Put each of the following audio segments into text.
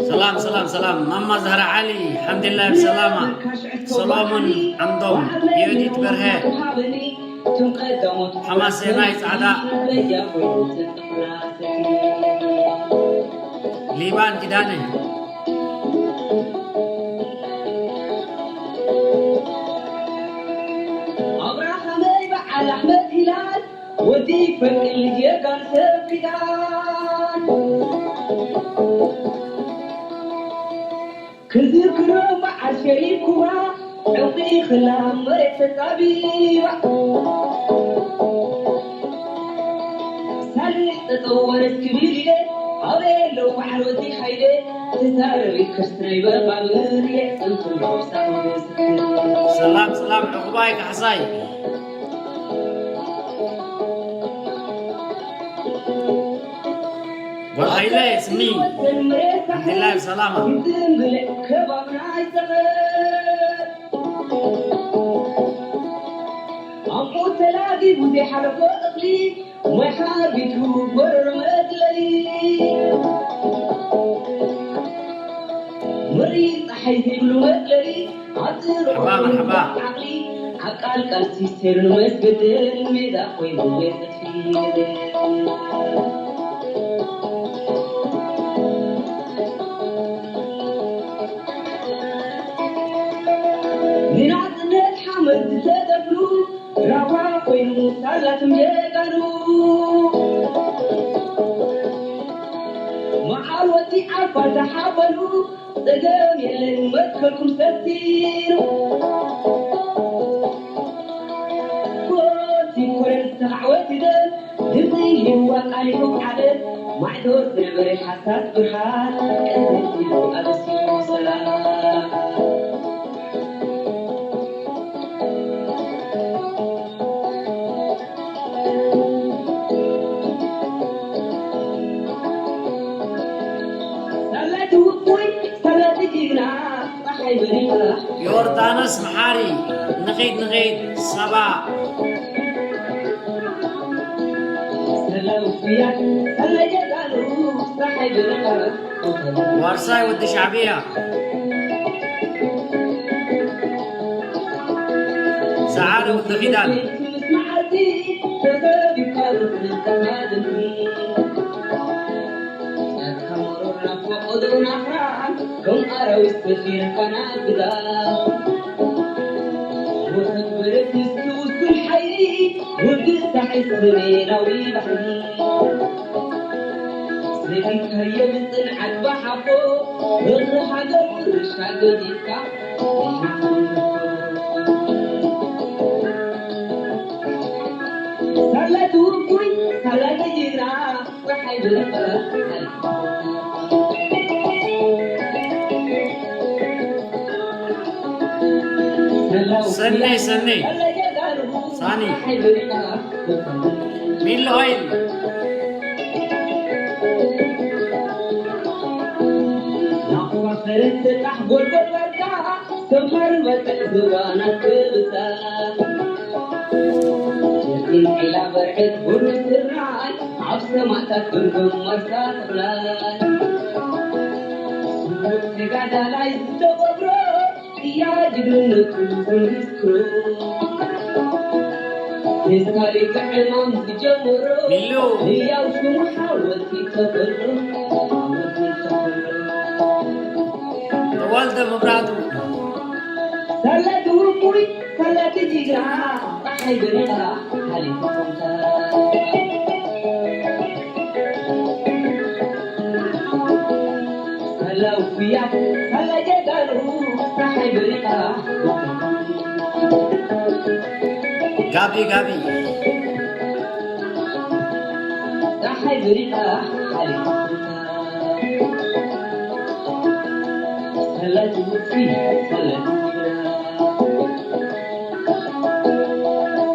ሰላም ሰላም ሰላም፣ ማማ ዛህራ ዓሊ፣ ሓምድላ ብሰላማ፣ ሰሎሞን ዓንዶም፣ ዮዲት በርሀ፣ ሓማሴናይ ጻዕዳ፣ ሊባን ኪዳነ። ኣብርሃመይ በዓል ኣሕመድ ሂላል፣ ወዲ ፈቅል ጀጋን ሰብ ኪዳን። ክዝክሮ በዓል ሸሪፍ ኩባ፣ ዕንቁ ክላ መሬት ተጻቢባ። ሳልሕ ጠጠው ወረስ ክብል ኢለ፣ ኣበይ ኣለዉ በዓል ወዲ ሓይለ? ተዛረቢ ክርስትናይ በቓ ምርየ፣ ጽንቱ ሮሳው ምስክር። ሰላም ሰላም ዕቑባይ ካሕሳይ። ጓል ሓይለ ስሚ፣ ኣልሓምዱሊላህ ብሰላማ። ኣብኡ ተላጊቡ ዘይሓለፎ እኽሊ፣ ማይ ሓርቢቱ ጎረሮ መጽለሊ። ምሪ ጸሓይ ዘይብሉ መጽለሊ፣ ኣብ ጽሩቕ መርሓባ፣ መርሓባ። ዓቕሊ፣ ኣብ ቃል ቃል ሲስተርን መስገድን ሜዳ ኮይኑ የጥፊ። ንናጽነት ሓመድ ዝተደፍኑ፣ ራዋ ኮይኑ ሳላትም ጀጋኑ። መዓል ወዲ ዓፋር ተሓበኑ፣ ጸገም የለን መትከልኩም ሰፊኑ። ኮቲ ኮረን ዝተኻዕወት ይደል፣ ድምጺ ይህዋ ቃል ይህብ ዓደል፣ ማዕዶ ዝነበረ ሓሳስ ብርሃን፣ ቅድሚት ኢሉ ኣብሲሩ ሰላም። ዮርዳኖስ መሓሪ፣ ንኺድ ንኺድ፣ ሳባ። ዋርሳይ ወዲ ሻዕብያ። ሰዓረ ወዲ ኺዳን። ከም ኣራዊት ሰፊርካ ናብ ግዛት። ውሕድ ብረት ምስቲ ውሱን ሓይሊ፣ ውግእ ሳሕል ሰሜናዊ ባሕሪ። ሰጊድካዮ ብጽንዓት ብሓቦ፣ ፍቕሪ ሃገር ውርሻ ገዲፍካ። ሳላ ትውጉይ፣ ሳላ ጅግና፣ ጸሓይ ብርሃ። ሰኔ፣ ሰኔ። ሳኒ። ሚሊ ኦይል። ናቑፋ ፈረስ ተጣሕ ጎልጎል ባርካ፣ ሰማር በቀል ዝባናት ክብሳ። ጀርዲን ዒላ በርዕድ ቡን ስርናይ፣ ኣብ ሰማእታት ግምግም መርሳ ተኽላይ። ስዉእ ተጋዳላይ ዝተቐብሮ፣ ቅያ ጅግንነቱ ዝምስክሮ። ፌስታል ብዕማም ዝጀመሮ፣ ሚሉ። ህያው ሽሙ ሓወልቲ ተኸሎ፣ ሓወልቲ ተኸሎ። ተወልደ መብራቱ። ሳላ ትውቁይ፣ ሳላ ትጅግራ፣ ጸሓይ በሪቓ፣ ሓሊፉ ኮንታ። ሳላ ውፉያት፣ ሳላ ጀጋኑ፣ ጸሓይ በሪቓ። ጋቢ፣ ጋቢ። ጸሓይ በሪቓ፣ ሓሊፉ ኮንታ።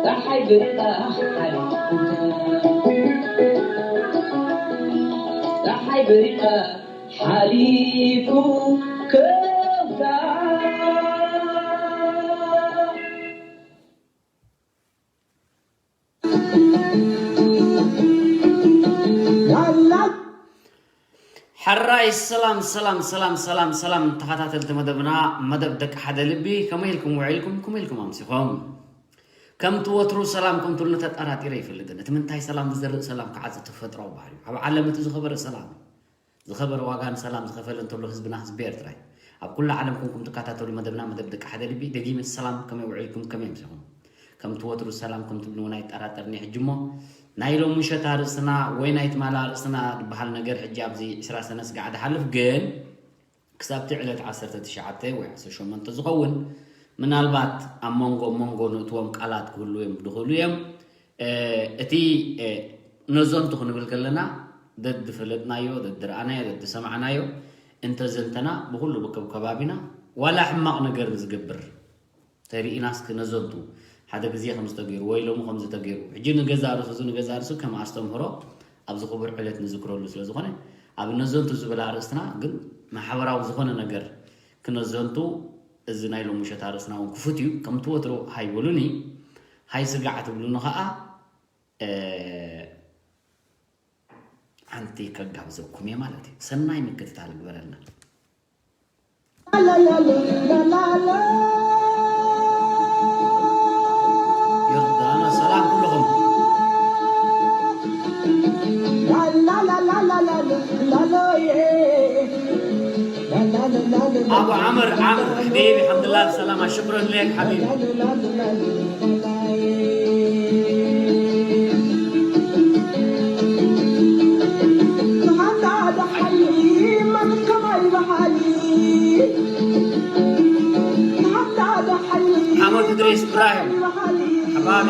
ጸሓይ በሪቓ ሓሊፉ፣ ጸሓይ በሪቓ ሓሊፉ ከውታ። ሕራይ ሰላም ሰላም ሰላም ሰላም ሰላም ተኸታተልቲ መደብና፣ መደብ ደቂ ሓደ ልቢ፣ ከመይ ኢልኩም ውዒልኩም? ከመይ ኢልኩም ኣምሲኹም? ከምቲ ወትሩ ሰላም ከምትብሉ ተጠራጢረ ይፈልጥን። እቲ ምንታይ ሰላም ዝዘርእ ሰላም ክዓጽ ተፈጥራዊ ባህሪ እዩ። ኣብ ዓለም እቲ ዝኸበረ ሰላም እዩ። ዝኸበረ ዋጋ ንሰላም ዝኸፈለ እንተሎ ህዝብና ህዝቢ ኤርትራ እዩ። ኣብ ኩላ ዓለም ኮንኩም ትከታተሉ መደብና መደብ ደቂ ሓደ ልቢ፣ ደጊመ ሰላም፣ ከመይ ውዒልኩም? ከመይ ኣምሲኹም? ከምቲ ወትሩ ሰላም ከምትብሉ እውን ኣይጠራጠርን እየ። ሕጂ እሞ ናይ ሎሚ ምሸት ኣርእስትና ወይ ናይ ትማሊ ኣርእስትና ዝበሃል ነገር ሕጂ ኣብዚ ዕስራ ሰነ ስጋዕ ዝሓልፍ ግን ክሳብቲ ዕለት ዓሰርተ ትሽዓተ ወይ ዓሰርተ ሸሞንተ ዝኸውን ምናልባት ኣብ መንጎ መንጎ ንእትዎም ቃላት ክህልዉ እዮም ድኽእሉ እዮም። እቲ ነዘንቱ ክንብል ከለና ደድፈለጥናዮ፣ ደድረኣናዮ፣ ደድሰማዕናዮ እንተዘንተና ብኹሉ ብከብ ከባቢና ዋላ ሕማቕ ነገር ንዝገብር ተሪኢናስ ክነዘንቱ ሓደ ግዜ ከምዚ ተገይሩ ወይ ሎሚ ከምዚ ተገይሩ ሕጂ ንገዛ ርእሱ እዚ ንገዛ ርእሱ ከም ኣስተምህሮ ኣብዚ ክቡር ዕለት ንዝክረሉ ስለ ዝኾነ ኣብ ነዘንቱ ዝብል ኣርእስትና ግን ማሕበራዊ ዝኾነ ነገር ክነዘንቱ እዚ ናይ ሎሚ ምሸት ኣርእስትና እውን ክፉት እዩ። ከምቲ ወትሩ ሃይ በሉኒ፣ ሃይ ስጋዕ ትብሉኒ ኸዓ ሓንቲ ከጋብዘኩም እየ ማለት እዩ። ሰናይ ምክትታል ግበረልና። ዮርዳኖስ ሰላም ኩልኹም። ኣቡ ዓምር ዓምር ሕቢቢ ሓምድላ ሰላም ሽክረን ለክ ሓቢቢ። ሓመድ እድሪስ እብራሂም ሓባቢ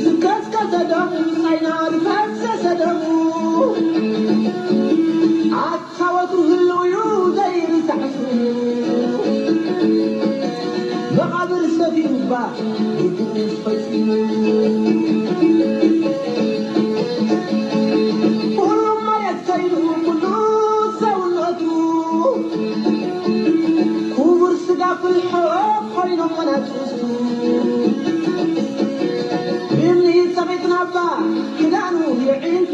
ዝከስከሰ ደሙ፣ ጻይና ዝፈሰሰ ደሙ፣ ኣታ ወትሩ ህልው እዩ ዘይርሳዕ ስሙ። መቓብር ሰፊሩ እባ፣ ድግስ ፈጺሙ። ኩሉ መሬት ከይዱ፣ ኩሉ ሰውነቱ፣ ክቡር ስጋ ፍልሖ ኮይኖም መናፍስቱ። እምኒ ጸቒጥና እባ ክዳኑ የዒንቱ።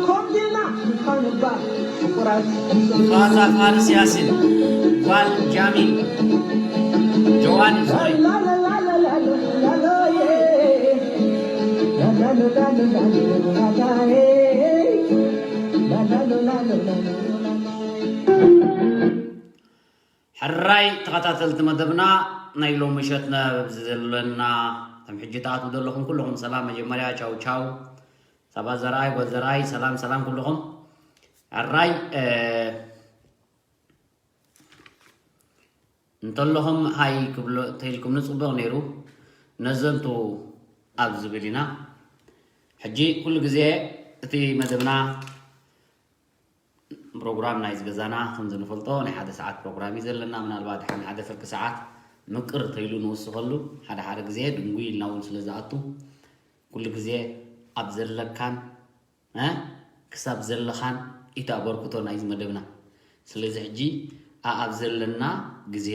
ኮምዲልና ንፋን እባ ፍቑራት ፋዛ ፋርስ ያሲን ጓል ጃሚል ጆዋኒ ሶሪ ሕራይ ተኸታተልቲ መደብና ናይ ሎሚ ምሸትና ኣብዚ ዘለና ከም ሕጂ ትኣትዉ ዘለኹም ኩለኹም ሰላም። መጀመርያ ቻው ቻው፣ ሳባ ዘርኣይ ጓል ዘርኣይ፣ ሰላም ሰላም ኩለኹም። ሕራይ እ፣ እንተለኹም ሃይ ክብሎ እንተኢልኩም ንጽቡቕ ነይሩ። ነዘንቱ ኣብ ዝብል ኢና። ሕጂ ኩሉ ግዜ እቲ መደብና ፕሮግራም ናይ ዝገዛና ከም ዝንፈልጦ ናይ ሓደ ሰዓት ፕሮግራም እዩ ዘለና። ምናልባት ድሓን ሓደ ፍርቂ ሰዓት ምቅር ተይሉ ንውስኸሉ፣ ሓደ ሓደ ግዜ ድንጉይ ኢልና እውን ስለ ዝኣቱ፣ ኩሉ ግዜ ኣብ ዘለካን እ፣ ክሳብ ዘለኻን ኢታ ኣበርክቶ ናይዚ መደብና። ስለዚ ሕጂ ኣኣብ ዘለና ግዜ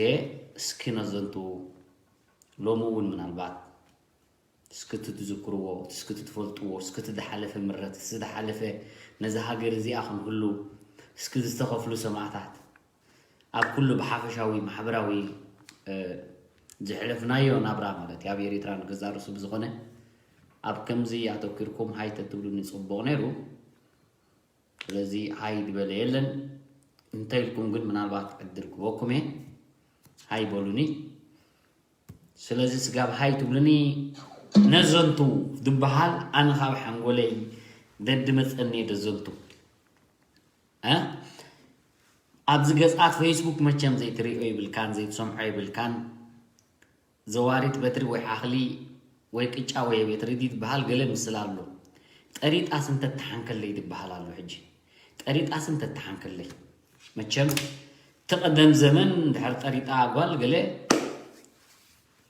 እስኪ ነዘንቱ ሎሚ እውን ምናልባት እስኪ እቲ ትዝክርዎ፣ እስኪ እቲ ትፈልጥዎ፣ እስኪ እቲ ዝሓለፈ ምረት፣ እስኪ ዝሓለፈ ነዛ ሃገር እዚኣ ክንህሉ እስኪ ዝተኸፍሉ ሰማእታት፣ ኣብ ኩሉ ብሓፈሻዊ ማሕበራዊ፣ እ፣ ዘሕለፍናዮ ናብራ ማለት እዩ። ኣብ ኤሪትራ ንገዛእ ርእሱ ብዝኾነ ኣብ ከምዚ ኣተኪርኩም ሃይ ተትብሉኒ ጽቡቕ ነይሩ። ስለዚ ሃይ ዝበለ የለን። እንተ ኢልኩም ግን ምናልባት ዕድል ክበኩም እየ። ሃይ በሉኒ። ስለዚ ስጋብ ሃይ ትብሉኒ ነዘንቱ ዝበሃል ኣነ ካብ ሓንጎለይ ደድመጸኒ እየ ደዘንቱ። እ? ኣብዚ ገጻት ፌስቡክ መቸም ዘይትሪኦ ይብልካን ዘይትሰምዖ ይብልካን። ዘዋሪት በትሪ ወይ ሓኽሊ ወይ ቅጫ ወይ ቤት ርዲት ዝበሃል ገለ ምስል ኣሎ። ጠሪጣስ እንተተሓንከለይ ዝበሃል ኣሎ። ሕጂ ጠሪጣስ እንተተሓንከለይ፣ መቸም እቲ ቀደም ዘመን ድሕሪ ጠሪጣ ጓል ገለ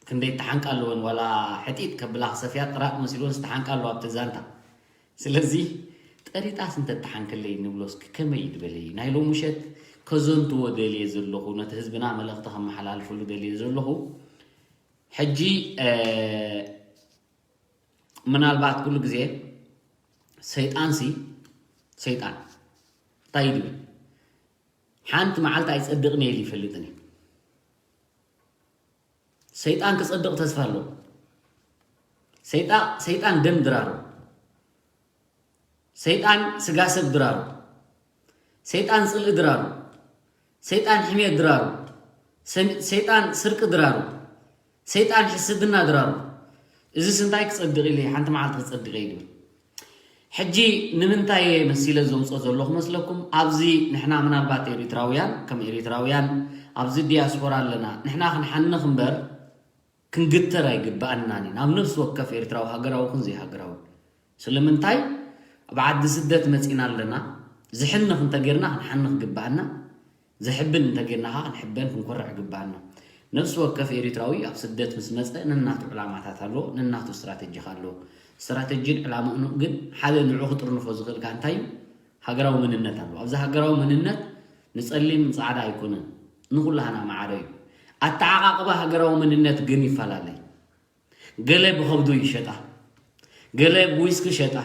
ክንደይ ተሓንቃ ኣለወን፣ ዋላ ሕጢጥ ከብላ ክሰፍያ ጥራጥ መሲልወን ዝተሓንቃ ኣለዋ ኣብቲ ዛንታ። ስለዚ ጠሪጣስ እንተተሓንከለይ ንብሎ እስኪ ከመይ እዩ ዝበለይ? ናይ ሎሚ ምሸት ከዘንትዎ ደልየ ዘለኹ፣ ነቲ ህዝብና መልእኽቲ ከመሓላልፈሉ ደልየ ዘለኹ። ሕጂ፣ እ፣ ምናልባት ኩሉ ግዜ ሰይጣንሲ፣ ሰይጣን እንታይ እዩ ዝብል? ሓንቲ መዓልቲ ኣይጸድቕን እየ ኢሉ ይፈልጥን እዩ። ሰይጣን ክጸድቕ ተስፋ ኣለዎ። ሰይጣ-፣ ሰይጣን ደም ድራሩ፣ ሰይጣን ስጋ ሰብ ድራሩ፣ ሰይጣን ጽልኢ ድራሩ፣ ሰይጣን ሕሜት ድራሩ፣ ሰ-፣ ሰይጣን ስርቂ ድራሩ፣ ሰይጣን ሕስድና ድራሩ። እዚስ እንታይ ክጸድቕ ኢለ፣ ሓንቲ መዓልቲ ክጸድቕ እየ ድብል። ሕጂ ንምንታይ እየ መሲለ ዘምጾ ዘለኹ መስለኩም? ኣብዚ ንሕና ምናልባት ኤሪትራውያን፣ ከም ኤሪትራውያን ኣብዚ ዲያስፖራ ኣለና፣ ንሕና ክንሓንኽ እምበር ክንግተር ኣይግብኣናን እዩ። ናብ ነፍሲ ወከፍ ኤርትራዊ ሃገራዊ ይኹን ዘይሃገራዊ። ስለምንታይ? ኣብ ዓዲ ስደት መጺና ኣለና። ዝሕንኽ እንተጌርና ክንሓንኽ ግብኣና። ዘሕብን እንተጌርና ኸዓ ክንሕበን ክንኮርዕ ግብኣና። ነፍሲ ወከፍ ኤሪትራዊ ኣብ ስደት ምስ መጸ ነናቱ ዕላማታት ኣለዎ፣ ነናቱ ስትራተጂ ኸዓ ኣለዎ። ስትራተጂን ዕላምኡን ግን ሓደ ንዑ ክጥርንፎ ዝኽእል ከኣ እንታይ እዩ? ሃገራዊ መንነት ኣለዎ። ኣብዚ ሃገራዊ መንነት ንጸሊም ንጻዕዳ ኣይኮነን፣ ንኹላህና ማዕረ እዩ። ኣተዓቓቕባ ሃገራዊ መንነት ግን ይፈላለ። ገለ ብኸብዱ ይሸጣ፣ ገለ ብዊስኪ ሸጣ፣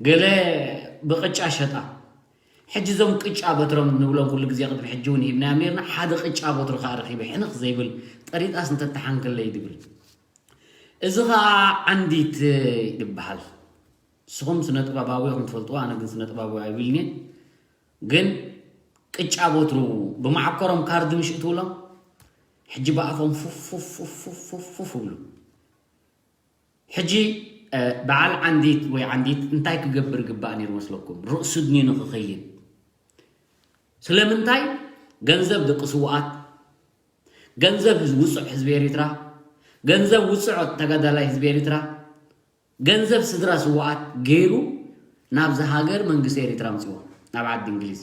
ገለ ብቕጫ ሸጣ። ሕጂ እዞም ቅጫ በትሮም ንብሎም ኩሉ ግዜ ቅድሚ ሕጂ እውን ሂብናዮም ነርና። ሓደ ቅጫ በትሩ ከኣ ረኺበ ሕንኽ ዘይብል ጠሪጣስ እንተተሓንከለይ ድብል። እዚ ኸኣ ዓንዲት ይበሃል። ንስኹም ስነ ጥበባዊ ኢኹም ትፈልጥዎ፣ ኣነ ግን ስነ ጥበባዊ ኣይብልን እየ። ግን ቅጫ በትሩ ብማዕኮሮም ካርድ ምሽ እትብሎም ሕጂ ብኣፎም ፉፍ ፉፍ ፉፍ ፉፍ ፉፍ ይብሉ። ሕጂ፣ እ፣ በዓል ዓንዲት ወይ ዓንዲት እንታይ ክገብር ግባእ ነይሩ መስለኩም? ርእሱ ድንዩ ንኽኸይድ። ስለምንታይ? ገንዘብ ደቂ ስውኣት፣ ገንዘብ ህዝ-፣ ውጹዕ ህዝቢ ኤሪትራ፣ ገንዘብ ውጹዕ ተጋዳላይ ህዝቢ ኤሪትራ፣ ገንዘብ ስድራ ስውኣት ገይሩ ናብዚ ሃገር መንግስቲ ኤሪትራ ኣምጺዎ፣ ናብ ዓዲ እንግሊዝ።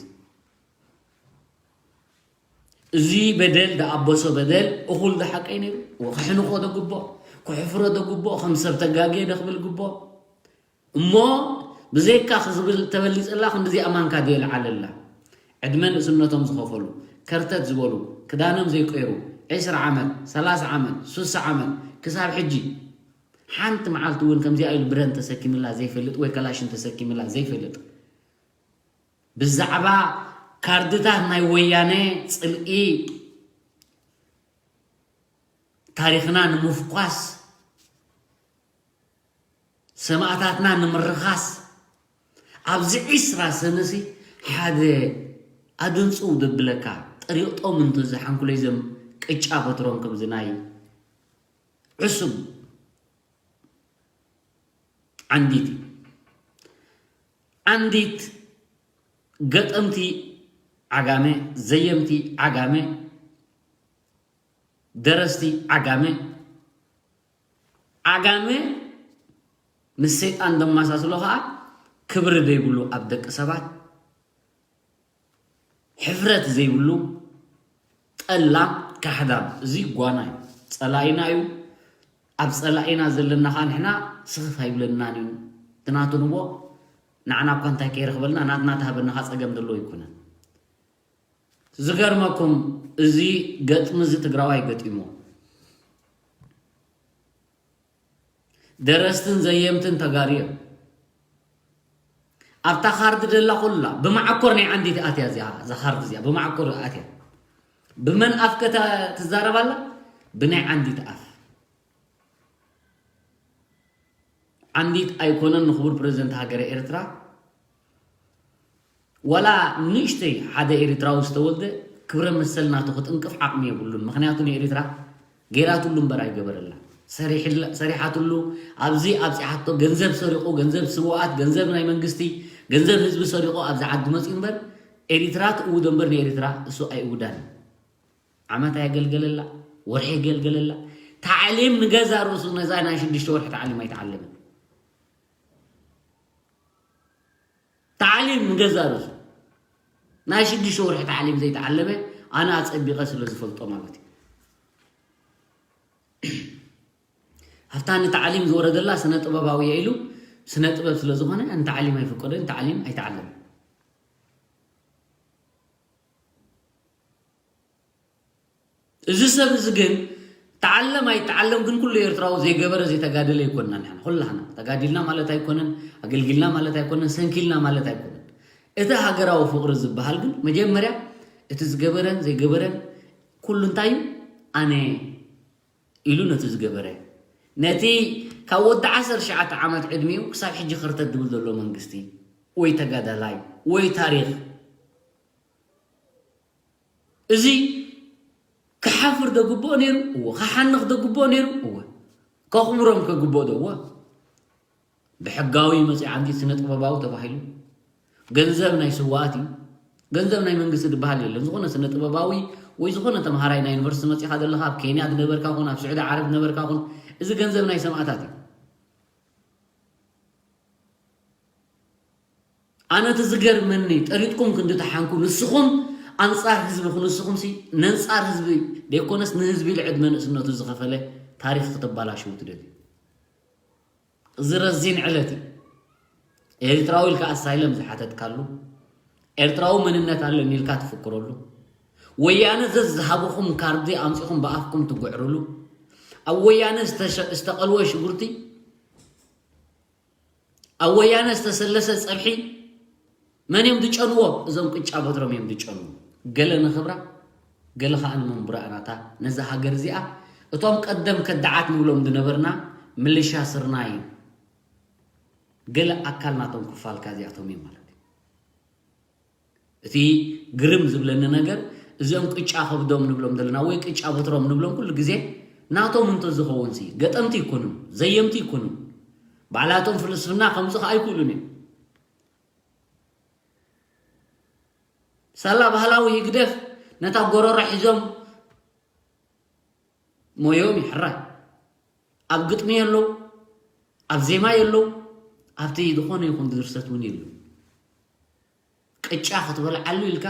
እዚ በደል፣ ዝኣበሶ በደል እኹል ዶ ሓቀይ ነይሩ? ወ-፣ ክሕንኾ ዶ ግቦ? ክሕፍሮ ዶ ግቦ? ከም ሰብ ተጋግየ ዶ ክብል ግቦ? እሞ ብዘይካ ክዝብል ተበሊጸላ፣ ክንድዚኣ ማንካ ድየ ልዓለላ? ዕድመ ንእስነቶም ዝኸፈሉ፣ ከርተት ዝበሉ፣ ክዳኖም ዘይቀይሩ፣ ዕስራ ዓመት፣ ሰላሳ ዓመት፣ ሱሳ ዓመት፣ ክሳብ ሕጂ ሓንቲ መዓልቲ እውን ከምዚኣ ኢሉ ብረን ተሰኪምላ ዘይፈልጥ ወይ ከላሽን ተሰኪምላ ዘይፈልጥ፣ ብዛዕባ ካርድታት ናይ ወያነ ጽልኢ ታሪኽና ንምፍኳስ፣ ሰማእታትና ንምርኻስ፣ ኣብዚ ዒስራ ሰነሲ ሓደ ኣድንጽው ደብለካ፣ ጠሪቕጦም እንተዚ ሓንኩለይ ዘም ቅጫ በትሮም ከምዚ ናይ ዕሱብ ዓንዲት እዩ። ዓንዲት ገጠምቲ ዓጋመ፣ ዘየምቲ ዓጋመ፣ ደረስቲ ዓጋመ፣ ዓጋመ ምስ ሰይጣን ደማሳስሎ ኸኣ ክብሪ ዘይብሉ ኣብ ደቂ ሰባት፣ ሕፍረት ዘይብሉ ጠላም ካሕዳም። እዚ ጓና እዩ፣ ጸላኢና እዩ። ኣብ ጸላኢና ዘለና ኸኣ ንሕና ስኽፍ ኣይብለናን እዩ። እቲ ናቱ ንቦ ንዓና እኳ እንታይ ከይረኽበልና፣ ናትና ተሃበና ኸኣ ጸገም ዘለዎ ኣይኮነን። ዝገርመኩም፣ እዚ ገጥሚ እዚ ትግራዋይ ገጢሞ። ደረስትን ዘየምትን ተጋሩ እዮም። ኣብታ ካርድ ደላ ኩላ ብመዓኮር ናይ ዓንዲት ኣትያ እዚኣ፣ እዛ ካርድ እዚኣ ብመዓኮር ኣትያ። ብመን ኣፍ ከ ተ-፣ ትዛረብ ኣላ? ብናይ ዓንዲት ኣፍ። ዓንዲት ኣይኮነን ንክቡር ፕረዚደንት ሃገረ ኤርትራ፣ ዋላ ንእሽተይ ሓደ ኤሪትራዊ ዝተወልደ ክብረ መሰል ናቱ ክትንቅፍ ዓቕሚ የብሉን። ምኽንያቱ ንኤሪትራ ገይራትሉ እምበር ኣይገበረላ። ሰሪሕላ-፣ ሰሪሓትሉ፣ ኣብዚ ኣብጺሓቶ፣ ገንዘብ ሰሪቑ፣ ገንዘብ ስውኣት፣ ገንዘብ ናይ መንግስቲ፣ ገንዘብ ህዝቢ ሰሪቑ ኣብዚ ዓዲ መጺኡ እምበር፣ ኤሪትራ ትእውዶ እምበር ንኤሪትራ እሱ ኣይእውዳን። ዓመት ኣየገልገለላ፣ ወርሒ የገልገለላ። ታዕሊም ንገዛ ርእሱ ነዛ ናይ ሽዱሽተ ወርሒ ታዕሊም ኣይተዓለመን። ታዕሊም ንገዛ ርእሱ ናይ ሽዱሽተ ወርሒ ታዕሊም ዘይተዓለመ ኣነ ኣጸቢቐ ስለ ዝፈልጦ ማለት እዩ። ኣብታ ንታዕሊም ዝወረደላ ስነ ጥበባዊ እየ ኢሉ ስነ ጥበብ ስለ ዝኾነ ንታዕሊም ኣይፍቀዶን፣ ታዕሊም ኣይተዓለመን። እዚ ሰብ እዚ ግን ተዓለም ኣይተዓለም ግን ኩሉ ኤርትራዊ ዘይገበረ ዘይተጋደለ ኣይኮንና። ንሕና ኩላህና ተጋዲልና ማለት ኣይኮነን፣ ኣገልጊልና ማለት ኣይኮነን፣ ሰንኪልና ማለት ኣይኮነን። እቲ ሃገራዊ ፍቕሪ ዝበሃል ግን መጀመርያ እቲ ዝገበረን ዘይገበረን ኩሉ እንታይ እዩ? ኣነ ኢሉ ነቲ ዝገበረ፣ ነቲ ካብ ወዲ ዓሰርተ ትሽዓተ ዓመት ዕድሚኡ ክሳብ ሕጂ ከርተት ድብል ዘሎ መንግስቲ ወይ ተጋዳላይ ወይ ታሪኽ፣ እዚ ክሓፍር ዶ ግብኦ ነይሩ? እወ። ክሓንኽ ዶ ግብኦ ነይሩ? እወ። ከኽብሮም ከግብኦ ዶ? እወ። ብሕጋዊ መጺ ዓንዲት ስነ ጥበባዊ ተባሂሉ። ገንዘብ ናይ ስዋኣት እዩ። ገንዘብ ናይ መንግስቲ ዝበሃል የለን። ዝኾነ ስነ ጥበባዊ ወይ ዝኾነ ተምሃራይ ናይ ዩኒቨርሲቲ መጺኻ ዘለኻ፣ ኣብ ኬንያ ዝነበርካ ኹን፣ ኣብ ስዑዲ ዓረብ ዝነበርካ ኹን፣ እዚ ገንዘብ ናይ ሰማእታት እዩ። ኣነ እቲ ዝገርመኒ፣ ጠሪጥኩም ክንዲ ተሓንኩ፣ ንስኹም ኣንጻር ህዝቢ፣ ንስኹምሲ ነንጻር ህዝቢ ደይኮነስ ንህዝቢ ኢሉ ዕድመ ንእስነቱ ዝኸፈለ ታሪኽ ክተባላሽዉ ትደልዩ። እዚ ረዚን ዕለት እዩ። ኤርትራዊ ኢልካ ኣሳይለም ዝሓተትካሉ፣ ኤርትራዊ መንነት ኣለኒ ኢልካ ትፍክረሉ፣ ወያነ ዘዝሃብኹም ካርዲ ኣምጺኹም ብኣፍኩም ትጉዕርሉ፣ ኣብ ወያነ ዝተሸ-፣ ዝተቐልወ ሽጉርቲ፣ ኣብ ወያነ ዝተሰለሰ ጸብሒ መን እዮም ዝጨንዎ? እዞም ቅጫ በትሮም እዮም ዝጨንዎ። ገለ ንኽብራ፣ ገለ ኸኣ ንመንቡራ ናታ ነዛ ሃገር እዚኣ። እቶም ቀደም ከዳዓት ንብሎም ዝነበርና ምልሻ ስርናይ ገለ ኣካል ናቶም ክፋልካ እዚኣቶም እዮም ማለት እዩ። እቲ ግርም ዝብለኒ ነገር፣ እዚኦም ቅጫ ከብዶም ንብሎም ዘለና ወይ ቅጫ በትሮም ንብሎም ኩሉ ግዜ ናቶም እንተዝኸውን ሲ፣ ገጠምቲ ይኩኑ፣ ዘየምቲ ይኩኑ፣ ባዕላቶም ፍልስፍና ከምጽእ ከኣ ኣይክእሉን እዮም። ሳላ ባህላዊ ህግደፍ ነታ ጎረሮ ሒዞም ሞዮም ይሕራይ። ኣብ ግጥሚ የለው፣ ኣብ ዜማ የለው፣ ኣብቲ ዝኾነ ይኹን ድርሰት እውን የለው። ቅጫ ክትበልዓሉ ኢልካ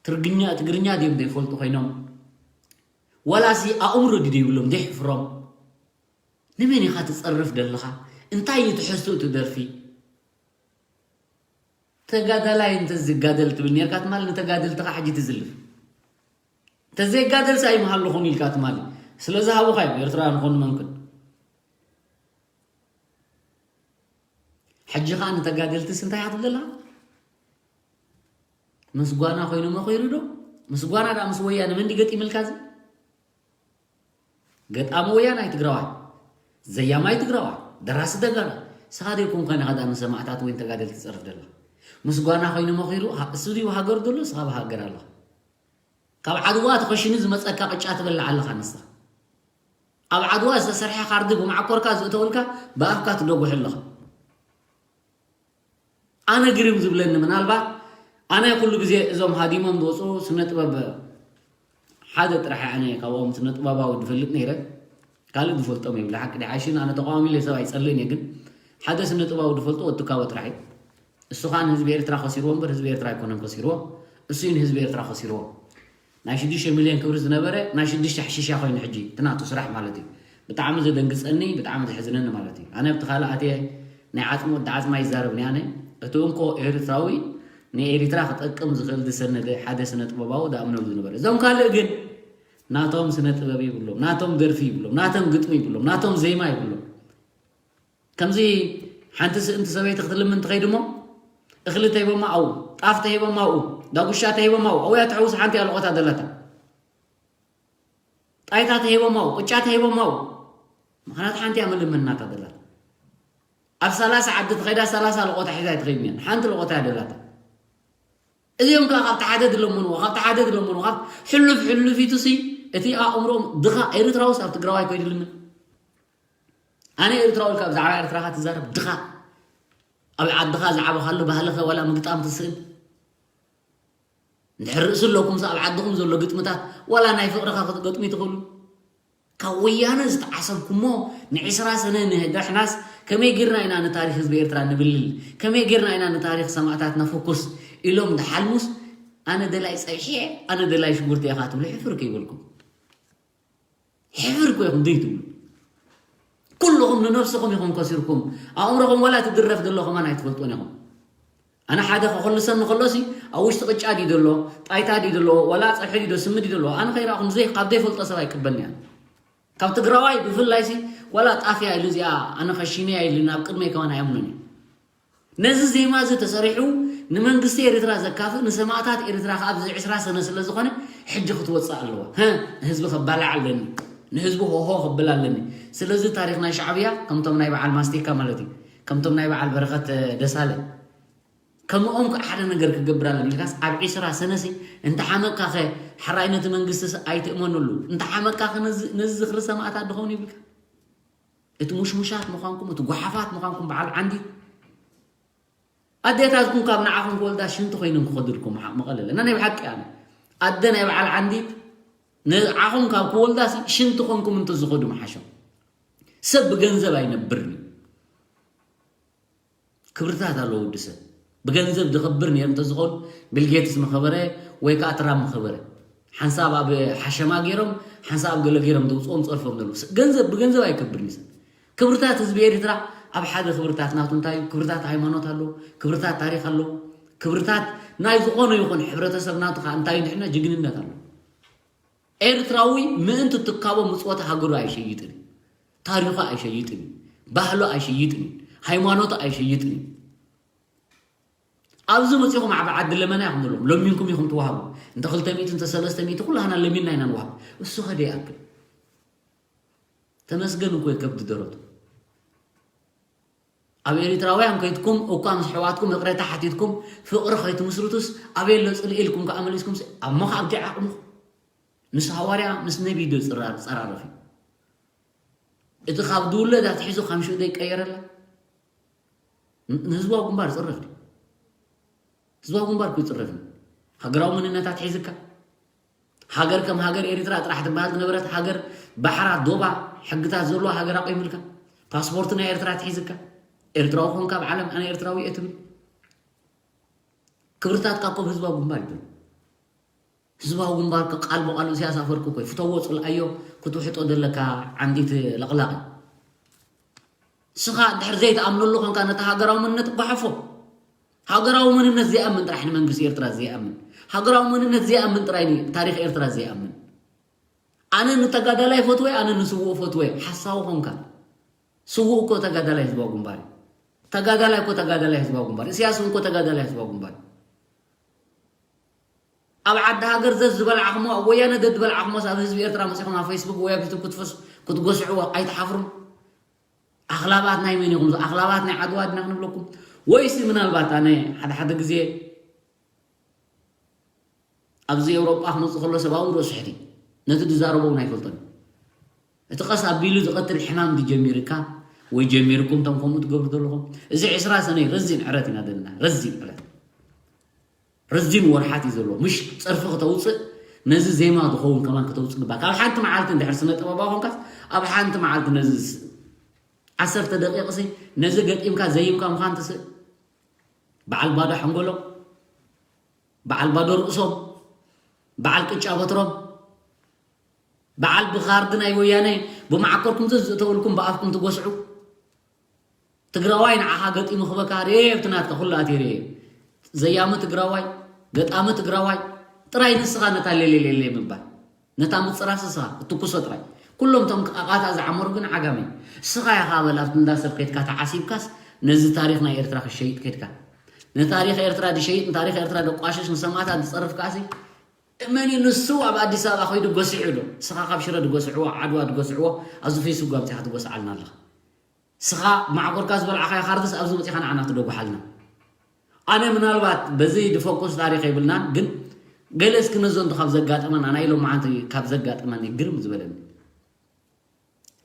ትርግኛ ትግርኛ ድዮም ዘይፈልጡ ኮይኖም፣ ዋላሲ ኣእምሮ ድዩ ዘይብሎም ዘይሕፍሮም? ንመን ኢኻ ትጸርፍ ደለኻ? እንታይ እዩ ትሕዝቱ እቲ ደርፊ? ተጋዳላይ እንተዝጋደል ትብል ኔርካ ትማል፣ ንተጋደልትኻ ሕጂ ትዝልፍ። እንተዘይጋደልሲ ኣይምሃለኹን ኢልካ ትማል። ስለ ዝሃቡኻ እዮም ኤርትራውያን ንኾኑ መንክን። ሕጂ ኸኣ ንተጋደልትስ እንታይ ኢኻ ትብል ዘለኻ? ምስ ጓና ኮይኑ መኺሩ ዶ? ምስ ጓና ደኣ ምስ ወያነ መን ድዩ ገጢምልካ እዚ? ገጣሚ ወያናይ ትግራዋይ፣ ዘያማይ ትግራዋይ፣ ደራሲ ተጋሩ። ንስኻ ዘይኮንካ ኢኻ ደኣ ንሰማእታት ወይ ንተጋደልቲ ትጸርፍ ደላ። ምስ ጓና ኮይኑ መኺሩ፣ ሃ-፣ እሱ ድዩ ሃገር ዘሎ፣ ንስኻ ብሃገር ኣለኻ። ካብ ዓድዋ ተኸሽኑ ዝመጸካ ቅጫ ትበልዕ ኣለኻ ንስኻ። ኣብ ዓድዋ ዝተሰርሐ ካርዲ ብመዓኮርካ ዝእተወልካ ብኣፍካ ትደጉሕ ኣለኻ። ኣነ ግርም ዝብለኒ ምናልባት ኣነ ኩሉ ግዜ እዞም ሃዲሞም ዝወፁ ስነ ጥበብ ሓደ ጥራሕ ኣነ ካብኦም ስነ ጥበባዊ ዝፈልጥ ነይረ። ካልእ ዝፈልጦም የብለ ሓቂ ዲ ሓሽን ኣነ ተቃዋሚ ኢለ ሰብ ኣይጸልእን እየ፣ ግን ሓደ ስነ ጥበባዊ ዝፈልጦ ወዲ ካቦ ጥራሕ እዩ። እሱ ከዓ ንህዝቢ ኤርትራ ከሲርዎ እምበር ህዝቢ ኤርትራ ኣይኮነን ከሲርዎ፣ እሱ እዩ ንህዝቢ ኤርትራ ከሲርዎ። ናይ ሽዱሽተ ሚልዮን ክብሪ ዝነበረ ናይ ሽዱሽተ ሓሽሻ ኮይኑ ሕጂ እቲ ናቱ ስራሕ ማለት እዩ። ብጣዕሚ ዘደንግጸኒ ብጣዕሚ ዘሕዝነኒ ማለት እዩ። ኣነ ኣብቲ ካልእ ኣትየ ናይ ዓጽሚ ወዲ ዓጽማ ይዛረብ ኣነ እቲ እንኮ ኤርትራዊ ንኤሪትራ ክጠቅም ዝኽእል ዝሰነደ ሓደ ስነ ጥበባዊ ዳኣምነሉ ዝነበረ። እዞም ካልእ ግን ናቶም ስነ ጥበብ ይብሎም፣ ናቶም ደርፊ ይብሎም፣ ናቶም ግጥሚ ይብሎም፣ ናቶም ዜማ ይብሎም። ከምዚ ሓንቲ ስእንቲ ሰበይቲ ክትልምን ትኸይድ እሞ እኽሊ ተሂቦማ ኣብኡ፣ ጣፍ ተሂቦማ ኣብኡ፣ ዳጉሻ ተሂቦማ ኣብኡ፣ ኣብኡ እያ ትሕውስ ሓንቲ እያ ለቖታ ዘለታ። ጣይታ ተሂቦማ ኣብኡ፣ ቅጫ ተሂቦማ ኣብኡ። ምኽንያቱ ሓንቲ እያ ምልምን ናታ ዘለታ። ኣብ ሰላሳ ዓዲ ትኸይዳ ሰላሳ ለቖታ ሒዛ ኣይትኸይድን እያ። ሓንቲ ለቖታ እያ ደላታ። እዚኦም ከዓ ካብቲ ሓደ ዝለምንዎ፣ ካብቲ ሓደ ዝለምንዎ፣ ካብ ሕሉፍ ሕሉፊቱሲ እቲ ኣእምሮኦም ድኻ ኤርትራውስ ኣብ ትግራዋይ ከይዱ ልምን። ኣነ ኤርትራዊ ኢልካ ብዛዕባ ኤርትራኻ ትዛረብ ድኻ። ኣብ ዓድኻ ዝዓበኻሉ ባህልኸ ዋላ ምግጣም ትስእን? እንድሕር ርእሲ ኣለኩምስ ኣብ ዓድኹም ዘሎ ግጥምታት ዋላ ናይ ፍቕርኻ ክትገጥሙ ትኽእሉ። ካብ ወያነ ዝተዓሰብኩሞ ንዕስራ ሰነ ንዳሕናስ ከመይ ጌርና ኢና ንታሪኽ ህዝቢ ኤርትራ ንብልል? ከመይ ጌርና ኢና ንታሪኽ ሰማእታት ነፍኩስ? ኢሎም ድሓልሙስ ኣነ ደላይ ጸብሒ እየ፣ ኣነ ደላይ ሽጉርቲ እየ ኢኻ ትብሉ ሕፍር ከይበልኩም። ሕፍር እኮ ኢኹም ዘይትብሉ። ኩልኹም ንነብስኹም ኢኹም ከሲርኩም። ኣእምሮኹም ዋላ እቲ ድረፍ ዘሎ ከማን ኣይትፈልጡን ኢኹም። ኣነ ሓደ ከኹልሰኒ ከሎሲ ኣብ ውሽጢ ቅጫ ድዩ ዘሎ፣ ጣይታ ድዩ ዘለዎ፣ ዋላ ጸብሒ ድዩ ዶ፣ ስሚ ድዩ ዘለዎ፣ ኣነ ከይረኣኹም ዘይ-፣ ካብ ዘይፈልጦ ሰብ ኣይቅበልኒ እየ። ካብ ትግራዋይ ብፍላይሲ ዋላ ጣፍያ ኢሉ እዚኣ ኣነ ከሺነያ ኢሉ ናብ ቅድመይ ከማን ኣየምኖን እዩ። ነዚ ዜማ እዚ ተሰሪሑ ንመንግስቲ ኤርትራ ዘካፍእ፣ ንሰማእታት ኤርትራ ከኣ ኣብዚ ዕስራ ሰነ ስለ ዝኾነ ሕጂ ክትወጽእ ኣለዋ። ሀ፣ ንህዝቢ ከባላዕ ኣለኒ፣ ንህዝቢ ሆሆ ክብል ኣለኒ። ስለዚ ታሪኽ ናይ ሻዕብያ ከምቶም ናይ በዓል ማስቲካ ማለት እዩ፣ ከምቶም ናይ በዓል በረኸት ደሳለ ከምኦም ከ ሓደ ነገር ክገብር ኣለኒ ኢልካስ ኣብ ዕስራ ሰነሲ እንተ ሓመቅካ ከ ሕራይ ነቲ መንግስቲ ኣይትእመነሉ፣ እንተ ሓመቅካ ከ ነዚ፣ ነዚ ዝኽሪ ሰማእታት ድኸውን ይብልካ። እቲ ሙሽሙሻት ምዃንኩም፣ እቲ ጓሓፋት ምዃንኩም በዓል ዓንዲት። ኣዴታትኩም ካብ ንዓኹም ክወልዳ ሽንቲ ኮይነን ክኸዱልኩም ሓ-፣ መቐለለ። እና ናይ ብሓቂ ኣነ ኣደ ናይ በዓል ዓንዲት ንዓኹም ካብ ክወልዳሲ ሽንቲ ኮንኩም እንተዝኸዱ ምሓሾም። ሰብ ብገንዘብ ኣይነብርን እዩ። ክብርታት ኣለዎ ወዲ ሰብ። ብገንዘብ ዝኸብር ነይሩ እንተዝኸውን ቢል ጌትስ ምኸበረ ወይ ከዓ ትራምፕ ምኸበረ። ሓንሳብ ኣብ ሓሸማ ገይሮም፣ ሓንሳብ ኣብ ገለ ገይሮም ዘውፅኦም ፀርፎም ዘለዉ። ስ-፣ ገንዘብ፣ ብገንዘብ ኣይከብርን እዩ ሰብ። ክብርታት ህዝቢ ኤርትራ ኣብ ሓደ ክብርታት ናቱ እንታይ እዩ? ክብርታት ሃይማኖት ኣለዎ፣ ክብርታት ታሪኽ ኣለዎ፣ ክብርታት ናይ ዝኾነ ይኹን ሕብረተሰብ ናቱ ከዓ እንታይ እዩ? ንሕና ጅግንነት ኣለዎ። ኤርትራዊ ምእንቲ ትካቦ ምጽወታ ሃገሩ ኣይሸይጥን እዩ። ታሪኹ ኣይሸይጥን እዩ። ባህሉ ኣይሸይጥን እዩ። ሃይማኖቱ ኣይሸይጥን እዩ። ኣብዚ መጺኹም ዓቢ ዓዲ ለመና ኢኹም ዘለኹም። ለሚንኩም ኢኹም ትወሃቡ። እንተ ክልተ ሚእቲ እንተ ሰለስተ ሚእቲ ኩላህና ለሚንና ኢና ንወሃብ። እሱ ከ ደይኣክል። ተመስገን እኮ እዩ ከብዲ ደረቱ። ኣብ ኤሪትራውያን ከይትኩም እኳ ምስ ኣሕዋትኩም ይቕሬታ ሓቲትኩም ፍቕሪ ከይትምስርቱስ ኣበይ ኣሎ ጽልኢ ኢልኩም ከኣ መሊስኩም ስ-፣ ኣሞ ከኣ ኣብቲ ዓቕምኹም። ምስ ሃዋርያ ምስ ነቢይ ዶ ይጽራ-፣ ጸራረፍ እዩ? እቲ ካብ ዝውለድ ኣትሒዙ ካብ ሽዑ ዘይቀየረላ? ን-፣ ንህዝባዊ ግንባር ይጽረፍ ድዩ? ህዝባዊ ግንባር እኮ ይጽረፍ እዩ። ሃገራዊ መንነታት ሒዝካ ሃገር ከም ሃገር ኤርትራ ጥራሕ ትበሃል ዝነበረት ሃገር፣ ባሕራ፣ ዶባ፣ ሕግታት ዘለዋ ሃገር ኣቑምልካ፣ ፓስፖርት ናይ ኤርትራ ትሒዝካ፣ ኤርትራዊ ኮንካ ኣብ ዓለም ኣነ ኤርትራዊ እየ ትብል። ክብርታትካ እኮ ህዝባዊ ግንባር ይበል። ህዝባዊ ግንባር እኮ ቃል ብቓሉ ኢሳያስ ኣፈወርቂ እኮ እዩ። ፍተዎ ጽልኣዮ ክትውሕጦ ዘለካ ዓንዲት ለቕላቕ። ንስኻ እንድሕር ዘይትኣምነሉ ኮንካ ነቲ ሃገራዊ መንነት ጓሓፎ። ሃገራዊ መንነት ዘይኣምን ጥራሕ ንመንግስቲ ኤርትራ ዘይኣምን። ሃገራዊ መንነት ዘይኣምን ጥራይ ታሪኽ ኤርትራ ዘይኣምን። ኣነ ንተጋዳላይ ፈትወ፣ ኣነ ንስውእ ፈትወ። ሓሳዊ ኮንካ። ስውእ እኮ ተጋዳላይ ህዝባዊ ግንባር እዩ። ተጋዳላይ እኮ ተጋዳላይ ህዝባዊ ግንባር። ኢሳያስ እውን እኮ ተጋዳላይ ህዝባዊ ግንባር እዩ። ኣብ ዓዲ ሃገር ዘዝበልዓኹሞ፣ ኣብ ወያነ ዘዝበልዓኹሞስ ኣብ ህዝቢ ኤርትራ መጺኹም ኣብ ፌስቡክ ወይ ኣብ ዩቱብ ክትፈስ-፣ ክትጎስዕዎ ኣይትሓፍሩን? ኣኽላባት ናይ መን ኢኹም? ኣኽላባት ናይ ዓድዋ ድና ክንብለኩም? ወይሲ ምናልባት ኣነ ሓደ ሓደ ግዜ ኣብዚ ኤውሮጳ ክመጽእ ከሎ ሰብኣዊ ዶ ስሕቲ ነቲ ዝዛረቦ እውን ኣይፈልጦን። እቲ ቀስ ኣቢሉ ዝቐትል ሕማም ድጀሚርካ ወይ ጀሚርኩም እቶም ከምኡ ትገብሩ ዘለኹም? እዚ ዕስራ ሰነ ረዚን ዕረት ኢና ዘለና። ረዚን ዕረት፣ ረዚን ወርሓት እዩ ዘለዎ። ምሽ ጸርፊ ክተውጽእ፣ ነዚ ዜማ ዝኸውን ከማን ክተውጽእ ግባእ። ካብ ሓንቲ መዓልቲ እንድሕር ስነ ጥበባዊ ኮንካስ፣ ኣብ ሓንቲ መዓልቲ ነዚ ስ-፣ ዓሰርተ ደቂቕ ሲ ነዚ ገጢምካ ዘይምካ ምዃን ትስእ። በዓል ባዶ ሓንጎሎ፣ በዓል ባዶ ርእሶም፣ በዓል ቅጫ በትሮም፣ በዓል ብኻርድ ናይ ወያነ ብመዓኮርኩም ዘዝእተወልኩም ብኣፍኩም ትጎስዑ። ትግራዋይ ንዓኻ ገጢሙ ክበካ ርኤ፣ ኣብቲ ናትካ ኩሉ ኣትየ ርኤ። ዘያሚ ትግራዋይ፣ ገጣሚ ትግራዋይ፣ ጥራይ ንስኻ ነታ ሌሌሌሌ ምባል። ነታ ምጽራስ ንስኻ ክትትኩሶ ጥራይ። ኩሎም እቶም ቃቃታ ዝዓመሩ ግን ዓጋመ። ንስኻ ኢኻ በል ኣብቲ እንዳ ሰብ ከድካ ተዓሲብካስ ነዚ ታሪኽ ናይ ኤርትራ ክሸይጥ ከድካ። ንታሪኽ ኤርትራ ድሸይጥ፣ ንታሪኽ ኤርትራ ደቋሽሽ፣ ንሰማእታት ዝጸርፍ ከኣሲ መን እዩ ንሱ? ኣብ ኣዲስ ኣበባ ከይዱ ጎሲዑ ዶ? ንስኻ ካብ ሽረ ድጎስዕዎ፣ ዓድዋ ድጎስዕዎ፣ ኣብዚ ፌስቡክ ኣምጺኻ ትጎስዓልና ኣለኻ። ንስኻ ማዕቆርካ ዝበልዓኻዮ ካርድስ ኣብዚ መጺኻ ንዓና ትደጉሓልና። ኣነ ምናልባት በዚ ድፈኩስ ታሪኽ የብልናን፣ ግን ገለ እስኪ ነዞም ካብ ዘጋጠመና፣ ናይ ሎማዓንቲ ካብ ዘጋጠመኒ ግርም ዝበለኒ፣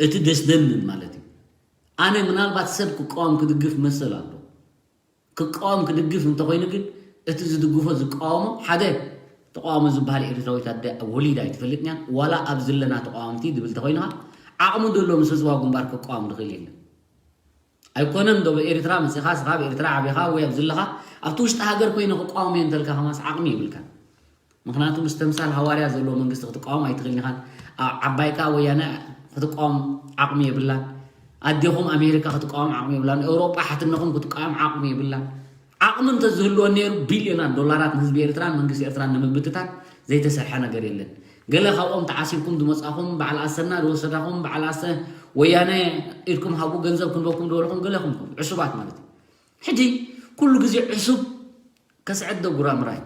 እቲ ደስደምም ማለት እዩ። ኣነ ምናልባት ሰብ ክቃወም ክድግፍ መሰል ኣሎ። ክቃወም ክድግፍ እንተኾይኑ ግን እቲ ዝድግፎ ዝቃወሞ ሓደ ተቃዋሚ ዝበሃል ኤርትራዊት ኣደ ወሊዳ ኣይትፈልጥን እያ። ዋላ ኣብ ዝለና ተቃወምቲ ድብል እንተኾይንኻ ዓቕሚ ደሎ ምስ ህዝባዊ ግንባር ክቃወም ድኽእል የለን። ኣይኮነን ዶ ብኤርትራ መጺኻ፣ ስኻ ኣብ ኤርትራ ዓቢኻ ወይ ኣብ ዝለኻ ኣብቲ ውሽጢ ሃገር ኮይነ ክቃወም እየ እንተልካ ከማስ ዓቕሚ የብልካን። ምኽንያቱ ምስ ተምሳል ሃዋርያ ዘለዎ መንግስቲ ክትቃወም ኣይትኽእልን ኢኻን። ዓ-፣ ዓባይካ ወያነ ክትቃወም ዓቕሚ የብላን። ኣዴኹም ኣሜሪካ ክትቃወም ዓቕሚ የብላን። ኤውሮጳ ሓትነኹም ክትቃወም ዓቕሚ የብላን። ዓቕሚ እንተዝህልወን ነይሩ ቢልዮናት ዶላራት ንህዝቢ ኤርትራን መንግስቲ ኤርትራን ንምብትታን ዘይተሰርሐ ነገር የለን። ገለ ካብኦም ተዓሲብኩም ዝመጻኹም፣ በዓል ኣሰና ዝወሰዳኹም፣ በዓል ኣሰ ወያነ ኢድኩም ሃቡ ገንዘብ ክንበኩም ዝበልኹም ገለ ኢኹም፣ ዕሱባት ማለት እዩ። ሕጂ ኩሉ ግዜ ዕሱብ ከስዕድ ዶ ጉራምራይ?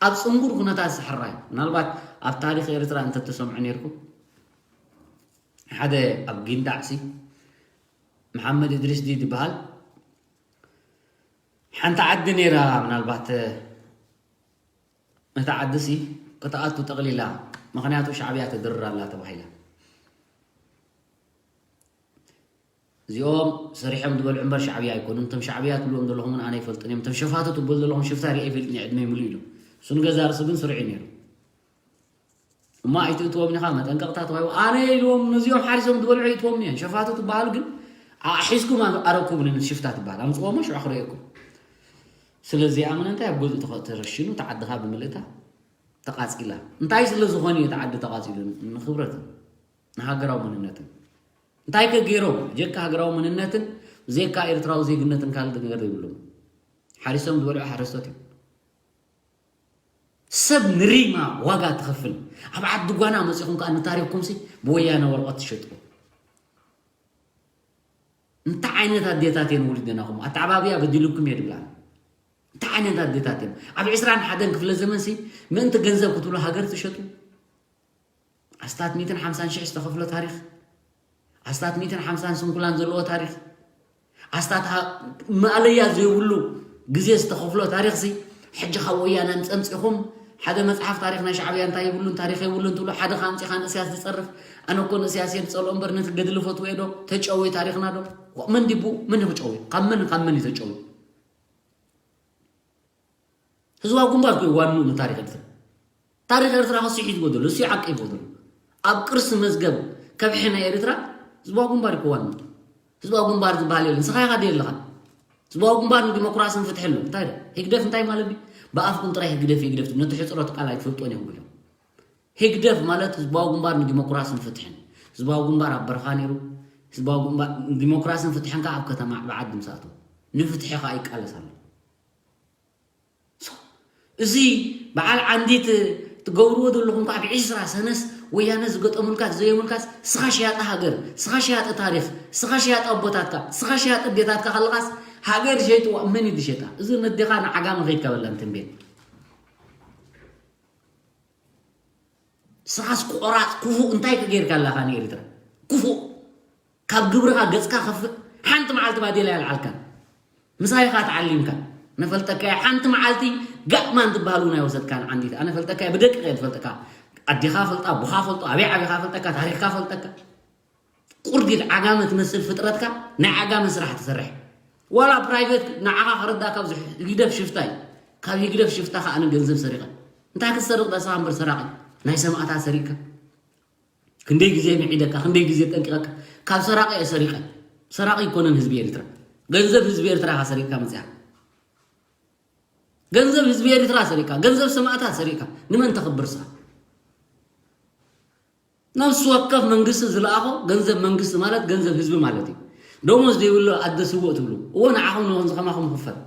ኣብ ጽንጉር ኩነታት ስሕራይ። ምናልባት ኣብ ታሪኽ ኤርትራ እንተትሰምዑ ነይርኩም፣ ሓደ ኣብ ጊንዳዕሲ መሓመድ እድሪስ ድዩ ዝበሃል፣ ሓንቲ ዓዲ ነይራ፣ ምናልባት እታ ዓዲ ሲ ክትኣቱ ጠቕሊላ፣ ምኽንያቱ ሻዕብያ ተድርር ኣላ ተባሂላ። እዚኦም ሰሪሖም ዝበልዑ እምበር ሻዕብያ ኣይኮኑን። እቶም ሻዕብያ ትብልዎም ዘለኹም እውን ኣነ ኣይፈልጥን እዮም። እቶም ሸፋቱ ትበሉ ዘለኹም ሽፍታ ሪኤ ኣይፈልጥን እየ ዕድመይ ሙሉእ ኢሉ። እሱ ንገዛ ርእሱ ግን ስሩዕ እዩ ነይሩ። እሞ ኣይትእትዎም ኢኻ፣ መጠንቀቕታ ተዋሂቡ። ኣነ ኢልዎም ነዚኦም ሓሪሶም ዝበልዑ ኣይእትዎም እየ። ሸፋቱ ትበሃሉ ግን ኣሒዝኩም ኣረኩብኒ፣ ነቲ ሽፍታ ትበሃል። ኣምጽእዎሞ ሽዑ ክርእየኩም። ስለዚ ኣመነ እንታይ ኣብ ገዝኡ ተኸ-፣ ተረሽኑ፣ እታ ዓድኻ ብምልእታ ተቓጺላ። እንታይ ስለ ዝኾነ እዩ እታ ዓዲ ተቓጺሉ? ንኽብረትን ንሃገራዊ መንነትን። እንታይ ከ ገይሮም? ብጀካ ሃገራዊ መንነትን ብዘካ ኤርትራዊ ዜግነትን ካልእ ነገር ዘይብሎም። ሓሪሶም ዝበልዑ ሓረስቶት እዮም። ሰብ ንሪማ ዋጋ ትኸፍል። ኣብ ዓዲ ጓና መጺኹም ከኣ ንታሪኽኩምሲ ብወያነ ወረቐት ትሸጥዎ። እንታይ ዓይነት ኣዴታት እየን ወሊደናኹም? ኣተዓባብያ በዲሉኩም እየ ድብላን። እንታይ ዓይነት ኣዴታት እየን? ኣብ ዕስራን ሓደን ክፍለ ዘመንሲ ምእንቲ ገንዘብ ክትብሉ ሃገር ትሸጡ? ኣስታት ሚእትን ሓምሳን ሽሕ ዝተኸፍሎ ታሪኽ፣ ኣስታት ሚእትን ሓምሳን ስንኩላን ዘለዎ ታሪኽ፣ ኣስታት ሃ-፣ ማእለያ ዘይብሉ ግዜ ዝተኸፍሎ ታሪኽሲ፣ ሕጂ ካብ ወያነ ኣምጸምጺኹም ሓደ መጽሓፍ ታሪኽ ናይ ሻዕብያ እንታይ የብሉን፣ ታሪኽ የብሉን ትብሉ፣ ሓደ ከኣ ኣምጺኻ ንእስያስ ዝጸርፍ፣ ኣነ እኮ ንእስያስ እየ ዝጸልኦ እምበር ነቲ ገድሊ ፈትወ ዶ? ተጨዊ ታሪኽና ዶ? መን ዲቡ? መን እዩ ክጨዊ? ካብ መን፣ ካብ መን እዩ ተጨዊ? ህዝባዊ ግንባር እኮ እዩ ዋንኡ ንታሪኽ ኤርትራ። እታ ታሪኽ ኤርትራ ከሲሑ ዝጎደሉ እሱ ዓቂብዎ ዘሎ ኣብ ቅርሲ መዝገብ ከብሒ ናይ ኤርትራ ህዝባዊ ግንባር ይኮዋን። ህዝባዊ ግንባር ዝበሃል የለን። ንስኻ ኢኻ ድየ ኣለኻ? ህዝባዊ ግንባር ንዲሞክራስን ፍትሕን ኣሎ። እንታይ ደ? ህግደፍ እንታይ ማለት ድዩ? ብኣፍኩም ጥራይ ህግደፍ ህግደፍ ትብሉ። ነቲ ሕጽሮት ቃል ኣይትፈልጥዎን ኢኹም ኢሎም። ህግደፍ ማለት ህዝባዊ ግንባር ንዲሞክራስን ፍትሕን። ህዝባዊ ግንባር ኣብ በረኻ ነይሩ። ህዝባዊ ግንባር ንዲሞክራስን ፍትሕን ከኣ ኣብ ከተማ ብዓዲ ምስ ኣተወ ንፍትሒ ከኣ ይቃለስ ኣሎ። So፣ እዚ በዓል ዓንዲት ትገብርዎ ዘለኹም ከኣ ብዒስራ ሰነስ ወያነ ዝገጠሙልካ ዘየሙልካስ ስኻ ሸያጢ ሃገር፣ ስኻ ሸያጢ ታሪኽ፣ ስኻ ሸያጢ ኣቦታትካ፣ ስኻ ሸያጢ ኣዴታትካ ከለኻስ ሃገር ሸይጥዋ መን እዩ ዝሸጣ? እዚ ነዴኻ ንዓጋመ ከይድካ በላ እንትን ቤት። ስኻስ ቆራጽ ክፉእ እንታይ ከ ጌርካ ኣለኻ ንኤርትራ? ክፉእ። ካብ ግብርኻ ገጽካ ከፍእ። ሓንቲ መዓልቲ ባዴላ ኣልዓልካ። ምሳይ ኢኻ ተዓሊምካ። ነፈልጠካ እየ። ሓንቲ መዓልቲ ጋእማን ትበሃል እውን ኣይወሰድካን ዓንዲት። ኣነ ፈልጠካ እየ። ብደቂቕ እየ ዝፈልጠካ። ኣዴኻ ፈልጣ፣ ኣቦኻ ፈልጦ፣ ኣበይ ዓቢኻ ፈልጠካ፣ ታሪኽካ ፈልጠካ። ቁርዲድ ዓጋመ ትመስል ፍጥረትካ ናይ ዓጋመ ስራሕ ትሰርሕ። ዋላ ፕራይቬት ንዓኻ ክርዳእ ካብ ዝሕ-፣ ህግደፍ ሽፍታ እዩ። ካብ ህግደፍ ሽፍታ ከኣ ኣነ ገንዘብ ሰሪቐ። እንታይ ክትሰርቕ ደኣ ንስኻ እምበር ሰራቒ። ናይ ሰማእታት ሰሪቕካ። ክንደይ ግዜ ምዒደካ፣ ክንደይ ግዜ ጠንቂቐካ። ካብ ሰራቒ እየ ሰሪቐ። ሰራቒ ኣይኮነን ህዝቢ ኤርትራ። ገንዘብ ህዝቢ ኤርትራ ኢኻ ሰሪቕካ መጺኻ። ገንዘብ ህዝቢ ኤርትራ ሰሪቕካ፣ ገንዘብ ሰማእታት ሰሪቕካ። ንመን ተኽብር ንስኻ? ነፍሲ ወከፍ መንግስቲ ዝለኣኾ ገንዘብ መንግስቲ ማለት ገንዘብ ህዝቢ ማለት እዩ። ደሞዝ ዘይብሉ ኣደ ስውእ ትብሉ። እዎ ንዓኹም ንኹም ዝኸማኹም ይኽፈል።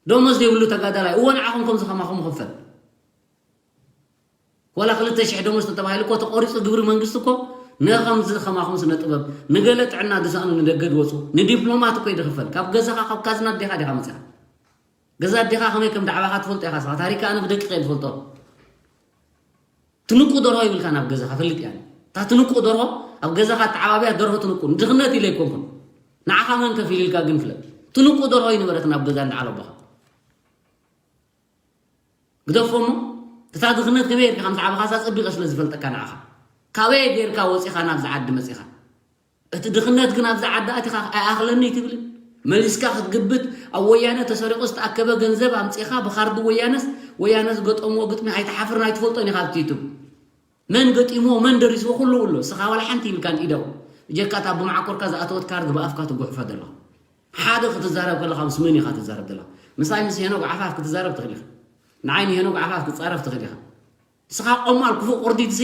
ደሞዝ ዘይብሉ ተጋዳላይ፣ እዎ ንዓኹም ከም ዝኸማኹም ይኽፈል። ዋላ ክልተ ሽሕ ደሞዝ ተተባሂሉ እኮ ተቆሪጹ ግብሪ መንግስቲ እኮ ንኸምዚ ዝኸማኹም ስነ ጥበብ፣ ንገለ ጥዕና ዝሰኣኑ ንደገ ዝወጹ፣ ንዲፕሎማት እኮ እዩ ዝኽፈል። ካብ ገዛኻ ካብ ካዝና ኣዴኻ ዲኻ መጺኻ? ገዛ ኣዴኻ ከመይ ከም ደዓባኻ ትፈልጦ ኢኻ ንስኻ። ታሪኽካ ኣነ ብደቂቕ እየ ዝፈልጦ። ትንቁ ደርሆ ይብልካ ናብ ገዛኻ ፈልጥ እያ። እታ ትንቁ ደርሆ ኣብ ገዛኻ ኣተዓባብያ ደርሆ ትንቁ። ንድኽነት ኢለ ኣይኮንኩን። ንዓኻ መን ከፊልልካ ግን ፍለጥ። ትንቁ ደርሆ ይነበረት ናብ ገዛ እንዳዓለቦኻ። ግደፎ እሞ፣ እታ ድኽነት ከመይ ጌርካ ከም ዝዓበኻስ ኣጸቢቐ ስለ ዝፈልጠካ ንዓኻ። ካበይ ጌርካ ወጺኻ ናብዚ ዓዲ መጺኻ? እቲ ድኽነት ግን ኣብዚ ዓዲ ኣቲኻ ኣይኣኽለኒ ትብል። መሊስካ ክትግብት፣ ኣብ ወያነ ተሰሪቑ ዝተኣከበ ገንዘብ ኣምጺኻ ብካርዲ ወያነስ፣ ወያነ ዝገጠምዎ ግጥሚ ኣይትሓፍርን ኣይትፈልጦን ኢኻ ኣብቲ ዩቱብ። መን ገጢምዎ፣ መን ደሪስዎ፣ ኩሉ ኣሎ። እስኻ ዋላ ሓንቲ ኢልካን ኢደው። ብጀካ እታ ብመዓኮርካ ዝኣተወት ካርድ ብኣፍካ ትጉሕፋ ዘለኻ። ሓደ ክትዛረብ ከለኻ ምስ መን ኢኻ ትዛረብ ዘለኻ? ምሳይ ምስ ሄኖክ ዓፋፍ ክትዛረብ ትኽእል ኢኻ። ንዓይ ንሄኖክ ዓፋፍ ክትጻረፍ ትኽእል ኢኻ። እስኻ ቆማል ክፉእ ቁርዲድሲ፣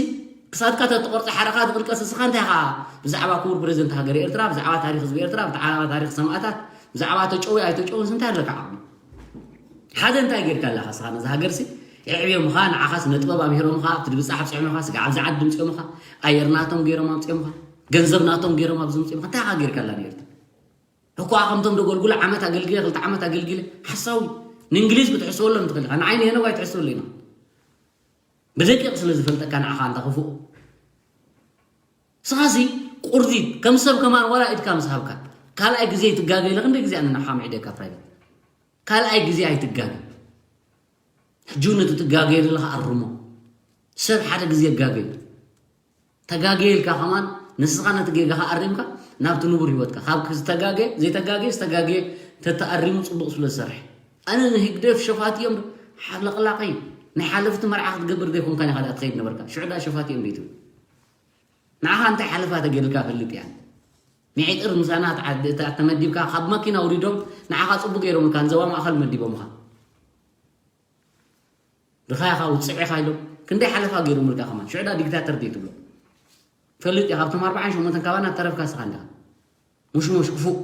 ክሳድካ ተትቆርጸ ሓረኻ ትቕልቀስ፣ እስኻ እንታይ ኢኻ ብዛዕባ ክቡር ፕረዚደንት ሃገር ኤርትራ፣ ብዛዕባ ታሪኽ ህዝቢ ኤርትራ፣ ብዛዕባ ታሪኽ ሰማእታት፣ ብዛዕባ ተጨውዩ ኣይተጨውዩስ እንታይ ኣለካ ዓቕሚ? ሓደ እንታይ ጌርካ ኣለኻ እስኻ ነዛ ሃገርሲ? የዕብዮምኻ፣ ንዓኻ ስነ ጥበብ ኣምሂሮምኻ፣ ኣብቲ ድብጻሕ ኣብጺሖምኻ፣ ስጋዕ ኣብዚ ዓዲ ምጽኦምኻ፣ ኣየር ናቶም ገይሮም ኣምጺኦምኻ፣ ገንዘብ ናቶም ገይሮም ኣብዚ ምጽኦምኻ፣ እንታይ ኢኻ ጌርካ ኣላ ንኤርትራ? እኳ ከምቶም ደጎልጉል ዓመት ኣገልግለ፣ ክልተ ዓመት ኣገልግለ፣ ሓሳዊ። ንእንግሊዝ ክትሕስበሎም ትኽእል ኢኻ። ንዓይ ንሄኖግ ኣይትሕስበሉ ኢና። ብደቂቕ ስለ ዝፈልጠካ ንዓኻ ኣንታ ክፉእ። ንስኻሲ ቁርዲድ፣ ከም ሰብ ከማን ዋላ ኢድካ ምስ ሃብካ፣ ካልኣይ ግዜ ይትጋገ ኢለ ክንደይ ግዜ ኣነ ንዓኻ ምዒደካ ፕራይቬት። ካልኣይ ግዜ ኣይትጋገ። ሕጂ እውን እቲ ትጋገየ ዘለኻ ኣርሞ። ሰብ ሓደ ግዜ ይጋገ እዩ። ተጋገየ ኢልካ ከማን ንስኻ ነቲ ጌጋኻ ኣሪምካ ናብቲ ንቡር ህይወትካ። ካብ ዝተጋገየ፣ ዘይተጋገየ፣ ዝተጋገየ ተተኣሪሙ ጽቡቕ ስለ ዝሰርሕ። ኣነ ንህግደፍ ሸፋት እዮም ዶ? ሓለቕላቕ እዩ። ናይ ሓለፍቲ መርዓ ክትገብር ዘይኮንካን ኢኻ ደኣ ትኸይድ ነበርካ። ሽዑ ደኣ ሸፋት እዮም ዶ ይትብል? ንዓኻ እንታይ ሓለፋ ተገይርካ ፈልጥ እያ? ሚዒጥር ምሳና ተዓ-፣ ተዓ-፣ ተመዲብካ ካብ መኪና ኣውሪዶም ንዓኻ ጽቡቕ ገይሮምልካ ንዞባ ማእከል መዲቦምኻ። ድኻኻ ውጽዕ ኢኻ ኢሎም ክንደይ ሓለፋ ገይሮምልካ ከማን። ሽዑ ደኣ ዲክታተር ድዩ ትብሎ? ፈልጥ እያ፣ ካብቶም ኣርባዓን ሸሞንተን ካባና እተረፍካ ስኻ እንዲኻ። ሙሽሙሽ ክፉእ።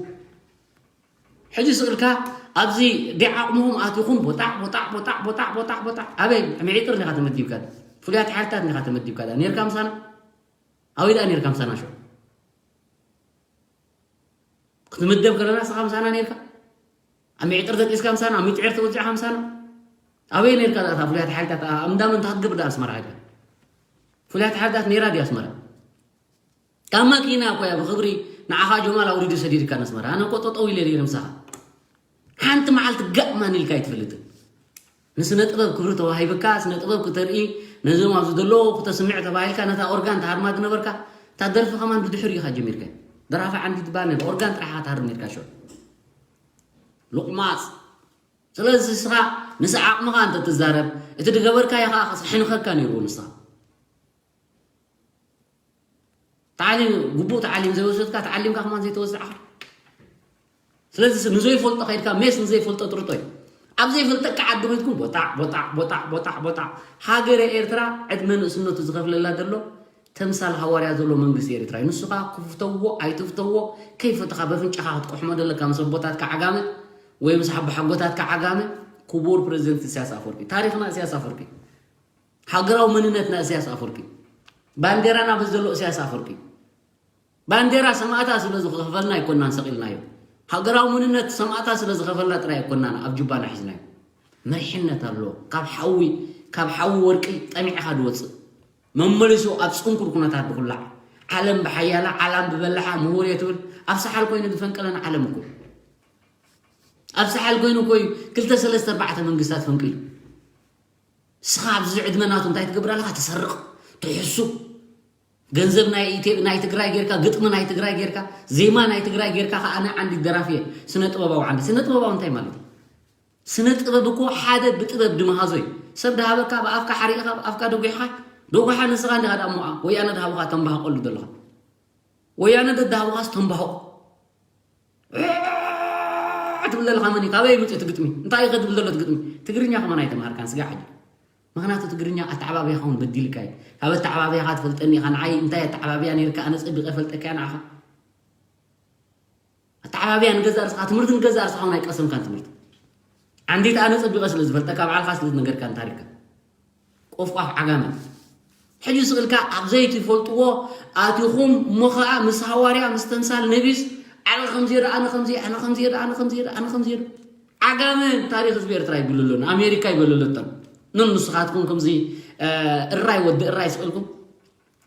ሕጂ ስቕ ኢልካ ኣብዚ ዲዓቕምኹም ኣቲኹም ቦጣዕ፣ ቦጣዕ፣ ቦጣዕ፣ ቦጣዕ፣ ቦጣዕ፣ ቦጣዕ። ኣበይ? ሚዒጥር እንዲኻ ተመዲብካ። ፍሉያት ሓይልታት እንዲኻ ተመዲብካ። ዳ ኔርካ ምሳና? ኣበይ ደኣ ኔርካ ምሳና ሽዑ? ክትምደብ ከለና ስኻ ምሳና ኔርካ? ኣብ ሚዒጥር ደቂስካ ምሳና? ኣብ ሚጥዕር ተወዚዕካ ምሳና? ኣበይ ኔርካ ደኣ? እታ ፍሉያት ሓይልታት ኣብ እንዳ መን እንታይ ክትገብር ደኣ ኣስመራ ኸድካ? ፍሉያት ሓይልታት ኔራ ድያ ኣስመራ? ካብ መኪና እኮ እያ ብኽብሪ ንዓኻ ጀማል ኣውሪዱ ሰዲድካ ነስመራ። ኣነ እኮ ጠጠው ኢለ ነይረ ምሳኻ። ሓንቲ መዓልቲ ጋእ ማን ኢልካ ኣይትፈልጥን። ንስነ ጥበብ ክብሪ ተዋሂብካ፣ ስነ ጥበብ ክተርኢ፣ ነዞም ኣብዚ ዘለዉ ክተስምዕ ተባሂልካ፣ ነታ ኦርጋን ትሃርማ ዝነበርካ፣ እታ ደርፊ ከማን ብድሕሪኡ ኢኻ ጀሚርካ። ደራፊ ዓንዲ ትበሃል ነይሩ፣ ኦርጋን ጥራሕ ኢኻ ትሃርም ነይርካ ሽዑ። ሉቕማጽ። ስለዚ ንስኻ ምስ ዓቕምኻ እንተትዛረብ፣ እቲ ዝገበርካዮ ከዓ ከሕንኸካ ነይርዎ። ንስኻ ተዓሊም፣ ግቡእ ተዓሊም ዘይወሰድካ፣ ተዓሊምካ ከማን ዘይተወዛዕካ። ስለዚ ንዘይፈልጦ ከይድካ ሜስ ንዘይፈልጦ ጥርጦ እዩ። ኣብ ዘይፈልጠካ ዓዲ ኮይንኩም ቦጣዕ ቦጣዕ ቦጣዕ ቦጣዕ ቦጣዕ። ሃገረ ኤርትራ ዕድመ ንእስነቱ ዝኸፍለላ ዘሎ ተምሳል ሃዋርያ ዘሎ መንግስቲ ኤርትራ እዩ። ንሱ ከዓ ክፍተዎ ኣይትፍተዎ ከይፈተኻ በፍንጫኻ ክትቆሕሞ ዘለካ ምስ ኣቦታትካ ዓጋመ ወይ ምስ ሓቦሓጎታትካ ዓጋመ። ክቡር ፕረዚደንት ኢሳያስ ኣፈወርቂ፣ ታሪኽና ኢሳያስ ኣፈወርቂ፣ ሃገራዊ መንነትና ኢሳያስ ኣፈወርቂ፣ ባንዴራና በዚ ዘሎ ኢሳያስ ኣፈወርቂ። ባንዴራ ሰማእታ ስለ ዝኸፈልና ኣይኮናን ሰቒልናዮ። ሃገራዊ መንነት ሰማእታ ስለ ዝኸፈልና ጥራይ ኣይኮናን ኣብ ጁባና ሒዝናዮ። መሪሕነት ኣሎ። ካብ ሓዊ፣ ካብ ሓዊ ወርቂ ጠሚዕኻ ዝወፅእ፣ መመሊሱ ኣብ ፅንኩር ኩነታት ዝኹላዕ፣ ዓለም ብሓያላ፣ ዓለም ብበላሓ ምሁር እየ ትብል፣ ኣብ ሰሓል ኮይኑ ዝፈንቀለን ዓለም እኮ። ኣብ ሰሓል ኮይኑ እኮ እዩ ክልተ ሰለስተ ኣርባዕተ መንግስታት ፈንቂሉ። ንስኻ ኣብዚ ዕድመ ናቱ እንታይ ትገብር ኣለኻ? ትሰርቕ፣ ትሕሱ። ገንዘብ ናይ ኢትዮ-፣ ናይ ትግራይ ጌርካ፣ ግጥሚ ናይ ትግራይ ጌርካ፣ ዜማ ናይ ትግራይ ጌርካ፣ ከኣ ኣነ ዓንዲ ደራፊ እየ፣ ስነ ጥበባዊ ዓንዲ። ስነ ጥበባዊ እንታይ ማለት እዩ? ስነ ጥበብ እኮ ሓደ ብጥበብ ድመሃዞ እዩ። ሰብ ድሃበካ ብኣፍካ ሓሪቕኻ፣ ብኣፍካ ደጒሕኻ፣ ደጒሓ ንስኻ እንዲኻ ደኣ እሞ ወያነ ድሃቡኻ ተንባህቐሉ ዘለኻ። ወያነ ደድሃቡኻስ ተንባህቑ። ትብል ዘለኻ መን እዩ? ካበይ መፂኡ እቲ ግጥሚ? እንታይ እዩ ከ ዝብል ዘሎ እቲ ግጥሚ? ትግርኛ ከማን ኣይተምሃርካን ስጋዕ ሕጂ። ምኽንያቱ ትግርኛ ኣተዓባብያኻ እውን በዲልካ እዩ። ካብ ኣተዓባብያኻ ትፈልጠኒ ኢኻ። ንዓይ እንታይ ኣተዓባብያ ነይርካ? ኣነ ፀቢቐ ፈልጠካ እየ ንዓኻ። ኣተዓባብያ ንገዛእ ርእስኻ፣ ትምህርቲ ንገዛእ ርእስኻ እውን ኣይቀሰምካን ትምህርቲ። ዓንዲት ኣነ ፀቢቐ ስለ ዝፈልጠካ፣ ባዕልኻ ስለ ዝነገርካን ታሪኽካ። ቆፍቋፍ ዓጋመ። ሕጂ ስቕ ኢልካ ኣብ ዘይትፈልጥዎ ኣቲኹም፣ እሞ ኸዓ ምስ ሃዋርያ፣ ምስ ተምሳል ነቢስ፣ ኣነ ከምዚ እየ፣ ኣነ ከምዚ እየ፣ ኣነ ከምዚ እየ፣ ኣነ ከምዚ እየ፣ ኣነ ከምዚ እየ። ዓጋመ ታሪኽ ህዝቢ ኤርትራ ይብሉ ኣለዉ፣ ኣሜሪካ ይበሉ ኣለዉ። እቶም ኖ ንስኻትኩም ከምዚ፣ እ፣ እራይ ወዲ እራይ ስቕ ኢልኩም፣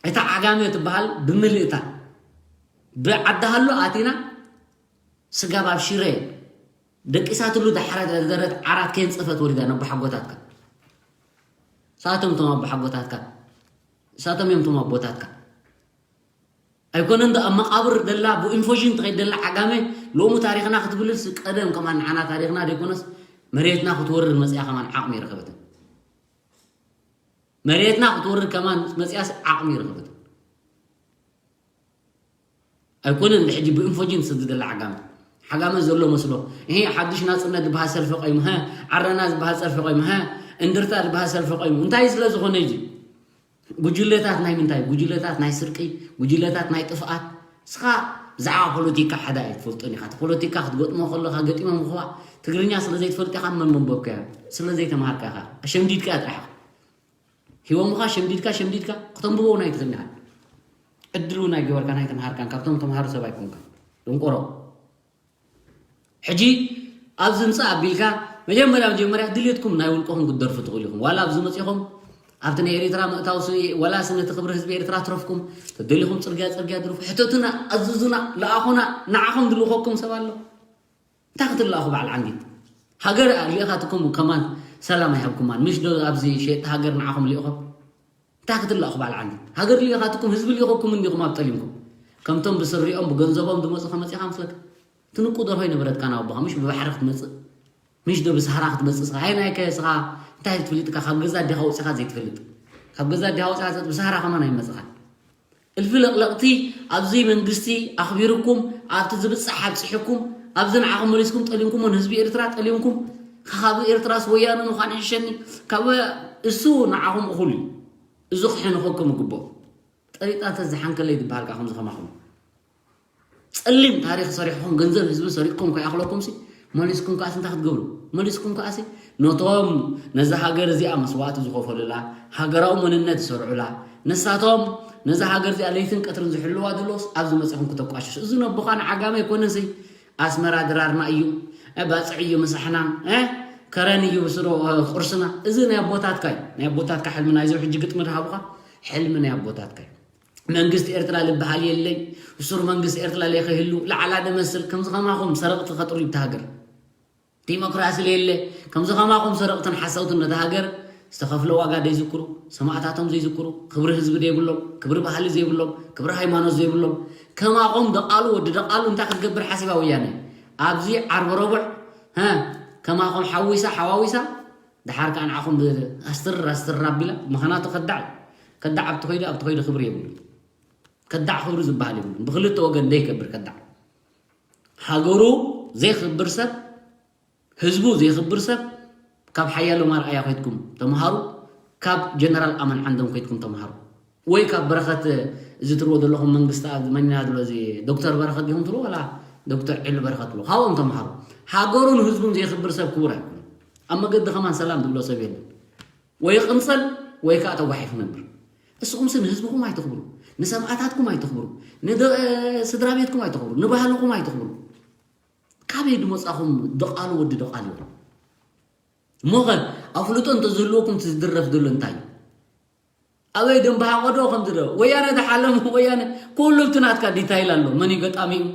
እታ ዓጋመ ትበሃል ብምልእታ ብዓዲ ሃሎ ኣቲና ስጋብ ኣብ ሽረ ደቂሳትሉ ዳሕረ ደረት ዓራት ከየንጸፈት ወሪዳ ነቦሓጎታትካ። ንሳቶም እቶም ኣቦሓጎታትካ። ንሳቶም እዮም እቶም ኣቦታትካ። ኣይኮነን ዶ ኣብ መቓብር ደላ ብኢንፎርሜሽን ትኸይድ ደላ ዓጋመ ሎሚ ታሪኽና ክትብልስ ቀደም ከማን ንዓና ታሪኽና ደይኮነስ መሬትና ክትወርር መጽያ ከማን ዓቕሚ ይረኸበትን። መሬትና ክትወርር ከማን መጽያስ ዓቕሚ ይረኸበትን። ኣይኮነን ሕጂ ብኢንፎርሜሽን ዝሰድደላ ዓጋመ። ዓጋመ ዘሎ መስሎ። እሄ ሓድሽ ናጽነት ዝበሃል ሰልፊ ቆይሙ፣ ሀ፣ ዓረና ዝበሃል ሰልፊ ቆይሙ፣ ሀ፣ እንድርታ ዝበሃል ሰልፊ ቆይሙ። እንታይ ስለ ዝኾነ እዩ? ጉጅለታት ናይ ምንታይ? ጉጅለታት ናይ ስርቂ፣ ጉጅለታት ናይ ጥፍኣት። ንስኻ ብዛዕባ ፖለቲካ ሓደ ኣይትፈልጦን ኢኻ። እቲ ፖለቲካ ክትገጥሞ ከለኻ ገጢሞም ምኽባእ ትግርኛ ስለ ዘይትፈልጥ ኢኻ፣ መን መንበብካዮ? ስለ ዘይተምሃርካ ኢኻ። ኣሸምዲድካ ጥራሕ ኢኻ። ሂቦምኻ ሸምዲድካ፣ ሸምዲድካ፣ ክተንብቦ እውን ኣይትኽእልን ኢኻ። ዕድል እውን ኣይገበርካን ኣይተምሃርካን፣ ካብቶም ተምሃሩ ሰብ ኣይኮንካን። ደንቆሮ። ሕጂ ኣብዚ ምጻእ ኣቢልካ መጀመርያ፣ መጀመርያ ድልየትኩም ናይ ውልቅኹም ክትደርፉ ትኽእሉ ኢኹም። ዋላ ኣብዚ መጺኹም ኣብቲ ናይ ኤርትራ ምእታው ሲ-፣ ዋላ ሲ ነቲ ክብሪ ህዝቢ ኤርትራ ትረፍኩም፣ ተደሊኹም ጽርግያ፣ ጽርግያ ድርፉ፣ ሕተቱና፣ ኣዝዙና፣ ለኣኹና፣ ንዓኹም ድልኸኩም ሰብ ኣሎ። እንታይ ክትላእኹ በዓል ዓንዲት? ሃገር ልኢኻትኩም ከማን ሰላም ኣይሃብኩማን። ምሽ ዶ ኣብዚ ሸየጥቲ ሃገር ንዓኹም ልኢኾም? እንታይ ክትላእኹ በዓል ዓንዲት? ሃገር ልኢኻትኩም፣ ህዝቢ ልኢኹኩም እንዲኹም ኣብ ጠሊምኩም። ከምቶም ብስሪኦም፣ ብገንዘቦም ዝመጹ ከመጺኻ መስለካ? ትንቁ ደርሆ ይነበረትካ ናብ ኣቦኻ፣ ምሽ ብባሕሪ ክትመጽእ? ምሽ ዶ ብሳህራ ክትመጽእ ስኻ? ሃይ ናይከ ስኻ እንታይ ትፍልጥካ? ካብ ገዛ ኣዴኻ ወጺኻ ዘይትፈልጥ? ካብ ገዛ ኣዴኻ ወጺኻ ዘጥ-፣ ብሳህራ ከማን ኣይመጽኻን። እልፊ ለቕለቕቲ ኣብዚ መንግስቲ ኣኽቢርኩም፣ ኣብቲ ዝብጻሕ ኣብጺሕኩም፣ ኣብዚ ንዓኹም መሊስኩም ጠሊምኩሞ፣ ንህዝቢ ኤርትራ ጠሊምኩም፣ ካብ ኤርትራስ ወያነ ምዃን ይሕሸኒ፣ ካብ እሱ ንዓኹም እኹል እዩ። እዚ ክሕንኸኩም ይግብኦ። ጠሪጣ እንተ ዝሓንከለይ ዝበሃል ከኣ ከምዚ ከማኹም። ጸሊም ታሪኽ ሰሪሕኩም፣ ገንዘብ ህዝቢ ሰሪቕኩም ከይኣኽለኩምሲ፣ መሊስኩም ከኣሲ እንታይ ክትገብሩ? መሊስኩም ከኣሲ ነቶም ነዛ ሃገር እዚኣ መስዋእቲ ዝኸፈሉላ፣ ሃገራዊ መንነት ዝሰርዑላ፣ ንሳቶም ነዛ ሃገር እዚኣ ለይትን ቀትርን ዝሕልዋ ዘለውስ ኣብዚ መጺኹም ክተቋሽሹ። እዚ ነቦኻ ንዓጋመ ኣይኮነንሲ፣ ኣስመራ ድራርና እዩ፣ እ፣ ባጽዕ እዩ ምሳሕና፣ እ፣ ከረን እዩ ብስሮ፣ እ፣ ቁርስና። እዚ ናይ ኣቦታትካ እዩ። ናይ ኣቦታትካ ሕልሚ ናይዞም ሕጂ ግጥሚ ድሃቡኻ፣ ሕልሚ ናይ ኣቦታትካ እዩ። መንግስቲ ኤርትራ ልበሃል የለይ፣ እሱር መንግስቲ ኤርትራ ለይከህሉ፣ ለዓላ ደመስል፣ ከምዚ ከማኹም ሰረቕቲ ከጥርዩ እታ ሃገር። ዲሞክራሲ ለየለ፣ ከምዚ ከማኹም ሰረቕትን ሓሰውትን ነታ ሃገር ዝተኸፍለ ዋጋ ዘይዝክሩ፣ ሰማእታቶም ዘይዝክሩ፣ ክብሪ ህዝቢ ዘይብሎም፣ ክብሪ ባህሊ ዘይብሎም፣ ክብሪ ሃይማኖት ዘይብሎም፣ ከማኹም ደቓሉ ወዲ ደቓሉ እንታይ ክትገብር ሓሲባ ወያነ? ኣብዚ ዓርቢ ረቡዕ፣ ሀ፣ ከማኹም ሓዊሳ ሓዋዊሳ፣ ድሓር ከዓ ንዓኹም ኣስትር ኣስትር ኣቢላ። ምኽንያቱ ከዳዕ እዩ። ከዳዕ ኣብቲ ከይዱ ኣብቲ ከይዱ ክብሪ የብሉን። ከዳዕ ክብሪ ዝበሃል የብሉን። ብክልተ ወገን ደይከብር ከዳዕ። ሃገሩ ዘይክብር ሰብ፣ ህዝቡ ዘይክብር ሰብ፣ ካብ ሓያሎም ኣርኣያ ኮይትኩም ተምሃሩ፣ ካብ ጀነራል ኣማን ዓንዶም ኮይትኩም ተምሃሩ። ወይ ካብ በረኸት፣ እዚ ትርዎ ዘለኹም መንግስቲ ኣብ መን ኢና ዝብሎ፣ እዚ ዶክተር በረኸት ዲኹም ትብሉ ዋላ ዶክተር ዒሉ በረኸት ትብሉ፣ ካብኦም ተምሃሩ። ሃገሩን ህዝቡን ዘይኽብር ሰብ ክቡር ኣይኮነን። ኣብ መገዲ ከማን ሰላም ዝብሎ ሰብ የለን። ወይ ቅንጸል ወይ ከዓ ተጓሒፍ ነብር። እስኹምሲ ንህዝብኹም ኣይተኽብሩ፣ ንሰማእታትኩም ኣይተኽብሩ፣ ንደ-፣ ስድራ ቤትኩም ኣይተኽብሩ፣ ንባህልኹም ኣይተኽብሩ። ካበይ ድመጻኹም ደቓሉ ወዲ ደቓሉ እዮም። እሞኸ ኣፍልጦ እንተዝህልወኩም እቲ ዝድረፍ ዘሎ እንታይ እዩ? ኣበይ ደንበሃቆ ዶ ከም ዝረ-፣ ወያነ ደሓለም ወያነ ኩሉ እቲ ናትካ ዲታይል ኣሎ። መን እዩ ገጣሚ እዩ?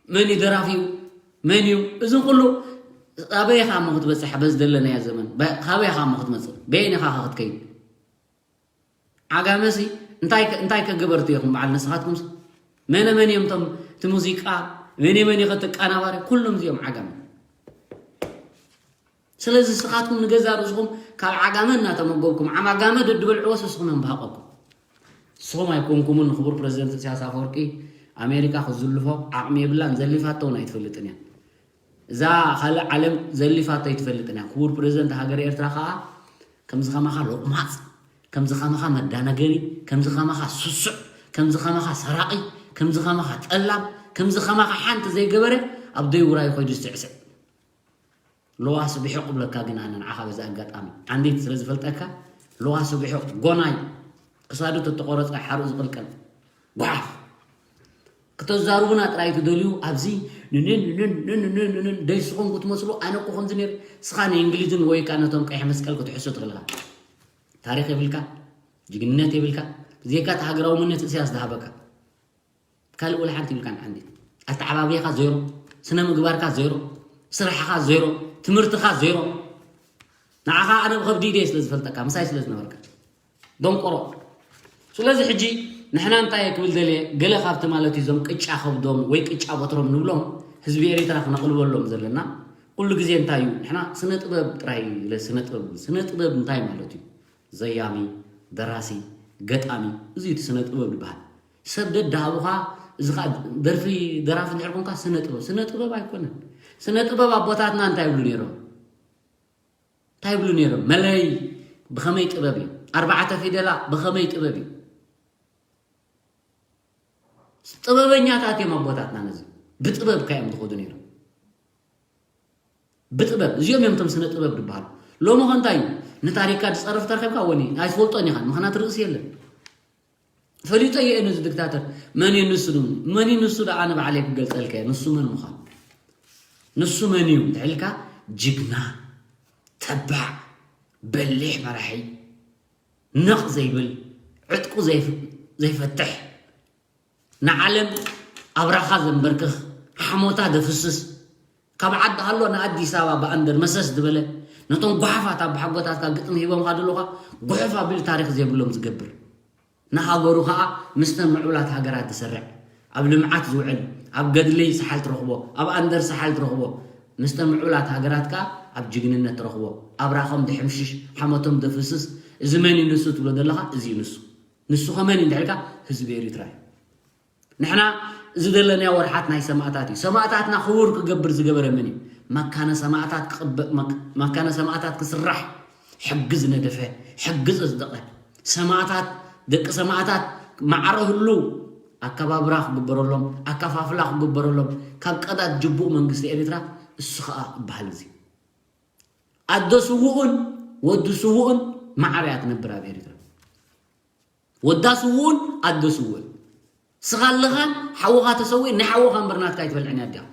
መን እዩ ደራፊ እዩ? መን እዩ? እዚ ኩሉ ኣበይ ኢኻ እሞ ክትበጽሕ በዚ ዘለናዮ ዘመን? በ-፣ ካበይ ኢኻ እሞ ክትመጽእ? በየን ኢኻ ከ ክትከይድ? ዓጋመሲ እንታይ ከ-፣ እንታይ ከ ገበርቲ ኢኹም በዓል ንስኻትኩምሲ? መነ መን እዮም እቶም እቲ ሙዚቃ? መን መን እዩ ከ እቲ ኣቀናባሪ? ኩሎም እዚኦም ዓጋመ። ስለዚ ንስኻትኩም ንገዛ ርእስኹም ካብ ዓጋመ እናተመገብኩም ዓማጋመ ደድበልዕዎ ስስኹም የንባሃቐኩም። ንስኹም ኣይኮንኩምን ንክቡር ፕረዚደንት ኢሳያስ ኣፈወርቂ ኣሜሪካ ክዝልፎ ዓቕሚ የብላን፣ ዘሊፋቶ እውን ኣይትፈልጥን እያ። እዛ ካልእ ዓለም ዘሊፋቶ ኣይትፈልጥን እያ። ክቡር ፕረዚደንት ሃገር ኤርትራ ከዓ ከምዚ ከማኻ ሎቕማፅ፣ ከምዚ ከማኻ መዳናገሪ፣ ከምዚ ከማኻ ስሱዕ፣ ከምዚ ከማኻ ሰራቒ፣ ከምዚ ከማኻ ጠላም፣ ከምዚ ከማኻ ሓንቲ ዘይገበረ ኣብ ደይ ውራይ ኮይዱ ዝስዕስዕ። ለዋስ ብሒቕ ብለካ ግን ኣነ ንዓኻ በዚ ኣጋጣሚ ዓንዲት ስለ ዝፈልጠካ ለዋስ ብሒቕ ጎናይ ክሳዱ ተተቆረጸ ሓሩ ዝቕልቀል ጓሓፍ ክተዛሩቡና ጥራይ ትደልዩ ኣብዚ ንንን ንንን ንንን ንንን ደይስኹም ክትመስሉ ኣነ እኮ ከምዚ ነይረ ስኻ ንእንግሊዝን ወይ ከኣ ነቶም ቀይሕ መስቀል ክትሕሱ ትኽእልካ ታሪኽ የብልካ ጅግንነት የብልካ ብዘይካ እቲ ሃገራዊ መንነት እስያስ ዝሃበካ ካልእ ወላ ሓንቲ ይብልካን ዓንዲ ኣተዓባብያኻ ዜሮ ስነ ምግባርካ ዜሮ ስራሕኻ ዜሮ ትምህርትኻ ዜሮ ንዓኻ ኣነ ብኸብዲ ኢደይ ስለ ዝፈልጠካ ምሳይ ስለ ዝነበርካ ደንቆሮ ስለዚ ሕጂ ንሕና እንታይ ክብል ደልየ ገለ ካብቲ ማለት እዩ እዞም ቅጫ ከብዶም ወይ ቅጫ በትሮም ንብሎም ህዝቢ ኤሪትራ ክነቕልበሎም ዘለና ኩሉ ግዜ እንታይ እዩ ንሕና ስነ ጥበብ ጥራይ ስነ ጥበብ ስነ ጥበብ እንታይ ማለት እዩ ዘያሚ፣ ደራሲ፣ ገጣሚ፣ እዚ እቲ ስነ ጥበብ ዝበሃል። ሰብ ደዳሃቡኻ፣ እዚ ኸዓ ደርፊ ደራፊ እንድሕር ኮንካ ስነ ጥበብ። ስነ ጥበብ ኣይኮነን። ስነ ጥበብ ኣቦታትና እንታይ ይብሉ ነይሮም? እንታይ ይብሉ ነይሮም? መለይ ብኸመይ ጥበብ እዩ? ኣርባዕተ ፊደላ ብኸመይ ጥበብ እዩ? ጥበበኛታት እዮም ኣቦታትና ነዚ። ብጥበብ ካዮም ዝኸዱ ነይሮም። ብጥበብ እዚኦም እዮም እቶም ስነ ጥበብ ዝበሃሉ ሎሚ ከ እንታይ እዩ ንታሪካ ዝፀርፍ ተረኪብካ ወኒ ኣይትፈልጦን ኢኻ ምክንያት ርእሲ የለን ፈሊጦ እየ ነዚ ዲክታተር መን እዩ ንሱ ድ መን እዩ ንሱ ድ ኣነ ባዕለይ ክገልፀልካ እየ ንሱ መን ምዃኑ ንሱ መን እዩ እንተልካ ጅግና ተባዕ በሊሕ መራሒ ነቕ ዘይብል ዕጥቁ ዘይፈትሕ ንዓለም ኣብራኻ ዘንበርክኽ ሓሞታ ዘፍስስ ካብ ዓዲ ሃሎ ንኣዲስ ኣበባ ብኣንደር መሰስ ዝበለ ነቶም ጓሓፋት ኣባሓጎታትካ ግጥሚ ሂቦምኻ ዘለኻ ጉሑፍ ኣቢሉ ታሪኽ ዘይብሎም ዝገብር ንሃገሩ ኸዓ ምስተን ምዕቡላት ሃገራት ዝሰርዕ ኣብ ልምዓት ዝውዕል ኣብ ገድሊ ሰሓል ትረኽቦ ኣብ ኣንደር ሰሓል ትረኽቦ ምስተን ምዕቡላት ሃገራት ከኣ ኣብ ጅግንነት ትረኽቦ ኣብራኾም ድሕምሽሽ ሓሞቶም ደፍስስ እዚ መን እዩ ንሱ ትብሎ ዘለኻ እዚ እዩ ንሱ ንሱ ኸመን እዩ እንድሕልካ ህዝቢ ኤሪትራ እዩ ንሕና እዚ ዘለናዮ ወርሓት ናይ ሰማእታት እዩ ሰማእታትና ክቡር ክገብር ዝገበረ መን እዩ መካነ ሰማእታት ክቕበ መካነ ሰማእታት ክስራሕ ሕጊ ዝነደፈ ሕጊ ዘጽደቐ ሰማእታት ደቂ ሰማእታት ማዕረ ህሉ ኣከባብራ ክግበረሎም ኣከፋፍላ ክግበረሎም ካብ ቀዳት ጅቡእ መንግስቲ ኤሪትራ እሱ ኸኣ ይበሃል እዚ ኣደ ስውኡን ወዲ ስውኡን ማዕረ እያ ትነብር ኣብ ኤሪትራ ወዳ ስውኡን ኣደ ስውኡን ስኻ ኣለኻን ሓውኻ ተሰዊኡ ናይ ሓውኻ እምበር ናትካ ኣይትበልዕን እያ ኣዲኻ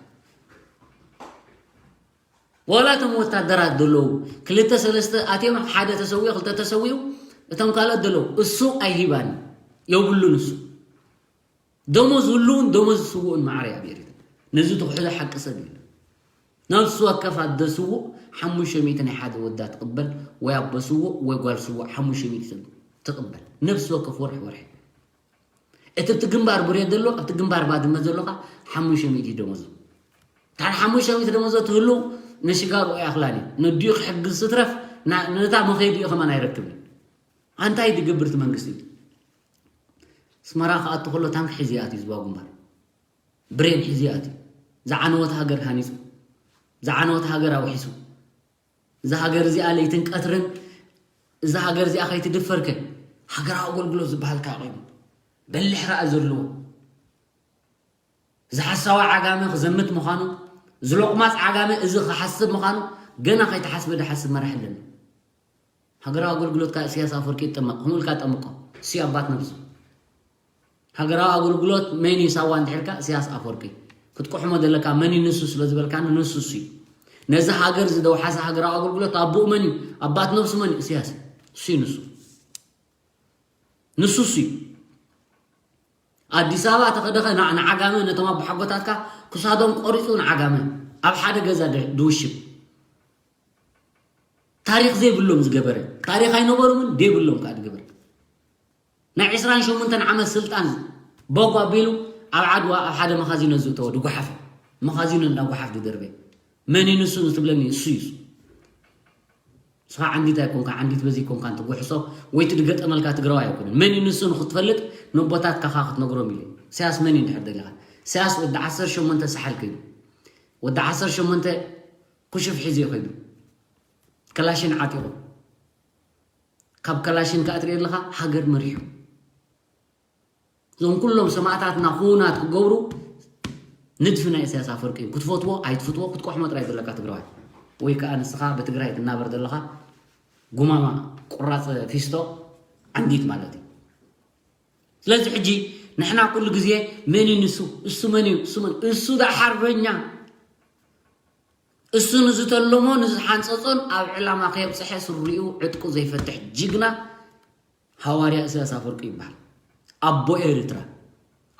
ዋላ እቶም ወታደራት ዘለዉ ክልተ ሰለስተ ኣትዮም ሓደ ተሰዊኡ ክልተ ተሰዊኡ እቶም ካልኦት ዘለዉ እሱ ኣይሂባን የብሉን እሱ ደሞዝ ህልውን ደሞዝ ስውኡን ማዕረ እያ ኣብ ኤሪትራ ነዚ ትኽሕዶ ሓቂ ሰብ የለን ነፍሲ ወከፍ ኣደ ስዉእ ሓሙሽተ ሚእቲ ናይ ሓደ ወዳ ትቕበል ወይ ኣቦ ስዉእ ወይ ጓል ስዉእ ሓሙሽተ ሚእቲ ትቕበል ነፍሲ ወከፍ ወርሒ ወርሒ እቲ ኣብቲ ግንባር ቡሬ ዘሎ ኣብቲ ግንባር ባድመ ዘሎኻ ሓሙሽተ ሚእቲ ደሞዝ ታን ሓሙሽተ ሚእቲ ደሞዞ ትህሉ ንሽጋሩ ኣይኣኽላን እዩ። ነዲኡ ክሕግዝ ስትረፍ ና- ነታ መኸይዲኡ ከማን ኣይረክብን። ኣንታይ ድገብር እቲ መንግስቲ? ኣስመራ ክኣቱ ከሎ ታንክ ሒዙ ይኣትዩ፣ ዝባ ግንባር ብሬን ሒዙ ይኣትዩ። ዝዓነወት ሃገር ሃኒፁ፣ ዝዓነወት ሃገር ኣውሒሱ። እዛ ሃገር እዚኣ ለይትን ቀትርን እዛ ሃገር እዚኣ ከይትድፈርከ ሃገራዊ ኣገልግሎት ዝበሃል ከኣ ኮይኑ በሊሕ ራእይ ዘለዎ፣ እዚ ሓሳዊ ዓጋመ ክዘምት ምዃኑ፣ እዚ ሎቕማፅ ዓጋመ እዚ ክሓስብ ምዃኑ ገና ከይተሓስበ ድሓስብ መራሕ ኣለና። ሃገራዊ ኣገልግሎት ከኣ እስያስ ኣፈወርቂ ይጠመቕ፣ ከምኡ ኢልካ ጠምቆ። እሱ ኣባት ነብሱ። ሃገራዊ ኣገልግሎት መን እዩ ሳዋ እንድሕርካ እስያስ ኣፈወርቂ ክትቆሕሞ ዘለካ መን እዩ ንሱ ስለ ዝበልካኒ ንሱ እሱ እዩ። ነዚ ሃገር ዝደውሓሰ ሃገራዊ ኣገልግሎት ኣቦኡ መን እዩ? ኣባት ነብሱ መን እዩ? እስያስ እዩ። እሱ እዩ ንሱ። ንሱ እሱ እዩ። ኣዲስ ኣበባ ተኸደኸ ንዓ- ንዓጋመ ነቶም ኣቦሓጎታትካ ክሳዶም ቆሪፁ ንዓጋመ ኣብ ሓደ ገዛ ድ- ድውሽብ ታሪኽ ዘይብሎም ዝገበረ ታሪኽ ኣይነበሮምን ዘይብሎም ከዓ ዝገበረ ናይ ዕስራን ሸሞንተን ዓመት ስልጣን ቦግ ኣቢሉ ኣብ ዓድዋ ኣብ ሓደ መኻዚኖ ዝእተወ ድጓሓፈ መኻዚኖ እንዳጓሓፍ ድደርበ መን እዩ ንሱ ንትብለኒ እሱ እዩ። ንስኻ ዓንዲት ኣይኮንካ፣ ዓንዲት በዚ ኣይኮንካ እንትጉሕሶ ወይ ትድገጠመልካ ትግራዋይ ኣይኮነን። መን እዩ ንሱ ንክትፈልጥ ንቦታት ካኻ ክትነግሮም ኢለ። ኢሳያስ መን እዩ እንድሕር ደሊኻ? ኢሳያስ ወዲ ዓሰርተ ሸሞንተ ሰሓል ከይዱ። ወዲ ዓሰርተ ሸሞንተ ኩሽፍ ሒዙ እዩ ከይዱ። ከላሽን ዓጢቑ። ካብ ከላሽን ከኣ ትርኢ ኣለኻ ሃገር መሪሑ። እዞም ኩሎም ሰማእታትና ኩናት ክገብሩ ንድፊ ናይ ኢሳያስ ኣፈወርቂ እዩ። ክትፈትዎ ኣይትፍትዎ ክትቆሕሞ ጥራይ ዘለካ ትግራዋይ። ወይ ከዓ ንስኻ ብትግራይ ትናበር ዘለኻ ጉማማ ቁራፅ ፊስቶ ዓንዲት ማለት እዩ። ስለዚ ሕጂ ንሕና ኩሉ ግዜ መን እዩ ንሱ? እሱ መን እዩ? እሱ መን? እሱ ደኣ ሓርበኛ። እሱ ንዝተለሞ ንዝሓንፀፆን ኣብ ዕላማ ከየብፅሐ ስሪኡ ዕጥቁ ዘይፈትሕ ጅግና ሃዋርያ ኢሳያስ ኣፈወርቂ ይበሃል። ኣቦ ኤርትራ፣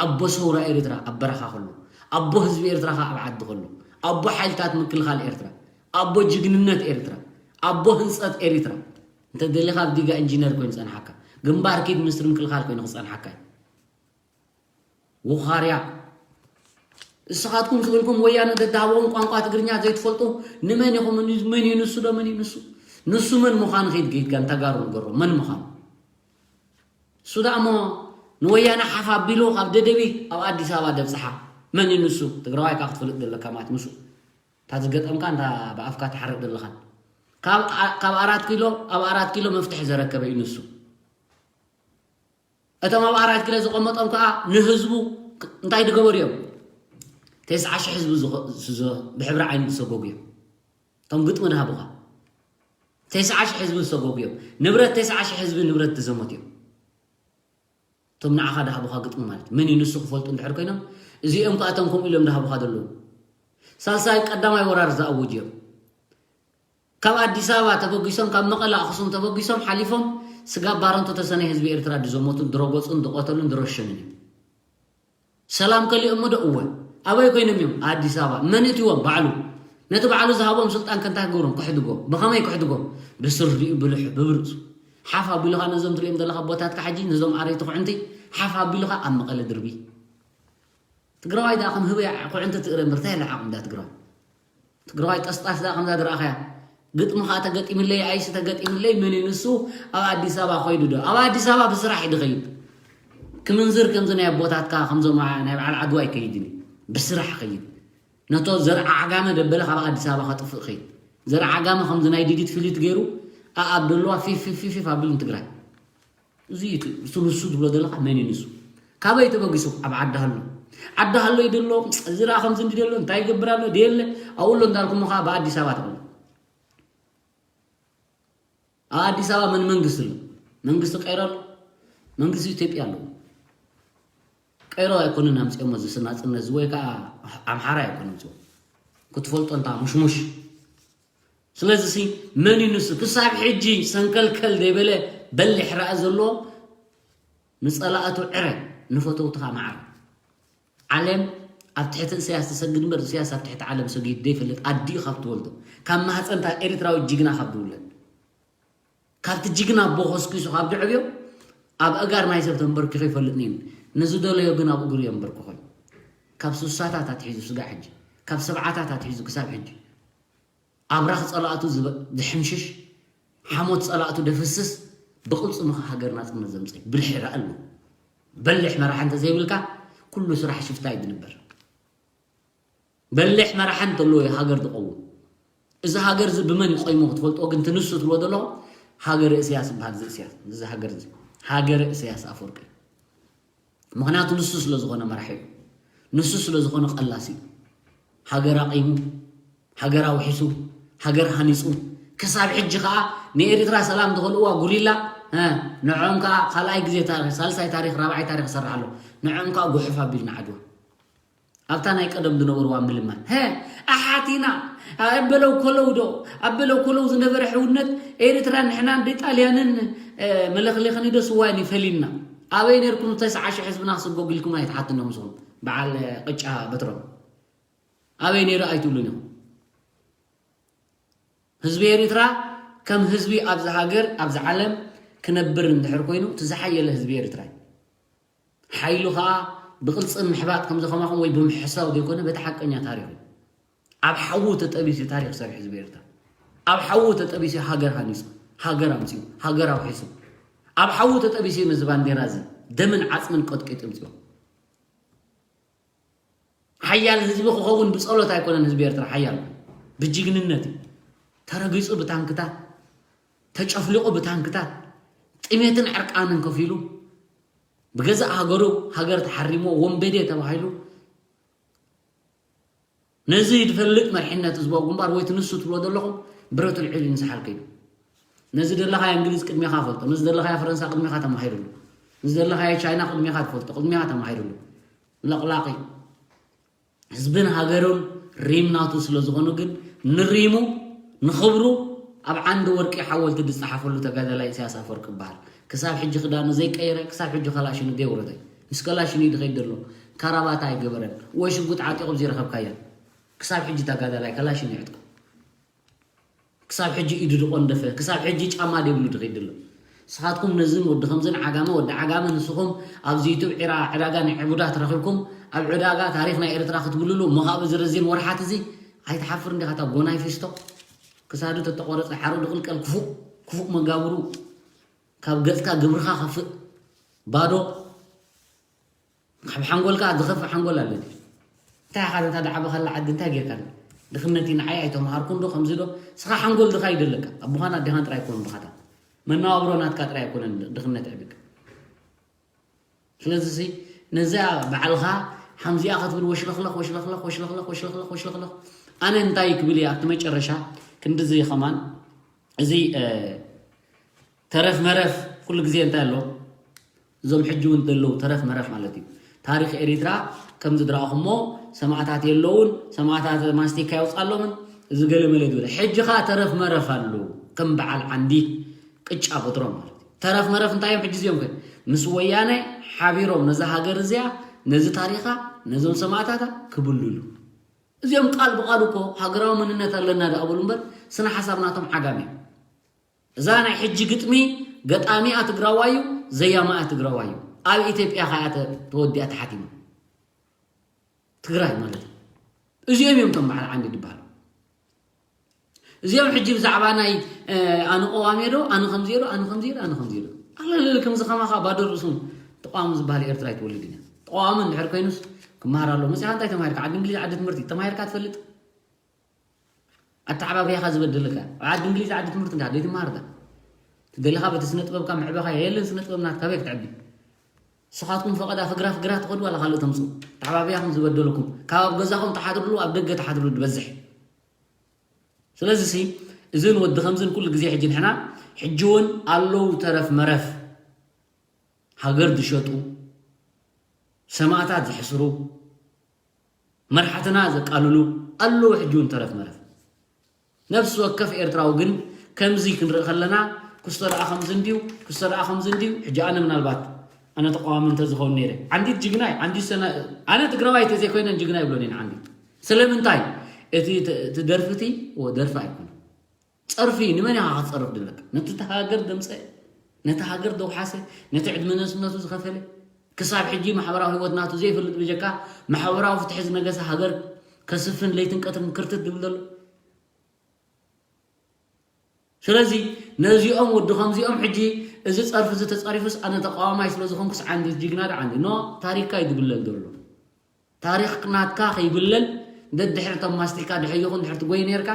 ኣቦ ሰውራ ኤርትራ ኣብ በረኻ ከሎ፣ ኣቦ ህዝቢ ኤርትራ ከኣ ኣብ ዓዲ ከሎ፣ ኣቦ ሓይልታት ምክልኻል ኤርትራ፣ ኣቦ ጅግንነት ኤርትራ፣ ኣቦ ህንፀት ኤርትራ። እንተ ደሊኻ ኣብ ዲጋ ኢንጂነር ኮይኑ ጸንሓካ፣ ግንባር ኪድ ሚኒስትሪ ምክልኻል ኮይኑ ክጸንሓካ እዩ። ውኻርያ። እስኻትኩም ስእልኩም ወያነ ደዳሃቦም ቋንቋ ትግርኛ ዘይትፈልጡ ንመን ኢኹም? መን እዩ ንሱ ዶ መን እዩ ንሱ? ንሱ መን ምዃኑ ከይድ ከይድካ ንተጋሩ ንገሮ መን ምዃኑ። እሱ ደኣ እሞ ንወያነ ሓፍ ኣቢሉ ካብ ደደቢት ኣብ ኣዲስ ኣበባ ደብፅሓ መን እዩ ንሱ? ትግራዋይ ካብ ክትፈልጥ ዘለካ ማለት ንሱ እታ ዝገጠምካ እንታ ብኣፍካ ትሓርቕ ዘለኻን ካብ ኣ- ካብ ኣራት ኪሎ ኣብ ኣራት ኪሎ መፍትሒ ዘረከበ እዩ ንሱ። እቶም ኣብ ኣራት ኪሎ ዝቐመጦም ከዓ ንህዝቡ እንታይ ዝገበሩ እዮም? ተስዓ ሽሕ ህዝቢ ዝኸ- ዝኸ- ብሕብሪ ዓይኒ ዝሰጎጉ እዮም። እቶም ግጥሚ ዝሃቡኻ ተስዓ ሽሕ ህዝቢ ዝሰጎጉ እዮም። ንብረት ተስዓ ሽሕ ህዝቢ ንብረት ዝዘመቱ እዮም። እቶም ንዓኻ ዝሃቡኻ ግጥሚ ማለት መን እዩ ንሱ ክፈልጡ እንድሕር ኮይኖም እዚኦም ከዓ እቶም ከምኡ ኢሎም ዝሃቡኻ ዘለዉ ሳልሳይ ቀዳማይ ወራር ዝኣወጁ እዮም። ካብ ኣዲስ ኣበባ ተበጊሶም ካብ መቐለ ኣኽሱም ተበጊሶም ሓሊፎም ስጋብ ባረንቱ ተሰነይ ህዝቢ ኤርትራ ዝዘመቱን ዝረገፁን ዝቐተሉን ዝረሸኑን እዮም። ሰላም ከሊኦሞ ዶ? እወ። ኣበይ ኮይኖም እዮም? ኣዲስ ኣበባ። መን እትዎም? ባዕሉ። ነቲ ባዕሉ ዝሃቦም ስልጣን ከ እንታይ ክገብሮም? ክሕድጎ። ብኸመይ ክሕድጎ? ብስርዲኡ ብልሑ ብብርፁ። ሓፍ ኣቢሉኻ ነዞም ትሪኦም ዘለኻ ኣቦታትካ ሕጂ ነዞም ኣረይቲ ኩዕንቲ ሓፍ ኣቢሉኻ ኣብ መቐለ ድርቢ። ትግራዋይ ደኣ ከም ህበይ ኩዕንቲ ትእረ እምበር እንታይ ኣለ ዓቕሚ ዳ ትግራዋይ? ትግራዋይ ጠስጣስ ደኣ ከምዛ ዝረኣኻያ ግጥሚ ኸዓ ተገጢምለይ ኣይሲ ተገጢምለይ መን እዩ ንሱ ኣብ ኣዲስ ኣበባ ኸይዱ ዶ ኣብ ኣዲስ ኣበባ ብስራሕ እዩ ድኸይድ ክምንዝር ከምዚ ናይ ኣቦታትካ ከምዞም ናይ በዓል ዓድዋ ኣይከይድን እዩ ብስራሕ ኸይድ ነቶ ዘርዓ ዓጋመ ደበለ ካብ ኣዲስ ኣበባ ከጥፍእ ኸይድ ዘርዓ ዓጋመ ከምዚ ናይ ዲዲት ፍሊት ገይሩ ኣኣብ ደለዋ ፊፍ ፊፍ ፊፍ ኣቢሉ ንትግራይ እዚ እዩ እቲ ንሱ ዝብሎ ዘለኻ መን እዩ ንሱ ካበይ ተበጊሱ ኣብ ዓዲ ሃሎ ዓዲ ሃሎ እዩ ደሎ እዚ ደኣ ከምዚ እንዲ ደሎ እንታይ ይገብር ኣሎ ደየለ ኣብኡ ኣሎ እንዳልኩሞ ከዓ ብኣዲስ ኣበባ ተቕሎ ኣብ ኣዲስ ኣበባ መን መንግስቲ ኣሎ መንግስቲ ቀይሮ ኣሎ መንግስቲ ኢትዮጵያ ኣለዎ ቀይሮ ኣይኮነን ኣምፅኦሞ እዚ ስናፅነት እዚ ወይ ከዓ ኣምሓራ ኣይኮነ ኣምፅኦ ክትፈልጦ እንታ ሙሽሙሽ ስለዚሲ መን እዩ ንሱ ክሳብ ሕጂ ሰንከልከል ዘይበለ በሊሕ ራእ ዘለዎ ንፀላእቱ ዕረ ንፈተውትኻ መዓር ዓለም ኣብ ትሕቲ እስያስ ትሰግድ እምበር እስያስ ኣብ ትሕቲ ዓለም ሰጊድ ዘይፈልጥ ኣዲኡ ካብ ትወልዶ ካብ ማህፀንታ ኤርትራዊ ጅግና ካብ ዝውለድ ካብቲ ጅግና ኣቦ ኮስኪሱ ካብ ድዕብዮ ኣብ ኣጋር ናይ ሰብ ተንበርኪኹ ይፈልጥ ነይሩ። ንዝደለዮ ግን ኣብ እግሩ የንበርክኾ እዩ። ካብ ሱሳታት ኣትሒዙ ስጋዕ ሕጂ ካብ ሰብዓታት ኣትሒዙ ክሳብ ሕጂ ኣብራኽ ጸላእቱ ዝብ- ዝሕምሽሽ፣ ሓሞት ጸላእቱ ደፍስስ፣ ብቕልጽሙ ሃገር ናጽነት ዘምጽእ ብልሒ ርኣ ኣሎ። በሊሕ መራሒ እንተዘይብልካ ኩሉ ስራሕ ሽፍታ እዩ ዝንበር። በሊሕ መራሒ እንተሎ እዩ ሃገር ዝቐውም። እዚ ሃገር እዚ ብመን ይቆይሞ ክትፈልጥዎ ግን ትንሱ ትብሎ ዘለኹም ሃገር እስያስ ዝበሃል እዚ እስያስ እዚ ሃገር እዚ ሃገር እስያስ ኣፈወርቂ እዩ። ምኽንያቱ ንሱ ስለ ዝኾነ መራሒ እዩ። ንሱ ስለ ዝኾነ ቀላሲ እዩ። ሃገር ኣቒሙ፣ ሃገር ኣውሒሱ፣ ሃገር ሃኒፁ ክሳብ ሕጂ ከዓ ንኤርትራ ሰላም ዝኸልእዋ ጉሪላ ንዖም ከዓ ካልኣይ ግዜ ታሪክ ሳልሳይ ታሪክ ራብዓይ ታሪክ ይሰርሕ ኣሎ። ንዖም ከዓ ጉሕፍ ኣቢልና ዓድዋ ኣብታ ናይ ቀደም ዝነበርዋ ምልማን ሀ ኣሓቲና ኣበለው ኮለው ዶ ኣበለው ኮለው ዝነበረ ሕውነት ኤርትራ ንሕናን ብጣልያንን መለክለክኒ ዶ ስዋይን ይፈሊና ኣበይ ነርኩም ተስዓ ሽሕ ህዝብና ክስጎግ ኢልኩም ኣይትሓትኖም ንስኹም በዓል ቅጫ በትሮም ኣበይ ነይሩ ኣይትብሉን ኢኹም ህዝቢ ኤርትራ ከም ህዝቢ ኣብዚ ሃገር ኣብዚ ዓለም ክነብር እንድሕር ኮይኑ እቲ ዝሓየለ ህዝቢ ኤርትራ እዩ ሓይሉ ከዓ ብቅልፅም ምሕባጥ ከምዚ ከማኹም ወይ ብምሕሳው ዘይኮነ በቲ ሓቀኛ ታሪክ እዩ ኣብ ሓዉ ተጠቢሱ ታሪክ ሰሪሑ ህዝቢ ኤርትራ ኣብ ሓዉ ተጠቢሱ ሃገር ሃኒፁ ሃገር ኣምፅኡ ሃገር ኣውሒሱ ኣብ ሓዉ ተጠቢሱ ነዚ ባንዴራ እዚ ደምን ዓፅምን ቀጥቂጡ ምፅኡ ሓያል ህዝቢ ክኸውን ብፀሎት ኣይኮነን ህዝቢ ኤርትራ ሓያል ብጅግንነት እዩ ተረጊፁ ብታንክታት ተጨፍሊቑ ብታንክታት ጥሜትን ዕርቃንን ከፊሉ ብገዛእ ሃገሩ ሃገር ተሓሪሞ ወንበዴ ተባሂሉ ነዚ ዝፈልጥ መርሕነት ህዝባዊ ግንባር ወይ ትንሱ ትብሎ ዘለኹም ብረት ልዕል ንስሓል ከይዱ ነዚ ደለኻዮ እንግሊዝ ቅድሜኻ ፈልጦ ነዚ ደለኻዮ ፈረንሳ ቅድሜኻ ተማሂርሉ ነዚ ደለኻዮ ቻይና ቅድሜኻ ትፈልጦ ቅድሜኻ ተማሂርሉ ለቕላቒ ህዝብን ሃገሩን ሪም ናቱ ስለ ዝኾኑ ግን ንሪሙ ንኽብሩ ኣብ ዓንዲ ወርቂ ሓወልቲ ዝፀሓፈሉ ተጋዳላይ ኢሳያስ ኣፈወርቂ ይበሃል። ክሳብ ሕጂ ክዳኑ ዘይቀየረ፣ ክሳብ ሕጂ ከላሽኑ ዘይወረደ። ምስ ከላሽኑ እዩ ዝኸይድ ዘሎ። ካራባታ ኣይገበረን ወይ ሽጉጥ ዓጢቑ ዘይረኸብካዮን። ክሳብ ሕጂ ተጋዳላይ ከላሽኑ ይዕጥቁ። ክሳብ ሕጂ ኢዱ ዝቆንደፈ፣ ክሳብ ሕጂ ጫማ ዘይብሉ ዝኸይድ ዘሎ። ንስኻትኩም ነዝን ወዲ ከምዝን ዓጋመ፣ ወዲ ዓጋመ ንስኹም ኣብዚ ዩቱብ ዒራ ዕዳጋ ናይ ዕቡዳት ረኺብኩም ኣብ ዕዳጋ ታሪኽ ናይ ኤርትራ ክትብልሉ እሞ ካብ እዚ ረዚን ወርሓት እዚ ኣይትሓፍር እንዲኻ እታ ጎናይ ፊስቶ ክሳዱ ተተቆረፀ ሓሩ ድቕልቀል ክፉእ ክፉእ መጋብሩ ካብ ገፅካ ግብርኻ ከፍእ ባዶ ካብ ሓንጎልካ ዝኸፍእ ሓንጎል ኣለ ድዩ? እንታይ ኢኻ ነታ ዝዓበኻላ ዓዲ እንታይ ጌርካ? ድኽነት እዩ ንዓይ ኣይተምሃርኩን ዶ ከምዚ ዶ? ስኻ ሓንጎል ድኻ ይደለካ ኣቦኻን ኣዴኻን ጥራይ ኣይኮኑን ድኻታት መነባብሮ ናትካ ጥራይ ኣይኮነን ድኽነት ዕብቅ ስለዚ ሲ ነዚኣ ባዕልኻ ሓምዚኣ ክትብል ወሽለኽለኽ ወሽለኽለኽ ወሽለኽለኽ ወሽለኽለኽ ወሽለኽለኽ ኣነ እንታይ ክብል እየ ኣብቲ መጨረሻ ክንድዚ ከማን እዚ ተረፍ መረፍ ኩሉ ግዜ እንታይ ኣሎ እዞም ሕጂ እውን ዘለዉ ተረፍ መረፍ ማለት እዩ ታሪክ ኤሪትራ ከም ዝድረኣኹሞ ሰማእታት የለውን ሰማእታት ማስቲካ የውፃሎምን እዚ ገለመለ ዝበለ ሕጂ ኸዓ ተረፍ መረፍ ኣሎ ከም በዓል ዓንዲት ቅጫ በትሮም ማለት እዩ ተረፍ መረፍ እንታይ እዮም ሕጂ እዚኦም ከ ምስ ወያነ ሓቢሮም ነዛ ሃገር እዚኣ ነዚ ታሪኻ ነዞም ሰማእታታ ክብልሉ እዚኦም ቃል ብቃል እኮ ሃገራዊ መንነት ኣለና ዳኣ በሉ እምበር ስነ ሓሳብ ናቶም ዓጋም እዩ እዛ ናይ ሕጂ ግጥሚ ገጣሚኣ ትግራዋይ እዩ ዘያማኣ ትግራዋይ እዩ ኣብ ኢትዮጵያ ከኣ ተወዲኣ ተሓቲሙ ትግራይ ማለት እዩ እዚኦም እዮም ቶም በዓል ዓንዲ ዝበሃሉ እዚኦም ሕጂ ብዛዕባ ናይ ኣነ ቀዋሚ ዶ ኣነ ከምዚ ዶ ኣነ ከምዚ ዶ ኣነ ከምዚ ዶ ኣለለለ ከምዚ ከማኻ ባዶ ርእሱ ተቃዋሚ ዝበሃል ኤርትራ ኣይትወልድን እያ ተቃዋሚ እንድሕር ኮይኑስ ክመሃር ኣሎ መፅኻ እንታይ ተማሂርካ ዓዲ እንግሊዝ ዓዲ ትምህርቲ ተማሂርካ ትፈልጥ ኣተዓባብያኻ ዝበደለካ ኣብ ዓዲ እንግሊዝ ዓዲ ትምህርቲ እንዳ ዘይትመሃር ዳ ትደለኻ በቲ ስነ ጥበብካ ምዕበኻ የለን ስነ ጥበብ ናት ካበይ ክትዕቢ ስኻትኩም ፈቐዳ ፍግራ ፍግራ ትኸዱ ዋላ ካልእ ተምፁ ኣተዓባብያኹም ዝበደለኩም ካብ ኣብ ገዛኹም ተሓድርሉ ኣብ ደገ ተሓድርሉ ዝበዝሕ ስለዚ ሲ እዝን ወዲ ከምዝን ኩሉ ግዜ ሕጂ ንሕና ሕጂ እውን ኣለዉ ተረፍ መረፍ ሃገር ዝሸጡ ሰማእታት ዝሕስሩ መርሓትና ዘቃልሉ ኣለዉ ሕጂ እውን ተረፍ መረፍ ነፍሲ ወከፍ ኤርትራዊ ግን ከምዚ ክንርኢ ከለና ክስቶ ደኣ ከምዚ እንድዩ ክስቶ ደኣ ከምዚ እንድዩ ሕጂ ኣነ ምናልባት ኣነ ተቃዋሚ እንተዝኸውን ነይረ ዓንዲት ጅግና እዩ ዓንዲት ሰና ኣነ ትግራዋይ ተዘይኮይነን ጅግና ይብሎን እየን ዓንዲት ስለምንታይ እቲ ደርፊ እቲ ደርፊ ኣይኮነ ፀርፊ ንመን ኢኻ ክትፀርፍ ድለካ ነቲ ሃገር ደምፀ ነቲ ሃገር ደውሓሰ ነቲ ዕድመ ነስነቱ ዝኸፈለ ክሳብ ሕጂ ማሕበራዊ ህይወት ናቱ ዘይፈልጥ ብጀካ ማሕበራዊ ፍትሒ ዝነገሰ ሃገር ከስፍን ለይትን ቀትርን ክርትት ድብል ዘሎ። ስለዚ ነዚኦም ወዲ ከምዚኦም ሕጂ እዚ ጸርፊ እዚ ተጸሪፉስ ኣነ ተቃዋማይ ስለ ዝኾንኩስ ዓንዲ ጅግና ዶ ዓንዲ ኖ ታሪክካ እዩ ዝግለል ዘሎ። ታሪኽ ናትካ ከይግለል ደድሕርቶም ማስቲካ ድሕር ይኹን ድሕር ትጎይ ነርካ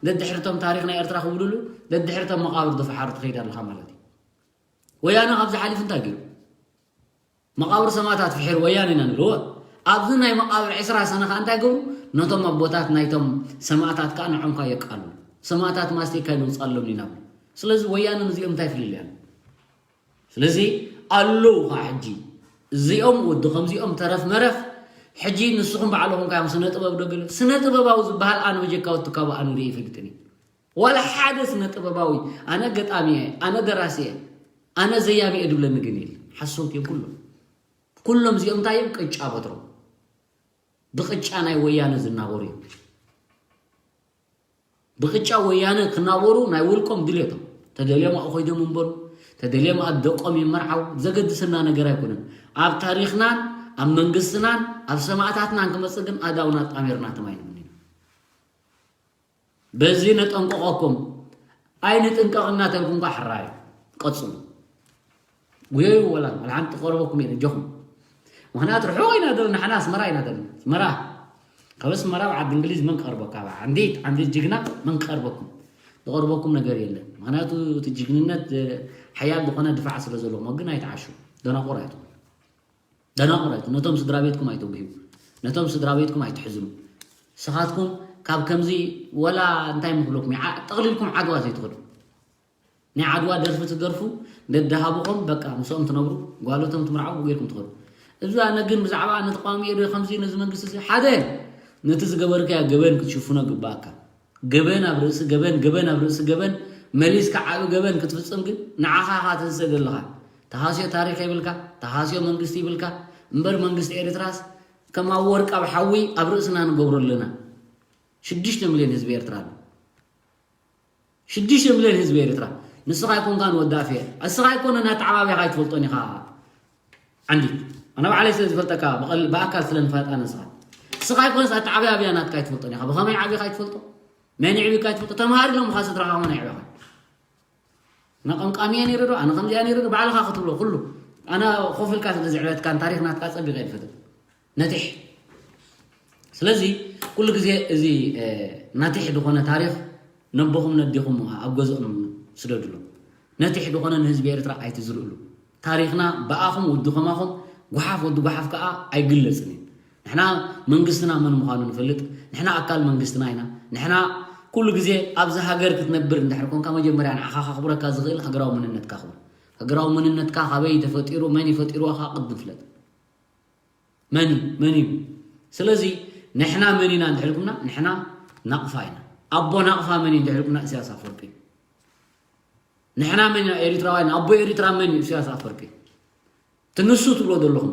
ደድሕርቶም ታሪኽ ናይ ኤርትራ ክብሉሉ ደድሕርቶም መቃብር ዝፈሓሩ ትኸይድ ኣለኻ ማለት እዩ። ወያነ ካብዚ ሓሊፉ እንታይ ገይሩ? መቃብር ሰማእታት ፍሒር ወያነ ኢና ንብልዎ። ኣብዚ ናይ መቃብር ዕስራ ሰነ ከዓ እንታይ ገብሩ? ነቶም ኣቦታት ናይቶም ሰማእታት ከዓ ንዖም ከዓ የቃሉ። ሰማእታት ማስቲካ ይንውፃሎም ኢና። ስለዚ ወያነ ንዚኦም እንታይ ፍልልያ? ስለዚ ኣለዉ ከዓ ሕጂ እዚኦም ወዲ ከምዚኦም ተረፍ መረፍ ሕጂ ንስኹም ባዕልኹም ካዮም ስነ ጥበብ ዶ ገለ ስነ ጥበባዊ ዝበሃል ኣነ በጀካ ወትካቡ ኣነ ርኢ ይፈልጥን እዩ። ዋላ ሓደ ስነ ጥበባዊ ኣነ ገጣሚ እየ ኣነ ደራሲ እየ ኣነ ዘያሚ እየ ድብለኒ ግን የለ። ሓሰውት እዮም ኩሎም። ኩሎም እዚኦም እንታይ እዮም? ቅጫ በትሮም ብቅጫ ናይ ወያነ ዝናበሩ እዮም። ብቅጫ ወያነ ክናበሩ ናይ ውልቆም ድሌቶም ተደልዮም ኣብኡ ኮይዶም ይንበሩ ተደልዮም ኣብ ደቆም ይመርዓው ዘገድሰና ነገር ኣይኮነን። ኣብ ታሪኽናን ኣብ መንግስትናን ኣብ ሰማእታትናን ክመፅእ ግን ኣዳውና ኣጣሚርና ተማይ ንብኒ በዚ ነጠንቀቐኩም። ኣይንጥንቀቕ እናተልኩም ኳ ሕራይ ቀፅሉ። ጉየዩ ወላ ወላ ሓንቲ ትቐርበኩም እየ እጆኹም። ምክንያቱ ርሑቕ ኢና ዘለና ንሕና ኣስመራ ኢና ዘለና ኣስመራ ካብ ኣስመራ ኣብ ዓዲ እንግሊዝ መን ክቐርበካ ኣብ ዓንዲት ዓንዲት ጅግና መን ክቐርበኩም ዝቐርበኩም ነገር የለን። ምክንያቱ እቲ ጅግንነት ሓያል ዝኾነ ድፋዕ ስለ ዘለኹም ግን ኣይትዓሹ። ደናቑር ኣይትኹኑ። ደናቑር ኣይትኹኑ። ነቶም ስድራ ቤትኩም ኣይተጉህዩ። ነቶም ስድራ ቤትኩም ኣይትሕዝኑ። ንስኻትኩም ካብ ከምዚ ወላ እንታይ ምክለኩም ጠቕሊልኩም ዓድዋ ዘይትኸዱ። ናይ ዓድዋ ደርፊ ትደርፉ ደደሃብኾም በቃ ምስኦም ትነብሩ ጓሎቶም ትምርዓው ጌርኩም ትኸዱ። እዚ ኣነ ግን ብዛዕባ ኣነ ተቃዋሚ እየ ዶ ከምዚ ነዚ መንግስቲ እዚ ሓደ ነቲ ዝገበርካዮ ገበን ክትሽፍኖ ግባእካ። ገበን ኣብ ርእሲ ገበን ገበን ኣብ ርእሲ ገበን መሊስካ ዓቢ ገበን ክትፍጽም ግን ንዓኻ ኢኻ ትህሰ ዘለኻ። ተሃስዮ ታሪኽ የብልካ፣ ተሃስዮ መንግስቲ ይብልካ። እምበር መንግስቲ ኤርትራስ ከም ኣብ ወርቂ ኣብ ሓዊ ኣብ ርእስና ንገብሮ ኣለና። ሽዱሽተ ሚልዮን ህዝቢ ኤርትራ ኣሎ። ሽዱሽተ ሚልዮን ህዝቢ ኤርትራ ንስኻ ኣይኮንካን ወዲ ኣፍየ እስኻ ኣይኮነን ኣተዓባብያኻ ኣይትፈልጦን ኢኻ። ዓንዲ ኣነ ባዕለይ ስለ ዝፈልጠካ ብኣካል ስለ ንፋጣ ንስኻ እስኻ ኣይኮነስ ኣተዓባብያ ናትካ ኣይትፈልጦን ኢኻ። ብኸመይ ዓቢኻ ኣይትፈልጦ መን ይዕቢካ ኣይትፈልጦ ተምሃር ኢሎም ኻ ስድራኻ ኾነ ይዕበኻ። ኣነ ቀምቃሚ እየ ነይረ ዶ ኣነ ከምዚ እያ ነይረ ዶ ባዕልኻ ክትብሎ ኩሉ ኣነ ኮፍ ኢልካ ስለ ዝዕበትካን ታሪኽ ናትካ ጸቢቐ እየ ዝፈትል። ነቲሕ ስለዚ ኩሉ ግዜ እዚ ናቲሕ ዝኾነ ታሪኽ ነቦኹም ነዲኹም ኣብ ገዝኦም ስደድሉ። ነቲሕ ዝኾነ ንህዝቢ ኤርትራ ኣይትዝርእሉ። ታሪኽና ብኣኹም ወዲ ከማኹም ጓሓፍ ወዲ ጓሓፍ ከዓ ኣይግለጽን እዩ። ንሕና መንግስትና መን ምዃኑ ንፈልጥ። ንሕና ኣካል መንግስትና ኢና። ንሕና ኩሉ ግዜ ኣብዚ ሃገር ክትነብር እንድሕር ኮንካ መጀመርያ ንዓኻ ከኽብረካ ዝኽእል ሃገራዊ መንነትካ ክብር። ሃገራዊ መንነትካ ካበይ ተፈጢሩ መን ይፈጢሩካ ቅድም ፍለጥ። መን እዩ መን እዩ? ስለዚ ንሕና መን ኢና እንድሕልኩምና ንሕና ናቕፋ ኢና። ኣቦ ናቕፋ መን እዩ እንድሕልኩምና እስያስ ኣፈወርቂ እዩ። ንሕና መን ኢና ኤሪትራውያን ኣቦ ኤሪትራ መን እዩ እስያስ ኣፈወርቂ እዩ። ትንሱ ትብሎ ዘለኹም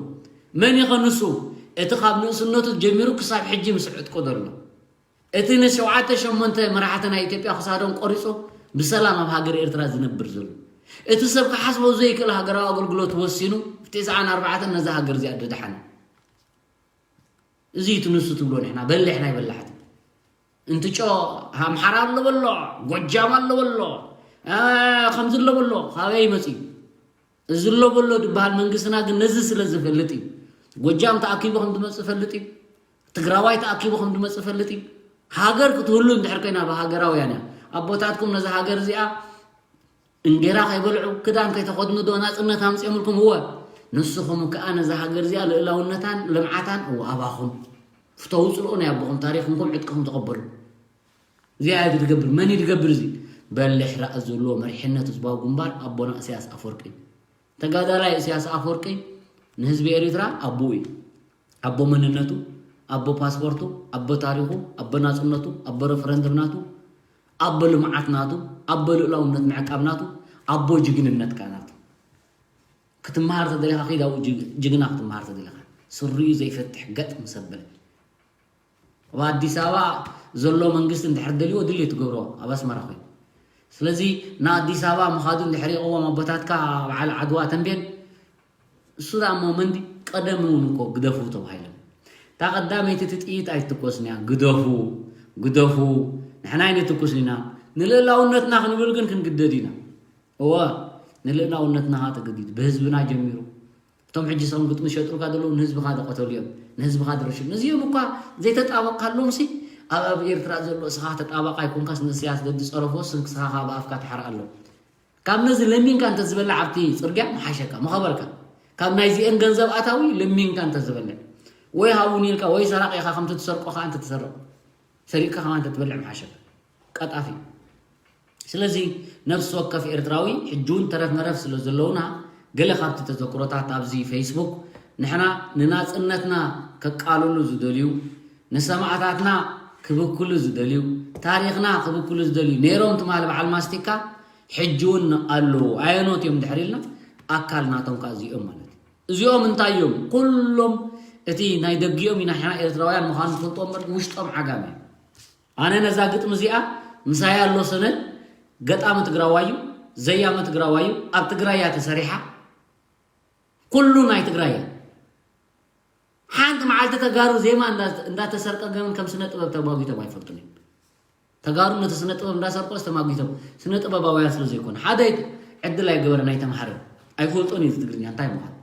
መን እዩ ከንሱ? እቲ ካብ ንእስነቱ ጀሚሩ ክሳብ ሕጂ ምስ ዕጥቁ ዘሎ እቲ ንሸውዓተ ሸሞንተ መራሕቲ ናይ ኢትዮጵያ ክሳዶም ቆሪፁ ብሰላም ኣብ ሃገር ኤርትራ ዝነብር ዘሎ እቲ ሰብ ክሓስቦ ዘይክእል ሃገራዊ ኣገልግሎት ወሲኑ ብትስዓን ኣርባዕተን ነዛ ሃገር እዚኣ ደድሓነ። እዚ እዩ ትንሱ ትብሎ ንሕና በሊሕ ናይ በላሕቲ እንትጮ ኣምሓራ ኣሎ በሎ ጎጃም ኣሎ በሎ ከምዚ ኣሎ በሎ ካበይ መፅዩ? እዚ ኣሎ በሎ ዝበሃል መንግስትና ግን ነዚ ስለ ዝፈልጥ እዩ። ጎጃም ተኣኪቡ ከም ዝመፅእ ፈልጥ እዩ። ትግራዋይ ተኣኪቡ ከም ዝመፅእ ፈልጥ እዩ። ሃገር ክትህሉ እንድሕር ኮይና ብሃገራውያን እያ። ኣቦታትኩም ነዚ ሃገር እዚኣ እንጌራ ከይበልዑ ክዳን ከይተኸድኑ ዶ ናፅነት ኣምፅኦምልኩም? እወ። ንስኹም ከዓ ነዚ ሃገር እዚኣ ልእላውነታን ልምዓታን እወ ኣባኹም ፍተው ፅልኦ ናይ ኣቦኹም ታሪኽንኩም ዕጥቅኹም ተቐበሉ። እዚኣ እየ ዝገብር መን እዩ ዝገብር እዚ በልሕ ራእሲ ዘለዎ መሪሕነት ህዝባዊ ግንባር ኣቦና እስያስ ኣፈወርቂ እዩ። ተጋዳላይ እስያስ ኣፈወርቂ ንህዝቢ ኤሪትራ ኣቦኡ እዩ። ኣቦ መንነቱ ኣቦ ፓስፖርቱ ኣቦ ታሪኹ ኣቦ ናፅነቱ ኣቦ ረፈረንደም ናቱ ኣቦ ልምዓት ናቱ ኣቦ ልእላውነት ምዕቃብ ናቱ ኣቦ ጅግንነት ከዓ ናቱ ክትመሃር ተደሊኻ ኺድ ኣብኡ ጅግና ክትመሃር ተደሊኻ ስሪኡ ዘይፈትሕ ገጥ ምሰበለ ኣብ ኣዲስ ኣበባ ዘሎ መንግስቲ እንድሕር ደልዎ ድሌት ትገብሮ ኣብ ኣስመራ ኮይኑ ስለዚ ንኣዲስ ኣበባ ምኻዱ እንድሕር ይቐዎም ኣቦታትካ በዓል ዓድዋ ተንቤን እሱ ዳ እሞ መንዲ ቀደም እውን እኮ ግደፉ ተባሂሎም እታ ቀዳመይቲ እቲ ጥይት ኣይትትኮስን እያ። ግደፉ፣ ግደፉ፣ ንሕና ኣይንትኩስን ኢና። ንልእላውነትና ክንብል ግን ክንግደድ ኢና። እወ፣ ንልእላውነትና ኸዓ ተገዲዱ፣ ብህዝብና ጀሚሩ። እቶም ሕጂ ሰም ግጥሚ ዝሸጥሩካ ዘለዉ ንህዝብኻ ዝቐተሉ እዮም፣ ንህዝብኻ ዝረሽኑ። እዚኦም እኳ ዘይተጣበቕካሎም ሲ፣ ኣብ፣ ኣብ ኤርትራ ዘሎ እስኻ ተጣባቕ ኣይኮንካስ ንእስያስ ዘዝጸረፎ ስንክስኻ ካብ ኣፍካ ትሓርቕ ኣሎ። ካብ ነዚ ለሚንካ እንተ ዝበልዕ ኣብቲ ጽርግያ ምሓሸካ፣ ምኸበርካ። ካብ ናይዚአን ገንዘብ ኣታዊ ለሚንካ እንተ ዝበልዕ። ወይ ሃቡኒ ኢልካ፣ ወይ ሰራቒ ኢኻ ከምቲ ትሰርቆ ኸዓ እንተ ትሰርቕ። ሰሪቕካ ኸዓ እንተ ትበልዕ ምሓሸካ። ቀጣፊ። ስለዚ ነፍሲ ወከፍ ኤርትራዊ ሕጂ እውን ተረፍ መረፍ ስለ ዘለውና፣ ገለ ካብቲ ተዘክሮታት ኣብዚ ፌስቡክ ንሕና ንናጽነትና ከቃልሉ ዝደልዩ፣ ንሰማእታትና ክብክሉ ዝደልዩ፣ ታሪኽና ክብክሉ ዝደልዩ ነይሮም ትማሊ በዓል ማስቲካ ሕጂ እውን ኣለዉ። ኣየኖት እዮም ድሕሪ ኢልና ኣካል ናቶም ከኣ እዚኦም ማለት እዩ። እዚኦም እንታይ እዮም? ኩሎም እቲ ናይ ደጊኦም ኢና ንሕና ኤርትራውያን ምዃኑ ንፈልጦ እምበር ውሽጦም ዓጋመ እዮም። ኣነ ነዛ ግጥሚ እዚኣ ምሳይ ኣሎ ሰነድ፣ ገጣሚ ትግራዋይ እዩ፣ ዘያሚ ትግራዋይ እዩ፣ ኣብ ትግራይ እያ ተሰሪሓ፣ ኩሉ ናይ ትግራይ እያ። ሓንቲ መዓልቲ ተጋሩ ዜማ እንዳ-፣ እንዳተሰርቀ ገምን ከም ስነ ጥበብ ተማጒቶም ኣይፈልጡን እዮም። ተጋሩ ነቲ ስነ ጥበብ እንዳሰርቆ ዝተማጒቶም ስነ ጥበባውያን ስለ ዘይኮኑ፣ ሓደ ዕድል ኣይገበረን ኣይተምሃረን ኣይፈልጦን እዩ ትግርኛ እንታይ ምዃኑ።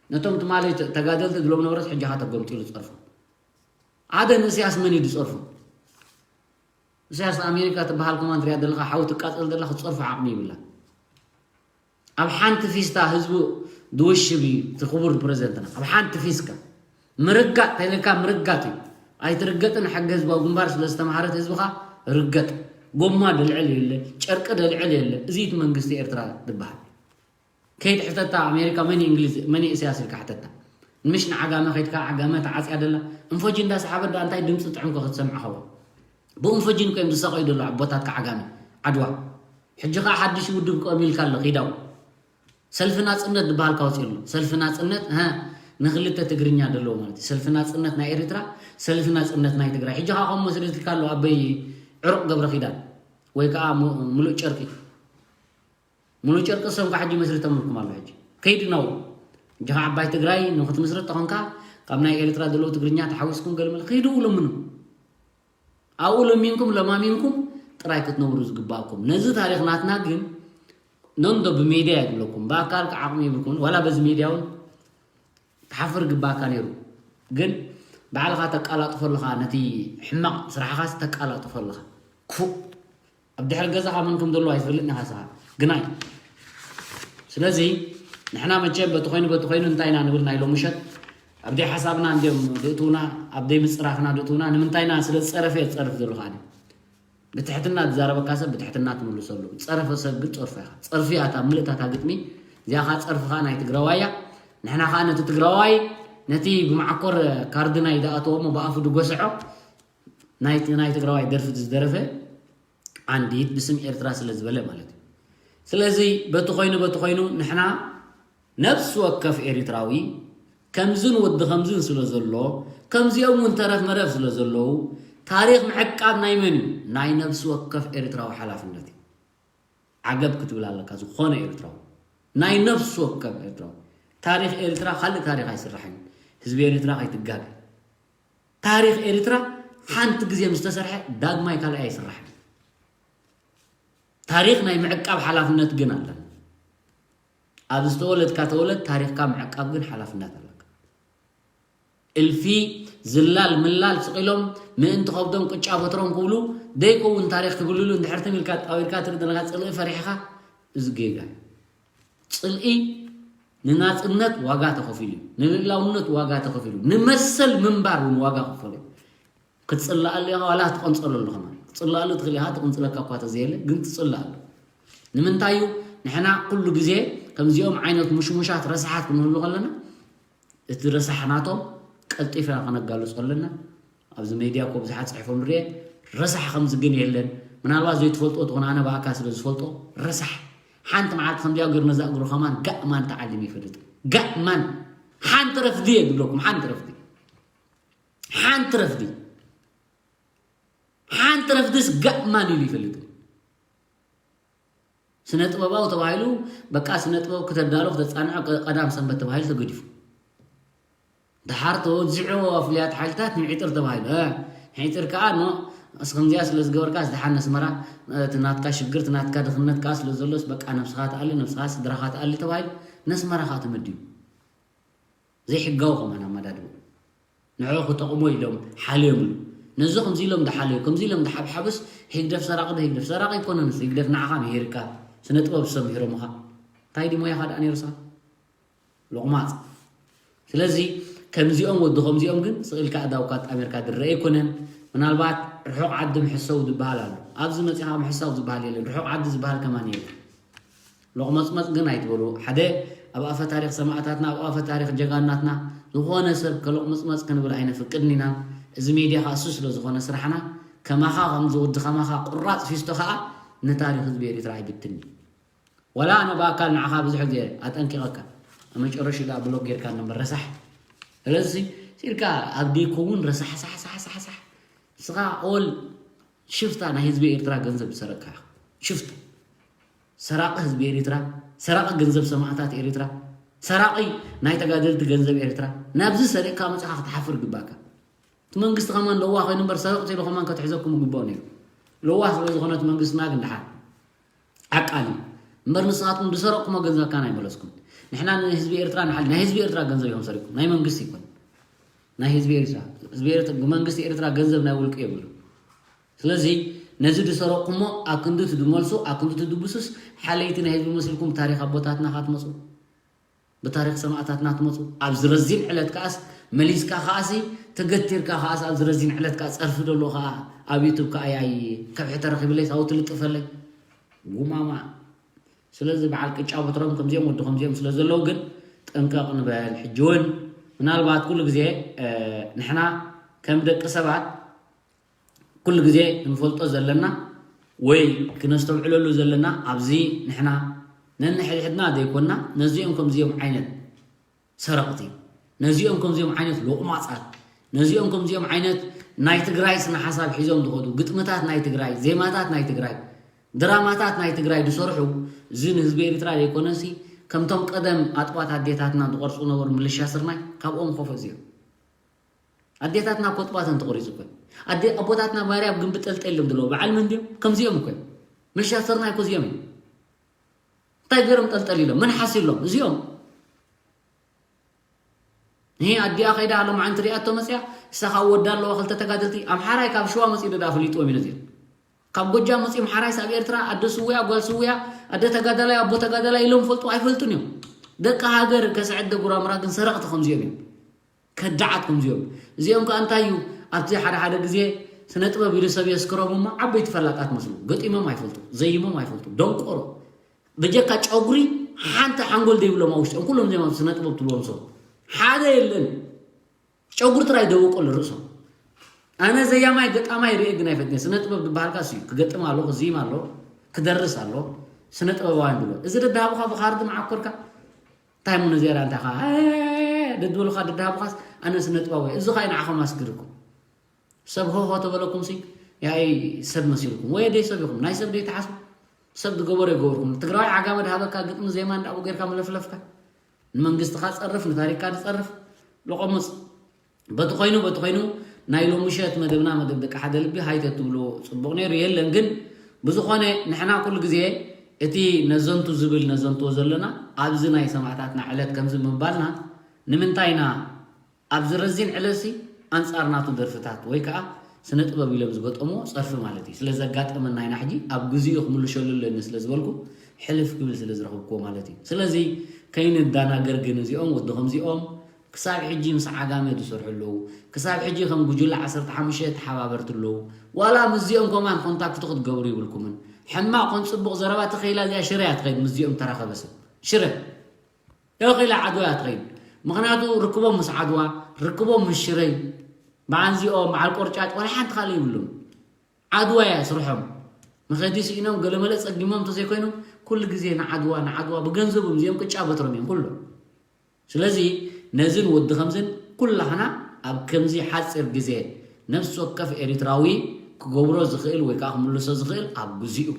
ነቶም ትማሊ ተ-፣ ተጋደልቲ ድሎም ነበረት ሕጂ ኸዓ ተጎምጢሉ ዝጸርፎ። ሓደ ንእስያስ መን እዩ ዝጸርፎ? እስያስ ኣሜሪካ ትበሃል ኮማን ትሪኣ ዘለኻ ሓዊ ትቃጸል ዘላ ክትጸርፎ ዓቕሚ ይብላ። ኣብ ሓንቲ ፊስታ ህዝቡ ድውሽብ እዩ እቲ ክቡር ፕረዚደንትና። ኣብ ሓንቲ ፊስካ ምርጋጥ ተይለካ ምርጋጥ እዩ። ኣይትርገጥን፣ ሕጊ ህዝባዊ ግንባር ስለ ዝተምሃረት ህዝብኻ ርገጥ። ጎማ ደልዕል የለ፣ ጨርቂ ደልዕል የለ። እዚ እቲ መንግስቲ ኤርትራ ዝበሃል። ከይድ ሕተታ ኣሜሪካ መን እዩ እንግሊዝ፣ መን እዩ እስያስ ኢልካ ሕተታ። ምሽ ንዓጋመ ከይድካ ዓጋመ ተዓጽያ ደላ። እንፎጂ እንዳሰሓበት ደኣ እንታይ ድምፂ ጥዑም ከ ክትሰምዕ ኸዋ። ብእንፎጂን እኮ እዮም ዝሳቐዩ ደሎ ኣቦታትካ ዓጋመ ዓድዋ። ሕጂ ኸዓ ሓድሽ ውድብ ቀሚልካ ኣሎ ኺዳው። ሰልፊ ናጽነት ዝበሃል ካውፂ ኣሎ። ሰልፊ ናጽነት፣ ሃ፣ ንክልተ ትግርኛ ደለዎ ማለት እዩ። ሰልፊ ናጽነት ናይ ኤርትራ፣ ሰልፊ ናጽነት ናይ ትግራይ። ሕጂ ኸዓ ከም መስሪትልካ ኣሎ ኣበይ ዕሩቕ ገብረ ኺዳን ወይ ከዓ ሙ-፣ ሙሉእ ጨርቂ። ሙሉእ ጨርቂ ሰም ከዓ ሕጂ መስሪቶምልኩም ኣሎ። ሕጂ ከይዱ ናብኡ። ሕጂ ከዓ ዓባይ ትግራይ ንክትምስርት ተኾንካ ካብ ናይ ኤርትራ ዘለዉ ትግርኛ ተሓዊስኩም ገለመለ ከይዱ ለምኑ። ኣብኡ ለሚንኩም ለማሚንኩም ጥራይ ክትነብሩ ዝግባእኩም። ነዚ ታሪኽ ናትና ግን ነንዶ ብሜድያ የብለኩም። ብኣካል ከዓ ዓቕሚ የብልኩም። ዋላ በዚ ሜድያ እውን ትሓፍር ግባእካ ነይሩ። ግን ባዕልኻ ተቃላጥፎ ኣለኻ፣ ነቲ ሕማቕ ስራሕኻስ ተቃላጥፎ ኣለኻ። ክፉእ። ኣብ ድሕሪ ገዛኻ መን ከም ዘለዎ ኣይትፈልጥን ኢኻ ንስኻ። ግናይ። ስለዚ ንሕና መቸም በቲ ኮይኑ በቲ ኮይኑ እንታይ ኢና ንብል ናይ ሎሚ ምሸት? ኣብ ደይ ሓሳብና እንድዮም ድእትውና፣ ኣብ ደይ ምጽራፍና ድእትውና፣ ንምንታይና ስለ ዝጸረፈ እየ ዝጸርፍ ዘለኹ ኣነ። ብትሕትና ዝዛረበካ ሰብ ብትሕትና ትምልሰሉ። ዝጸረፈ ሰብ ግን ጸርፎ ኢኻ። ጸርፊ እያ እታ ምልእታ እታ ግጥሚ። እዚኣ ኸኣ ጸርፊ ኸኣ ናይ ትግራዋይ እያ። ንሕና ኸኣ ነቲ ትግራዋይ፣ ነቲ ብመዓኮር ካርድናይ ዝኣተዎ እሞ ብኣፉ ዝጎስዖ፣ ናይ፣ ናይ ትግራዋይ ደርፊ ዝደረፈ ዓንዲት ብስም ኤርትራ ስለ ዝበለ ማለት እዩ። ስለዚ በቲ ኮይኑ በቲ ኮይኑ ንሕና ነፍሲ ወከፍ ኤርትራዊ ከምዝን ወዲ ከምዝን ስለ ዘሎ፣ ከምዚኦም እውን ተረፍ መረፍ ስለ ዘለዉ፣ ታሪኽ ምዕቃብ ናይ መን እዩ? ናይ ነፍሲ ወከፍ ኤርትራዊ ሓላፍነት እዩ። ዓገብ ክትብል ኣለካ፣ ዝኾነ ኤርትራዊ። ናይ ነፍሲ ወከፍ ኤርትራዊ። ታሪኽ ኤርትራ ካልእ ታሪኽ ኣይስራሕን እዩ። ህዝቢ ኤርትራ ከይትጋገ። ታሪኽ ኤርትራ ሓንቲ ግዜ ምስ ተሰርሐ ዳግማይ ካልኣይ ኣይስራሕን። ታሪኽ ናይ ምዕቃብ ሓላፍነት ግን ኣለና። ኣብ ዝተወለድካ ተወለድ፣ ታሪኽካ ምዕቃብ ግን ሓላፍነት ኣለካ። እልፊ ዝላል ምላል ስቕ ኢሎም ምእንቲ ከብዶም ቅጫ በትሮም ክብሉ፣ ዘይከውን ታሪኽ ክብልሉ እንድሕር ትም ኢልካ ጣዊርካ ትርኢ ዘለኻ ጽልኢ ፈሪሕኻ፣ እዚ ጌጋ እዩ። ጽልኢ ንናጽነት ዋጋ ተኸፊሉ እዩ። ንልእላውነት ዋጋ ተኸፊሉ። ንመሰል ምንባር እውን ዋጋ ክፈሉ እዩ። ክትጽላኣሉ ኢኻ፣ ዋላ ትቐንጸለሉ ከማን። ክትጽላኣሉ ትኽእል ኢኻ፣ ትቕንጽለካ እኳ ተዘየለ፣ ግን ትጽላኣሉ። ንምንታይ እዩ? ንሕና ኩሉ ግዜ ከምዚኦም ዓይነት ሙሽሙሻት ረሳሓት ክንህሉ ከለና፣ እቲ ረሳሕ ናቶም ቀልጢፍና ከነጋልጾ ኣለና። ኣብዚ ሜድያ እኮ ብዙሓት ጽሒፎም ንርኤ፣ ረሳሕ ከምዚ ግን የለን። ምናልባት ዘይትፈልጦ ትኾን፣ ኣነ ብኣካ ስለ ዝፈልጦ፣ ረሳሕ። ሓንቲ መዓልቲ ከምዚኣ ገይሩ ነዛ እግሩ ከማን ጋእማን ተዓሊሙ ይፈልጥ። ጋእማን። ሓንቲ ረፍዲ እየ ዝብለኩም፣ ሓንቲ ረፍዲ። ሓንቲ ረፍዲ። ሓንቲ ረፍድስ ጋእማን ኢሉ ይፈልጥ። ስነ ጥበባዊ ተባሂሉ፣ በቃ ስነ ጥበብ ክተዳሎ ክተጻንዖ ቀ-፣ ቀዳም ሰንበት ተባሂሉ ተገዲፉ። ድሓር ተወዚዑ ፍሉያት ሓይልታት ምዒጥር ተባሂሉ። እ፣ ምዒጥር ከኣ ኖ፣ እስ ከምዚኣ ስለ ዝገበርካስ ድሓን ነስመራ፣ እ፣ እቲ ናትካ ሽግር፣ እቲ ናትካ ድኽነት ከኣ ስለ ዘሎስ በቃ ነብስኻ ትኣሊ፣ ነብስኻ ስድራኻ ትኣሊ ተባሂሉ ነስመራ ከኣ ተመዲቡ። ዘይሕጋዊ ከማን ኣመዳድቡ። ንዕኡ ክጠቕሞ ኢሎም ሓልዮምሉ። ነዚ ከምዚ ኢሎም ድሓለዩ፣ ከምዚ ኢሎም ድሓብሓቡስ፣ ህግደፍ ሰራቒ ዶ ህግደፍ ሰራቒ ኣይኮነንስ፣ ህግደፍ ንዓኻ ምሂርካ፣ ስነ ጥበብ ሰምሂሮምኻ። እንታይ ድዩ ሞያኻ ደኣ ነይሩሳ? ሎቕማጽ። ስለዚ ከምዚኦም ወዲ ከምዚኦም ግን ስቕ ኢልካ ኣእዳውካ ኣጣሚርካ ዝረአ ኣይኮነን። ምናልባት ርሑቕ ዓዲ ምሕሰው ዝበሃል ኣሎ። ኣብዚ መጺኻ ምሕሳው ዝበሃል የለን። ርሑቕ ዓዲ ዝበሃል ከማን የለን። ሎቕመጽመጽ ግን ኣይትበሉ። ሓደ ኣብ ኣፈ ታሪኽ ሰማእታትና፣ ኣብ ኣፈ ታሪኽ ጀጋናትና ዝኾነ ሰብ ከሎቕመጽመጽ ክንብል ኣይነፍቅድን ኢና። እዚ ሜድያ ከኣ እሱ ስለ ዝኾነ ስራሕና፣ ከማኻ ከምዚ ወዲ ከማኻ ቁራጽ ፊስቶ ከኣ ንታሪኽ ህዝቢ ኤሪትራ ኣይብትን'ዩ። ዋላ ኣነ ብኣካል ንዓኻ ብዙሕ ግዜ ኣጠንቂቐካ፣ ኣብ መጨረሽኡ ደኣ ብሎክ ጌርካ ነበር ረሳሕ። ስለዚ ሲልካ ኣብ ዴኮ እውን ረሳሕ ሳሕ ሳሕ ሳሕ ሳሕ። ንስኻ ኦል ሽፍታ ናይ ህዝቢ ኤርትራ ገንዘብ ዝሰረቅካ ኢኻ። ሽፍታ። ሰራቂ ህዝቢ ኤሪትራ፣ ሰራቂ ገንዘብ ሰማእታት ኤሪትራ፣ ሰራቂ ናይ ተጋደልቲ ገንዘብ ኤሪትራ፣ ናብዚ ሰሪቅካ መጺኻ ክትሓፍር ይግባእካ። እቲ መንግስቲ ከማን ለዋህ ኮይኑ እምበር ሰረቕቲ ኢሉ ከማን ከተሕዘኩም ይግባእ ነይሩ። ለዋህ ስለ ዝኾነ እቲ መንግስትና ግን ደሓን ዓቃሊ እምበር ንስኻትኩም ዝሰረቕኩሞ ገንዘብ ካን ኣይመለስኩም። ንሕና ንህዝቢ ኤርትራ ንሓል-፣ ናይ ህዝቢ ኤርትራ ገንዘብ እዮም ሰሪቁ፣ ናይ መንግስቲ ይኮን። ናይ ህዝቢ ኤርትራ፣ ህዝቢ ኤርትራ፣ መንግስቲ ኤርትራ ገንዘብ ናይ ውልቂ የብሉ። ስለዚ ነዚ ዝሰረቕኩሞ ኣብ ክንዲ ትድመልሱ፣ ኣብ ክንዲ ትድብሱስ ሓለይቲ ናይ ህዝቢ መሲልኩም ታሪኽ ኣቦታትና ካትመጹ፣ ብታሪኽ ሰማእታትና ትመጹ። ኣብዚ ረዚን ዕለት ከኣስ መሊስካ ከኣሲ ተገቲርካ ከኣስ ኣብዚ ረዚን ዕለት ከኣ ጸርፊ ደሎ ከኣ ኣብ ዩቱብ ከኣ ያይ ከብሒ ተረኺብለይ ሳው ትልጥፈለይ። ጉማማ። ስለዚ በዓል ቅጫ በትሮም ከምዚኦም ወዲ ከምዚኦም ስለ ዘለዉ ግን ጥንቀቕ ንበል። ሕጂ እውን ምናልባት ኩሉ ግዜ፣ እ፣ ንሕና ከም ደቂ ሰባት ኩሉ ግዜ ክንፈልጦ ዘለና ወይ ክነስተውዕለሉ ዘለና ኣብዚ ንሕና ነንሕድሕድና ዘይኮንና ነዚኦም ከምዚኦም ዓይነት ሰረቕቲ፣ ነዚኦም ከምዚኦም ዓይነት ሎቕማጻት፣ ነዚኦም ከምዚኦም ዓይነት ናይ ትግራይ ስነ ሓሳብ ሒዞም ዝኸዱ፣ ግጥምታት ናይ ትግራይ፣ ዜማታት ናይ ትግራይ፣ ድራማታት ናይ ትግራይ ዝሰርሑ፣ እዚ ንህዝቢ ኤርትራ ዘይኮነሲ፣ ከምቶም ቀደም ኣጥዋት ኣዴታትና ዝቐርጹ ነበሩ ምልሻ ስርናይ፣ ካብኦም ኮፈ እዚኦም። ኣዴታትና እኮ ኣጥዋተን ተቖሪጹ እኮ። ኣዴ-፣ ኣቦታትና ባርያ ኣብ ግንቢ ጠልጠሎም ድለዉ፣ በዓል መን ድዮም? ከምዚኦም እኮ እዮም። ምልሻ ስርናይ እኮ እዚኦም እዮም። እንታይ ገይሮም ጠልጠል ኢሎም? መን ሓሲሎም? እዚኦም። ይሄ ኣዲኣ ከይዳ ሎምዓንቲ ሪኣቶ መጽያ፣ እሳ ካብ ወዳ ኣለዋ ክልተ ተጋደልቲ፣ ኣምሓራይ ካብ ሸዋ መጺኡ ደኣ ፈሊጥዎም እዩ ነዚኦም። ካብ ጎጃም መጺኡ ኣምሓራይስ ኣብ ኤርትራ ኣደ ስውያ፣ ጓል ስውያ፣ ኣደ ተጋዳላይ፣ ኣቦ ተጋዳላይ ኢሎም ፈልጡ ኣይፈልጡን እዮም። ደቂ ሃገር ከስዕደ ጉራምራ ግን ሰረቕቲ ከምዚኦም እዮም። ከዳዓት ከምዚኦም። እዚኦም ከኣ እንታይ እዩ? ኣብቲ ሓደ ሓደ ግዜ ስነ ጥበብ ኢሉ ሰብ የስክሮም እሞ ዓበይቲ ፈላጣት መስሉ። ገጢሞም ኣይፈልጡ፣ ዘይሞም ኣይፈልጡ። ደንቆሮ። በጀካ ጨጉሪ ሓንቲ ሓንጎል ዘይብሎም ኣብ ውሽጦም። ኩሎም እዚኦም ኣብ ስነ ጥበብ ትብሎም ሰብ ሓደ የለን። ጨጉሪ ጥራይ ደወቀሉ ርእሶም። ኣነ ዘያማይ ገጣማይ ርኤ ግን ኣይፈትነ። ስነ ጥበብ ዝበሃልካ እሱ እዩ። ክገጥም ኣሎ፣ ክዝይም ኣሎ፣ ክደርስ ኣሎ። ስነ ጥበባውያን ብሎ። እዚ ደዳሃቡኻ ብኻርዲ መዓኮርካ። እንታይ ሙኑ ዜራ እንታይ ኻ? እ፣ ደድበሉኻ ደዳሃቡኻስ ኣነ ስነ ጥበባዊ። እዚ ኸኣ ንዓኹም ኣስግርኩም። ሰብ ሆሆ ተበለኩምሲ፣ ያይ ሰብ መሲልኩም። ወይ ደይ ሰብ ኢኹም። ናይ ሰብ ደይ ተሓስቡ። ሰብ ዝገበሮ ይገበርኩም። ትግራዋይ ዓጋመ ድሃበካ ግጥሚ ዜማ እንዳቡ ጌርካ መለፍለፍካ። ንመንግስትኻ ጸርፍ፣ ንታሪኽካ ዝጸርፍ። ሎቆምጽ። በቲ ኮይኑ፣ በቲ ኮይኑ፣ ናይ ሎሚ ምሸት መደብና መደብ ደቂ ሓደ ልቢ ሃይተ ትብሎ ጽቡቕ ነይሩ የለን። ግን ብዝኾነ ንሕና ኩሉ ግዜ እቲ ነዘንቱ ዝብል ነዘንትዎ ዘለና ኣብዚ ናይ ሰማእታትና ዕለት ከምዚ ምባልና ንምንታይ ኢና ኣብዚ ረዚን ዕለትሲ ኣንጻር ናቱ ደርፍታት ወይ ከኣ ስነ ጥበብ ኢሎም ዝገጠምዎ ጸርፊ ማለት እዩ። ስለ ዘጋጠመና ኢና ሕጂ ኣብ ግዜኡ ክምልሸሉ ኣለኒ ስለ ዝበልኩ ሕልፍ ክብል ስለ ዝረኸብክዎ ማለት እዩ። ስለዚ ከይንደናገር ግን እዚኦም ወዲ ከምዚኦም ክሳብ ሕጂ ምስ ዓጋመ ዝሰርሑ ኣለዉ። ክሳብ ሕጂ ከም ጉጅለ ዓሰርተ ሓሙሽተ ተሓባበርቲ ኣለዉ። ዋላ ምስዚኦም ከማን ኮንታክት ክትገብሩ ይብልኩምን። ሕማቕ ኮን ጽቡቕ ዘረባ ተኸኢላ እዚኣ ሽረ እያ ትኸይድ ምስዚኦም ተራኸበ ሰብ። ሽረ። ተኸኢላ ዓድዋ እያ ትኸይድ። ምኽንያቱ ርክቦም ምስ ዓድዋ፣ ርክቦም ምስ ሽረይ፣ በዓንዚኦም፣ በዓል ቆርጫጭ ዋላ ሓንቲ ካልእ ይብሉን። ዓድዋ እያ ስርሖም። መኸዲ ስኢኖም ገለመለ ጸጊሞም እንተዘይኮይኑ ኩሉ ግዜ ንዓድዋ፣ ንዓድዋ ብገንዘቦም እዚኦም ቅጫ በትሮም እዮም ኩሎም። ስለዚ ነዝን ወዲ ከምዝን ኩላህና ኣብ ከምዚ ሓጺር ግዜ ነፍሲ ወከፍ ኤሪትራዊ ክገብሮ ዝኽእል ወይ ከኣ ክምልሶ ዝኽእል ኣብ ግዚኡ።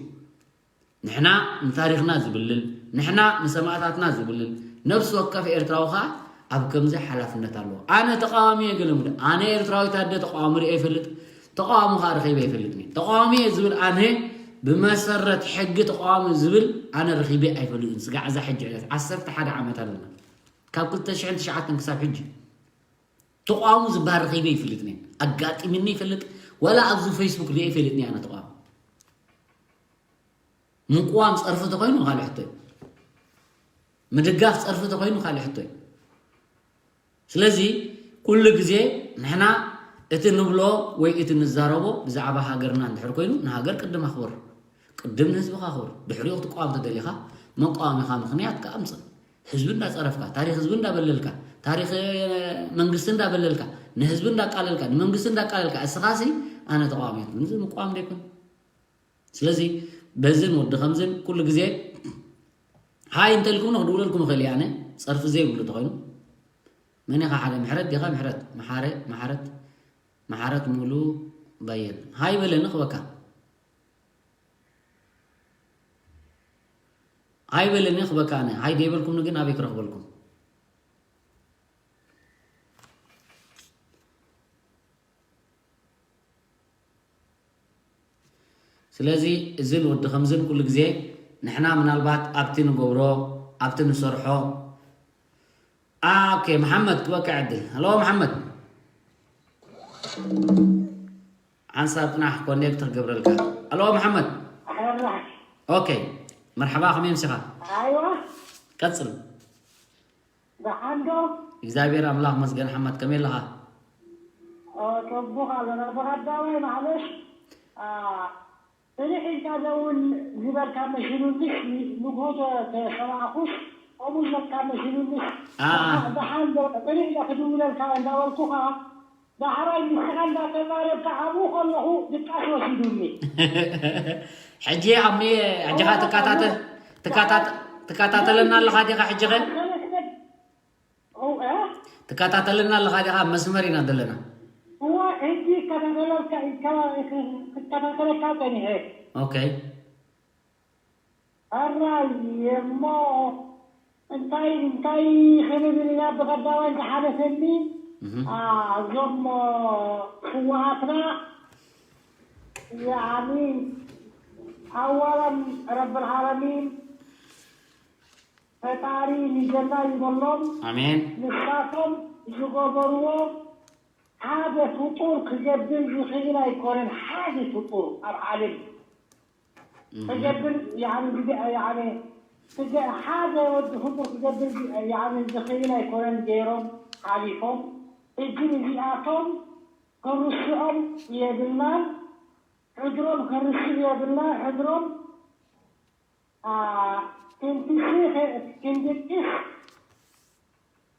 ንሕና ንታሪኽና ዝብልል፣ ንሕና ንሰማእታትና ዝብልል፣ ነፍሲ ወከፍ ኤርትራዊ ከኣ ኣብ ከምዚ ሓላፍነት ኣለዎ። ኣነ ተቃዋሚ እየ ገለ ምለ፣ ኣነ ኤርትራዊት ኣደ ተቃዋሚ ርእየ ይፈልጥ፣ ተቃዋሚ ከዓ ረኺበ ይፈልጥ እየ። ተቃዋሚ እየ ዝብል ኣነ ብመሰረት ሕጊ ተቃዋሚ ዝብል ኣነ ረኺበ ኣይፈልጥን። ስጋዕ እዛ ሕጂ ዕለት ዓሰርተ ሓደ ዓመት ኣለና፣ ካብ ክልተ ሽሕን ትሽዓተን ክሳብ ሕጂ ተቃዋሚ ዝበሃል ረኺበ ይፈልጥ እየ። ኣጋጢምኒ ይፈልጥ፣ ወላ ኣብዚ ፌስቡክ ርእየ ይፈልጥ እየ ኣነ ተቃዋሚ። ምቅዋም ጸርፊ ተኮይኑ ካልእ ሕቶ እዩ። ምድጋፍ ጸርፊ ተኮይኑ ካልእ ሕቶ እዩ። ስለዚ ኩሉ ግዜ ንሕና እቲ ንብሎ ወይ እቲ ንዛረቦ ብዛዕባ ሃገርና እንድሕር ኮይኑ ንሃገር ቅድም ኣኽብር፣ ቅድም ንህዝብኻ ኣኽብር፣ ድሕሪኡ ክትቃወም ተደሊኻ መቃወሚኻ ምኽንያት ከኣምጽእ። ህዝቢ እንዳጸረፍካ፣ ታሪኽ ህዝቢ እንዳበለልካ፣ ታሪኽ መንግስቲ እንዳበለልካ፣ ንህዝቢ እንዳቃለልካ፣ ንመንግስቲ እንዳቃለልካ፣ እስኻሲ ኣነ ተቃዋሚ እየ ትብል፣ እዚ ምቅዋም ዶ ይኮን? ስለዚ በዝን ወዲ ከምዝን ኩሉ ግዜ ሃይ እንተልኩም ንክድውለልኩም ይኽእል እየ። ኣነ ጸርፊ ዘይብሉ ተኾይኑ መን ኢኻ ሓደ ምሕረት ዲኻ? ምሕረት መሓረ መሓረት መሓረት ሙሉ በየን ሃይ በለኒ ክበካ። ሃይ በለኒ ክበካ። ኣነ ሃይ ደይበልኩምኒ ግን ኣበይ ክረኽበልኩም? ስለዚ እዝን ወዲ ከምዝን ኩሉ ግዜ ንሕና ምናልባት ኣብቲ ንገብሮ ኣብቲ ንሰርሖ ኦኬ። መሓመድ ክበቅዕ ዕድል። ሄሎ መሓመድ፣ ሓንሳብ ጥናሕ ኮኔክት ክገብረልካ። ሄሎ መሓመድ። ኦኬ፣ መርሓባ፣ ከመይ ኣምሲኻ? ኣይዋ። ቀጽል። ደሓን ዶ? እግዚኣብሔር ኣምላኽ መስገን ሓማት፣ ከመይ ኣለኻ? ኦ፣ ጽቡቕ ኣለና። ብቐዳማይ ማዕለሽ፣ አ፣ ጽኒሕ ኢልካ ደውል ዝበልካ መሲሉኒስ፣ ንግሆ ተ-፣ ተሰማዕኩስ፣ ከምኡ ዝበልካ መሲሉኒስ፣ አ፣ አ። ደሓ-፣ ደሓን ዶ? ጽኒሕ ኢለ ክድውለልካ እንዳበልኩኻ፣ ዳሕራይ ንስኻ እንዳተዛረብካ ኣብኡ ከለኹ ድቃስ ወሲዱኒ። ሕጂ ኣብ ሚ-፣ ሕጂ ኸ ትከታተ-፣ ትከታተ-፣ ትከታተለና ኣለኻ ዲኻ ሕጂ ኸ? ሰለስተ፣ ኦ፣ እ? ትከታተለና ኣለኻ ዲኻ? ኣብ መስመር ኢና ዘለና። እዋ፣ ሕጂ ይከታተለልካ፣ ይከ-፣ ክከታተለካ ጸኒሐ። ኦኬ። ሕራይ እሞ እንታይ፣ እንታይ ክንብል ኢና? ብቐዳማይ ዝሓለፈኒ፣ እህ። ኣ፣ እዞም ስውኣትና፣ ያኒ፣ ኣዋላን ረብል ዓለሚን ፈጣሪ ንጀና ይበሎም። ኣሜን። ንሳቶም ዝገበርዎ ሓደ ፍጡር ክገብር ዝኽእል ኣይኮነን። ሓደ ፍጡር ኣብ ዓለም እህ። ክገብር፣ ያኒ፣ ዝገ-፣ ያኒ፣ ክገ-፣ ሓደ ወዲ ፍጡር ክገብር፣ ያኒ፣ ዝኽእል ኣይኮነን ገይሮም ሓሊፎም። ሕጂ ንዚኣቶም ክርስዖም የብልናን፣ ሕድሮም ክርስዕ የብልና፣ ሕድሮም፣ ኣ፣ ክንትስእ፣ ክንድቅስ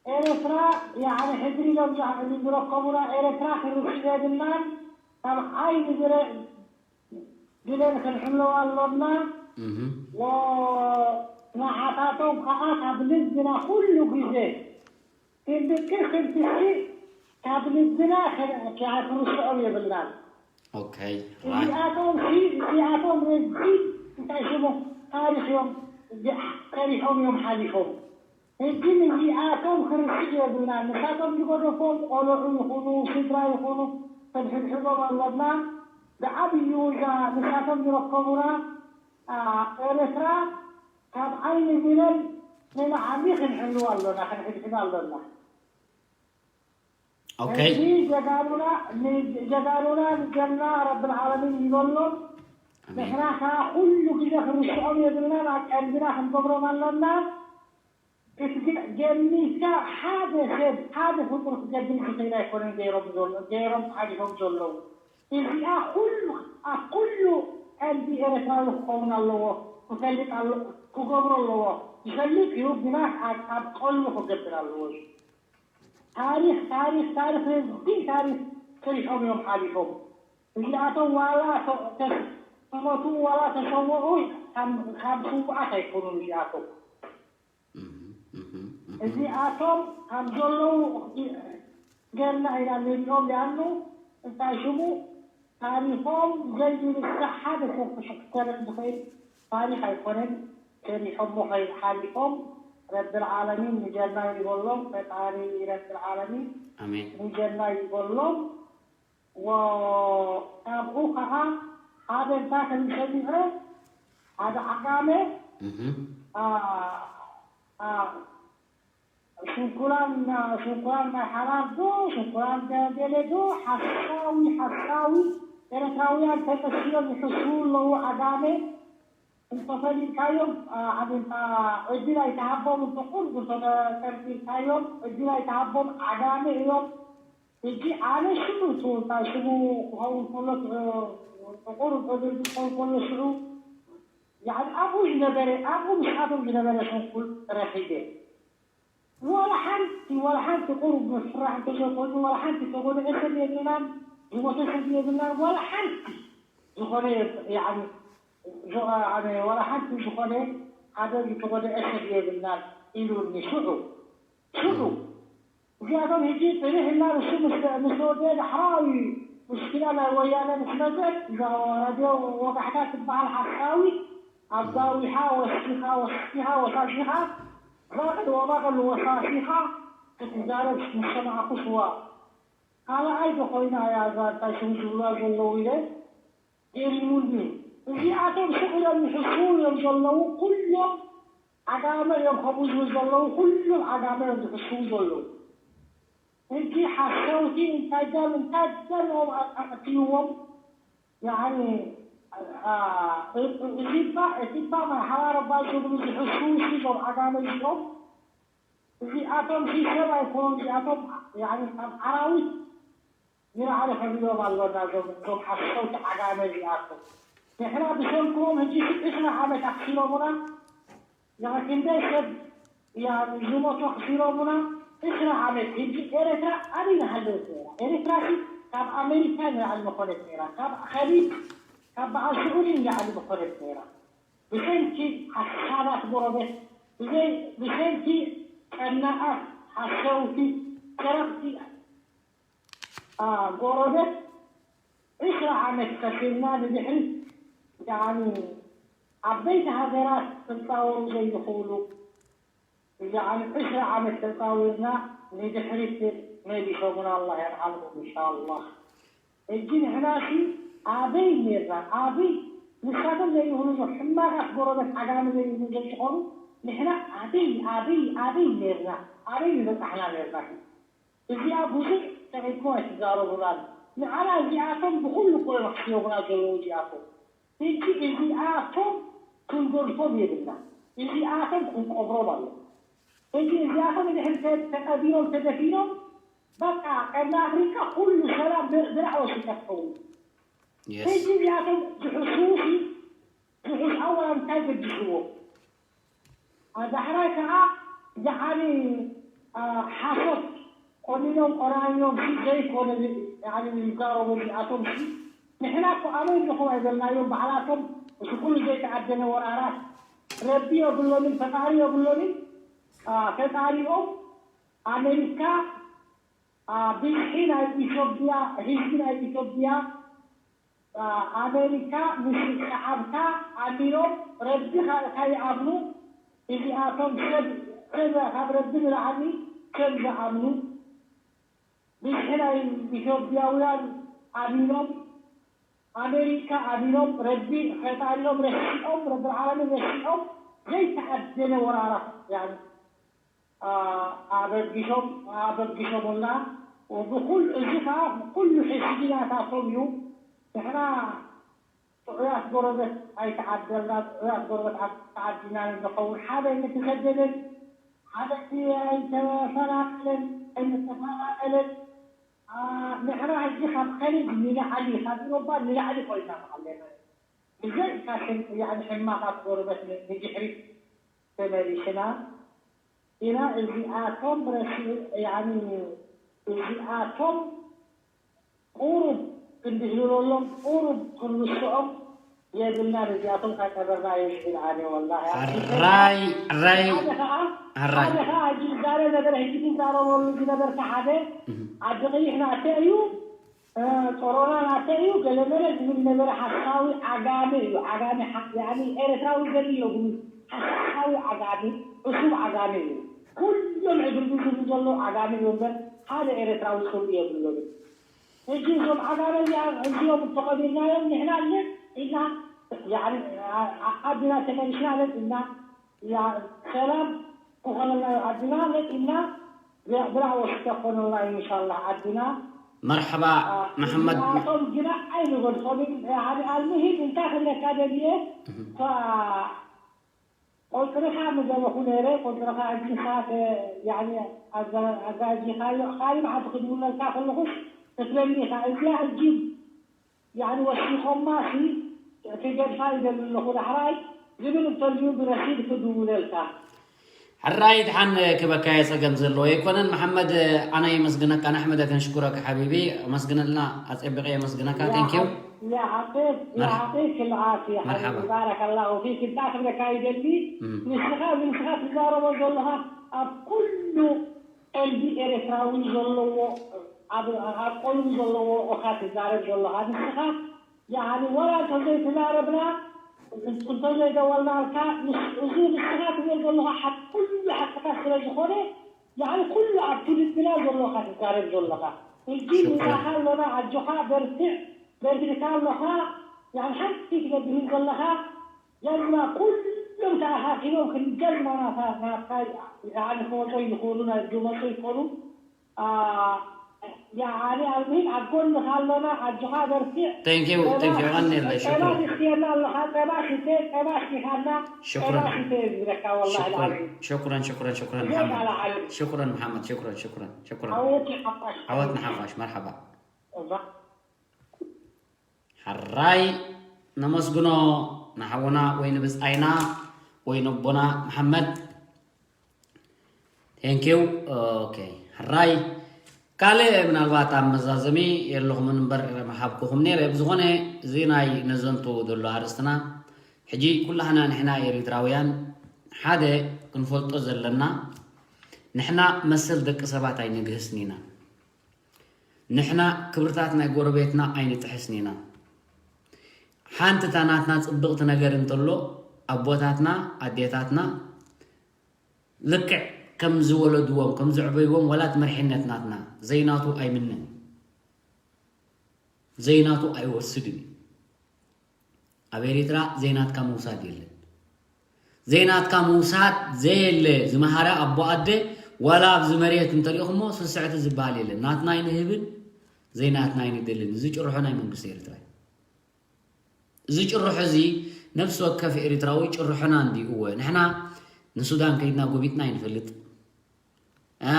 ኤርትራ፣ ያኒ፣ ሕድሪ ኢሎም ዝኣ-፣ ዝረከቡና ኤርትራ ክንርስዕ የብልናን፣ ካብ ዓይኒ ብለ-፣ ብሌን ክንሕለዋ ኣሎና። እህ። ወ-፣ ንዓታቶም ከዓ ካብ ልብና ኩሉ ግዜ ክንድቅስ ክንትስእ ካብ ልብና ከ-፣ ከ-፣ ክንርስዖም የብልናን። ኦኬ፣ ራይት። እዚኣቶም ሲ-፣ እዚኣቶም ረዚን እንታይ ሽሙ ታሪኽ እዮም፣ እዚ-፣ ሰሪሖም እዮም ሓሊፎም። ሕጂ ንዚኣቶም ክርስዕ የብልናን። ንሳቶም ዝገደፎም ቆልዑ ይኹኑ፣ ስድራ ይኹኑ፣ ክንሕድሕዶም ኣሎና። ብዓብዩ እዛ ንሳቶም ዝረከቡና፣ ኣ፣ ኤርትራ ካብ ዓይኒ ብሌን ንላዕሊ ክንሕልዋ ኣሎና፣ ክንሕድሕዳ ኣሎና። ኦኬ። እዚ ጀጋኑና፣ ንጀጋኑና ንጀና ረብል ዓለሚን ይበሎም። ኣሜን። ንሕና ከኣ ኩሉ ግዜ ክንርስዖም የብልናን፣ ኣብ ቀልብና ክንገብሮም ኣሎና። ክትገ-፣ ገሚትካ ሓደ ሰብ፣ ሓደ ፍጡር ክገብር ዝኽእል ኣይኮነን ገይሮም ዘሎ-፣ ገይሮም ሓሊፎም ዘለዉ። እዚኣ ኩሉ፣ ኣብ ኩሉ ቀልቢ ኤርትራዊ ክኸውን ኣለዎ፣ ክፈልጥ ኣለዎ፣ ክገብሮ ኣለዎ። ዝፈልጥ እዩ፣ ግና ኣብ፣ ኣብ ቀልቡ ክገብር ኣለዎ። ታሪኽ፣ ታሪኽ፣ ታሪኽ፣ ረዚን ታሪኽ ሰሪሖም እዮም ሓሊፎም። እዚኣቶም ዋላ ተ-፣ ተ-፣ ተሞቱ ዋላ ተሰውኡ ካብ፣ ካብ ስውኣት ኣይኮኑን እዚኣቶም። እህ፣ እህ፣ እህ። እዚኣቶም ካብ ዘለዉ ጌርና ኢና ንሪኦም፣ ያኑ እንታይ ሽሙ ታሪኾም ዘይንሳሕ ሓደ ሰብ ክሕከረን ዝኽእል ታሪኽ ኣይኮነን። ሰሪሖሞ ከይ-፣ ሓሊፎም ረብል ዓለሚን ንጀና ይበሎም። ፈጣሪ ረብል ዓለሚን ኣሜን። ንጀና ይበሎም። ወ ካብኡ ከዓ ሓደ እንታይ ከም ሰሚዐ ሓደ ዓጋመ እህ አ አ ሽንኩራን ሽንኩራን ናይ ሓራር ዶ ሽንኩራን ገሌ ዶ ሓሳዊ ሓሳዊ ኤርትራውያን ተጠስዮም ይሕስዉ ኣለዉ። ዓጋመ እንተፈሊጥካዮም ዓብንታ ዕድል ኣይተሃቦም እንተቁር እንተተጠርጢርካዮም ዕድል ኣይተሃቦም። ዓጋመ እዮም። ሕጂ ኣነ ሽሙ ትውንታ ሽሙ ክኸውን ከሎ ጥቁር ዕድል ክኸውን ከሎ ሽዑ ያዕኒ ኣብኡ ዝነበረ ኣብኡ ምስኣቶም ዝነበረ ስንኩል ረኺበ። ዋላ ሓንቲ ዋላ ሓንቲ ቁሩብ ምስራሕ እንተዘይኮይኑ ዋላ ሓንቲ ዝተጎድአ ሰብ የብልናን፣ ዝሞተ ሰብ የብልናን። ዋላ ሓንቲ ዝኾነ ያዕኒ ዋላ ሓንቲ ዝኾነ ሓደ ዝተጎድአ ሰብ የብልናን ኢሉኒ። ሽዑ ሽዑ እዚኣቶም ሕጂ ጽንሕ ኢልና ንሱ ምስ ምስ ተወደአ ዳሕራዊ ሙሽኪላ ናይ ወያነ ምስ መጸት እዛ ራድዮ ወጋሕታ ትበሃል ሓሳዊት ኣጋዊሓ ወሲኻ ወሲኻ ወሳሲኻ ዛቕድ ወባቕል ወሳሲኻ ክትዛረብ ምስ ሰማዕኩ ሽዋ ካልኣይ ዶ ኮይና እያ እዛ እንታይ ሽም ዝብላ ዘለዉ ኢለ ገሪሙኒ። እዚኣቶም ስቕ ኢሎም ይሕስዉ እዮም ዘለዉ። ኩሎም ዓጋመ እዮም ከምኡ ዝብሉ ዘለዉ። ኩሎም ዓጋመ እዮም ዝሕስዉ ዘለዉ። ሕጂ ሓሰውቲ እንታይ ደም እንታይ ደም እዮም ኣጥፊዎም። ያኒ እዚባ እቲባ ናይ ሓባር ኣባ ዝብሉ ዝሕስዉ ሲ እዞም ዓጋመ እዚኦም እዚኣቶም ሲ ሰብ ኣይኮኑን። እዚኣቶም ያኒ ካብ ኣራዊት ንላዕሊ ከብሎም ኣሎና። እዞም እዞም ሓሰውቲ ዓጋመ እዚኣቶም ንሕና ብሰንክዎም ሕጂ ሽዑ ዕስራ ዓመት ኣኽሲሮሙና። ያኒ ክንደይ ሰብ ያኒ ዝሞቱ ኣኽሲሮሙና። ዕስራ ዓመት ሕጂ ኤረትራ ኣበይ ናሃለወት ነይራ? ኤረትራ ሲ ካብ ኣሜሪካ ንላዕሊ ምኾነት ነይራ። ካብ ኸሊጅ ካብ በዓል ስዑዲ ንላዕሊ ምኾነት ነይራ። ብሰንኪ ሓሳዳት ጎረቤት ብዘይ ብሰንኪ ቀናኣት ሓሰውቲ ሰረቕቲ ጎረቤት ዕስራ ዓመት ከፊልና ንድሕሪት ያኒ ዓበይቲ ሃገራት ክፃወሩ ዘይኽእሉ ያኒ ዕስራ ዓመት ተፃዊርና ንድሕሪት መሊሶምና ኣላህ የርሓምኩም እንሻላህ። ሕጂ ንሕናሲ ኣበይ ኔርና ኣበይ ንሳቶም ዘይብሉ ሕማቃት ጎረበት ዓጋሚ ዘይብሉ ዘዝኾኑ ንሕና ኣበይ ኣበይ ኣበይ ኔርና ኣበይ ንበፃሕና ኔርና። እዚኣ ብዙሕ ተቂድኩም ኣይትዛረቡናን። ንዓና እዚኣቶም ብኩሉ እኮ እዮም ኣሕስዮምና ዘለዉ እዚኣቶም። ሕጂ እዚኣቶም ክንገድፎም የብልና። እዚኣቶም ክንቀብሮም ኣሎ። ሕጂ እዚኣቶም እንድሕር ተቀቢሮም ተደፊኖም በቃ ቀርኒ ኣፍሪቃ ኩሉ ሰላም ድራዕ ወሲካ ትኸውን። ሕጂ እዚኣቶም ዝሕስዉ ሲ ዝሕስኣዋ እንታይ ገዲስዎ? ዳሕራይ ከዓ ዝዓቢ ሓሶት ቆኒኖም ቆራኒኖም ሲ ዘይኮነ ዝዛረቡ እዚኣቶም ሲ ንሕና እኮ ኣበይ ኣለኹም ኣይበልናዮም። ባዕላቶም እዚ ኩሉ ዘይተዓደነ ወራራት ረቢ የብሎምን ፈጣሪ የብሎምን ፈጣሪኦም ኣሜሪካ ብዝሒ ናይ ኢትዮጵያ ህዝቢ ናይ ኢትዮጵያ ኣሜሪካ ምስ ሰዓብታ ኣሚኖም ረቢ ካልእካ ይኣምኑ። እዚኣቶም ሰብ ሰብ ካብ ረቢ ንላዕሊ ሰብ ዝኣምኑ ብዝሒ ናይ ኢትዮጵያውያን ኣሚኖም ኣሜሪካ ኣሚኖም ረቢ ፈጣሪኦም ረሲዖም ረቢ ዓለምን ረሲዖም ዘይተኣደነ ወራራት ያኒ ኣበጊሶም ኣበጊሶምና ብኩል እዚ ከዓ ኩሉ ሕስድናታቶም እዩ። ንሕና ጥዑያት ጎረበት ኣይተዓደልና ጥዑያት ጎረበት ተዓዲና ንኸውን ሓደ ኣይተሰደደን ሓደ ኣይተፈናቀለን ኣይተፈናቀለን ንሕና ሕጂ ካብ ከሊድ ንላዕሊ ካብ ኢሮባ ንላዕሊ ኮይና ኣለና። ብዘይካ ሕማቃት ጎረበት ንድሕሪት ተመሊስና ኢና እዚኣቶም ረሲዑ ያኒ እዚኣቶም ቁሩብ ክንድህልለሎም ቁሩብ ክንርስዖም የብልና እዚኣቶም ካቀረብና ይብል ኣነ ወላሂ ሕራይ ሕራይ ሓደ ከዓ ሕራይ ሓደ ከዓ ሕጂ ዝዛረ ነበረ ሕጂ ትዛረበሉ ዝነበርካ ሓደ ዓዲ ቀይሕ ናተ እዩ ጦሮና ናተ እዩ ገለመለ ዝብል ነበረ ሓሳዊ ዓጋሚ እዩ ዓጋሚ ሓ- ያኒ ኤርትራዊ ዘርኢ የብሉ ሓሳዊ ዓጋሚ፣ ዕሱብ ዓጋሚ እዩ። ኩሎም ዕግርግር ዝብሉ ዘለዉ ዓጋሚ እዩ እምበር ሓደ ኤርትራዊ ስም የብሉን። ሕጂ እዞም ዓጋመ እዚኣ እዚኦም ተቐቢልናዮም ንሕና ለት ኢልና፣ ያዕኒ፣ ዓ-፣ ዓ-፣ ዓድና ተመሊስና ለት ኢልና፣ ያ-፣ ሰላም ክኾነልና እዩ ዓድና ለት ኢልና፣ ብላ-፣ ብላ ወስደ ክኾነልና እዩ ኢንሻላህ ዓድና። መርሐባ አ፣ መሐመድ። ንኣቶም ግና ኣይንበልሶምን። ያዕኒ ኣልሙሂም እንታይ ክብለካ ደልየ፣ እህ። ፋ-፣ ቆጽርኻ ምገበኹ ነይረ፣ ቆጽርኻ ሕጂ ንስኻ ተ-፣ ያዕኒ ኣዛ-፣ ኣዛዚኻዮ፣ ካልእ መዓልቲ ክድውለልካ ከለኹስ ክትብለኒ ኢኻ። እዚኣ ሕጂ ያዕኒ ወሲኾማ ሲ ክገድፋ ይደሊ ኣለኹ ዳሕራይ ዝብል እንተልዩ ብረሲድ ክድውለልካ። ሕራይ ድሓን ክበካየ ጸገም ዘለዎ ኣይኮነን። መሓመድ፣ ኣነ የመስግነካ፣ ንሕመደከ ንሽኩረከ ሓቢቢ። ኣመስግነልና፣ ኣጸቢቐ የመስግነካ። ያ ቴንክ ዩ። ሓ-፣ ያ ሓቂ፣ ያ መርሓ-፣ ሓቂ ክልኣት፣ ያ ሓቂ፣ መርሓባ። ባረከላሁ ፊክ። እንታይ ክብለካ ይደሊ፣ እም። ንስኻ፣ ንስኻ ትዛረቦ ዘለኻ ኣብ ኩሉ ቀልቢ ኤርትራዊ ዘለዎ፣ ኣብ፣ ኣብ ቀልቡ ዘለዎ እኻ ትዛረብ ዘለኻ። ንስኻ፣ ያኒ፣ ወላ እንተዘይተዛረብና፣ እንተዘይደወልናልካ፣ ንስ-፣ እዚ ንስኻ ትብል ዘለኻ ሓቂ፣ ኩሉ ሓቅታት ስለ ዝኾነ፣ ያኒ፣ ኩሉ ኣብቲ ልብና ዘለኻ ትዛረብ ዘለኻ። ሕጂ ሽኩራን። ንራኻ ኣለና፣ ኣጆኻ፣ በርትዕ፣ በርቲዕካ ኣለኻ፣ ያኒ፣ ሓንቲ ትገብር ዘለኻ፣ ጀግና፣ ኩሎም ተኣኻኺቦም ክንደል ናናታ ናትካ፣ ያኒ፣ ክወጾ ይኽእሉ፣ ናይ ዝመጹ ይኾኑ። ኣ፣ ያኒ፣ ኣልሙሂም ኣብ ጎንኻ ኣለና፣ ኣጆኻ በርቲዕ። ቴንክ ዩ፣ ጸባ፣ ቴንክ ዩ፣ ቀንየለይ፣ ጸባ ሽኩራን። ትስትየና ኣለኻ፣ ጸባ ሽተ፣ ጸባ ሽቲኻና፣ ሽኩራን። ጸባ ሽተ ዝብለካ፣ ወላሂ ሽኩራን፣ ኣልዓዚም። ሽኩራን፣ ሽኩራን፣ ሽኩራን፣ እዞም ሓመድ። ኣልዓዚም። ሽኩራን፣ መሓመድ፣ ሽኩራን፣ ሽኩራን፣ ሽኩራን። ዓወት ንሓፋሽ። ዓወት ንሓፋሽ፣ መርሓባ። እዛ ሕራይ ነመስግኖ ንሓውና ወይ ንብጻይና ወይ ነቦና መሓመድ። ቴንክ ዩ። ኦኬ፣ ሕራይ ካልእ ምናልባት ኣብ መዛዘሚ የለኹምን እምበር ምሃብኩኹም ነይረ። ብዝኾነ፣ እዚ ናይ ነዘንቱ ዘሎ ኣርእስትና፣ ሕጂ ኩላህና ንሕና ኤሪትራውያን ሓደ ክንፈልጦ ዘለና፣ ንሕና መሰል ደቂ ሰባት ኣይንግህስን ኢና። ንሕና ክብርታት ናይ ጎረቤትና ኣይንጥሕስን ኢና። ሓንቲ እታ ናትና ጽብቕቲ ነገር እንተሎ፣ ኣቦታትና፣ ኣዴታትና፣ ልክዕ ከም ዝወለድዎም፣ ከም ዘዕበይዎም፣ ዋላ እቲ መሪሕነት ናትና ዘይናቱ ኣይምነን። ዘይናቱ ኣይወስድን እዩ። ኣብ ኤሪትራ ዘይናትካ ምውሳድ የለን። ዘይናትካ ምውሳድ ዘየለ ዝመሃረ ኣቦ ኣደ፣ ዋላ ኣብዚ መሬት እንተሪእኹሞ ስስዕቲ ዝበሃል የለን። ናትና ኣይንህብን፣ ዘይናትና ኣይንደልን። እዚ ጭርሖ ናይ መንግስቲ ኤርትራ እዩ። እዚ ጭርሖ እዚ ነፍሲ ወከፍ ኤሪትራዊ ጭርሖና እንድዩ። እወ፣ ንሕና ንሱዳን ከይድና ጎቢጥና ኣይንፈልጥ። ኣ፣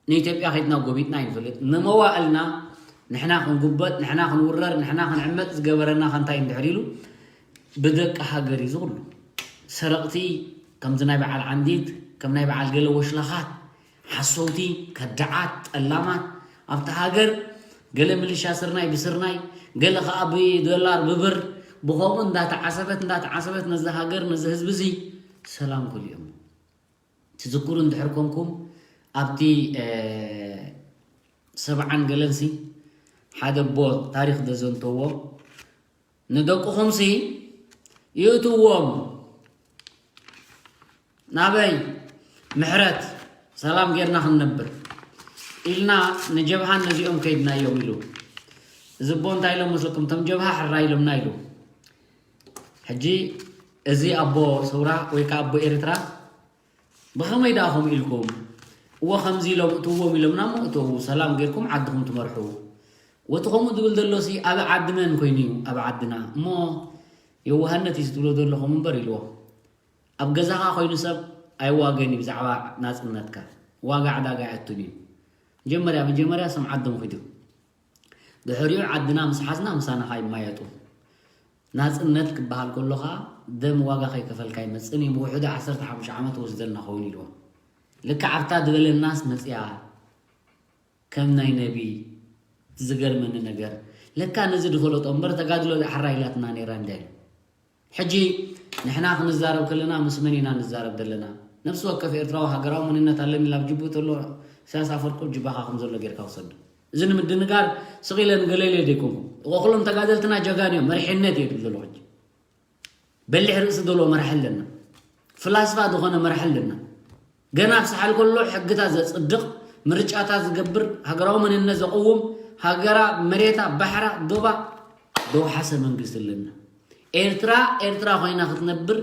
ንኢትዮጵያ ከይድና ጎቢጥና ኣይንፈልጥ። ንመዋእልና ንሕና ክንጉበጥ፣ ንሕና ክንውረር፣ ንሕና ክንዕመጽ ዝገበረና ከ እንታይ እንድሕር ኢሉ፣ ብደቂ ሃገር እዩ ዝኹሉ። ሰረቕቲ፣ ከምዚ ናይ በዓል ዓንዲት፣ ከም ናይ በዓል ገለ ወሽላኻት፣ ሓሰውቲ፣ ከዳዓት፣ ጠላማት፣ ኣብታ ሃገር ገለ ምልሻ ስርናይ ብስርናይ፣ ገለ ኸኣ ብዶላር ብብር፣ ብኸምኡ እንዳተዓሰበት፣ እንዳተዓሰበት ነዚ ሃገር፣ ነዚ ህዝቢ እዚ ሰላም ከሊኦሞ። ትዝክሩ እንድሕር ኮንኩም፣ ኣብቲ፣ እ፣ ሰብዓን ገለንሲ ሓደ ኣቦ ታሪኽ ዘዘንተዎ፣ ንደቅኹምሲ ይእትዎም ናበይ ምሕረት ሰላም ጌርና ክንነብር ኢልና ንጀብሃን ነዚኦም ከይድናዮም ኢሉ። እዚ ኣቦ እንታይ ኢሎም መስለኩም? እቶም ጀብሃ ሕራይ ኢሎምና ኢሉ። ሕጂ እዚ ኣቦ ሰውራ ወይ ከኣ ኣቦ ኤርትራ ብኸመይ ደኣ ከምኡ ኢልኩም? እወ፣ ከምዚ ኢሎም እትዎም ኢሎምና እሞ እተዉ፣ ሰላም ጌርኩም ዓድኹም ትመርሑ። ወቲ ከምኡ ዝብል ዘሎሲ ኣብ ዓዲ መን ኮይኑ እዩ? ኣብ ዓድና። እሞ የዋህነት እዩ ዝትብሎ ዘለኹም እምበር ኢልዎ። ኣብ ገዛኻ ኮይኑ ሰብ ኣይዋገን እዩ ብዛዕባ ናጽነትካ። ዋጋ ዕዳጋ ኣይኣቱን እዩ። መጀመርያ፣ መጀመርያ ስም ዓዶም ኺዱ። ድሕሪኡ ዓድና ምስ ሓዝና ምሳና ኸይማየጡ። ናጽነት ክበሃል ከሎ ኸኣ ደም ዋጋ ከይከፈልካ ይመጽእን እዩ። ብውሕዱ ዓሰርተ ሓሙሽተ ዓመት ወስደልና ኸውን ኢልዎ። ልክዕ ኣብታ ዝበለናስ መጽያ ከም ናይ ነቢ። ዝገርመኒ ነገር ለካ ነዚ ድፈለጦ እምበር ተጋድሎ ደኣ ሕራይ ኢላትና ነይራ እንድያ ኢሉ። ሕጂ ንሕና ክንዛረብ ከለና ምስ መን ኢና ንዛረብ ዘለና? ነፍሲ ወከፍ ኤርትራዊ ሃገራዊ መንነት ኣለኒ ኢሉ ኣብ ጅብኡ ተሎ ኢሳያስ ኣፈወርቂ ኣብ ጅባኻ ከም ዘሎ ጌርካ ውሰዶ። እዚ ንምድንጋር ስቕ ኢለ ንገለ ኢለ ዘይኮንኩ። እወ ኩሎም ተጋደልትና ጀጋኑ እዮም፣ መሪሕነት እየ ድብል ዘለኹ ሕጂ። በሊሕ ርእሲ ዘለዎ መራሒ ኣለና። ፍላስፋ ዝኾነ መራሒ ኣለና። ገና ኣብ ሰሓል ከሎ ሕግታት ዘጽድቕ፣ ምርጫታት ዝገብር፣ ሃገራዊ መንነት ዘቕውም፣ ሃገራ፣ መሬታ፣ ባሕራ፣ ዶባ፣ ደውሓሰ መንግስቲ ኣለና። ኤርትራ ኤርትራ ኮይና ክትነብር፣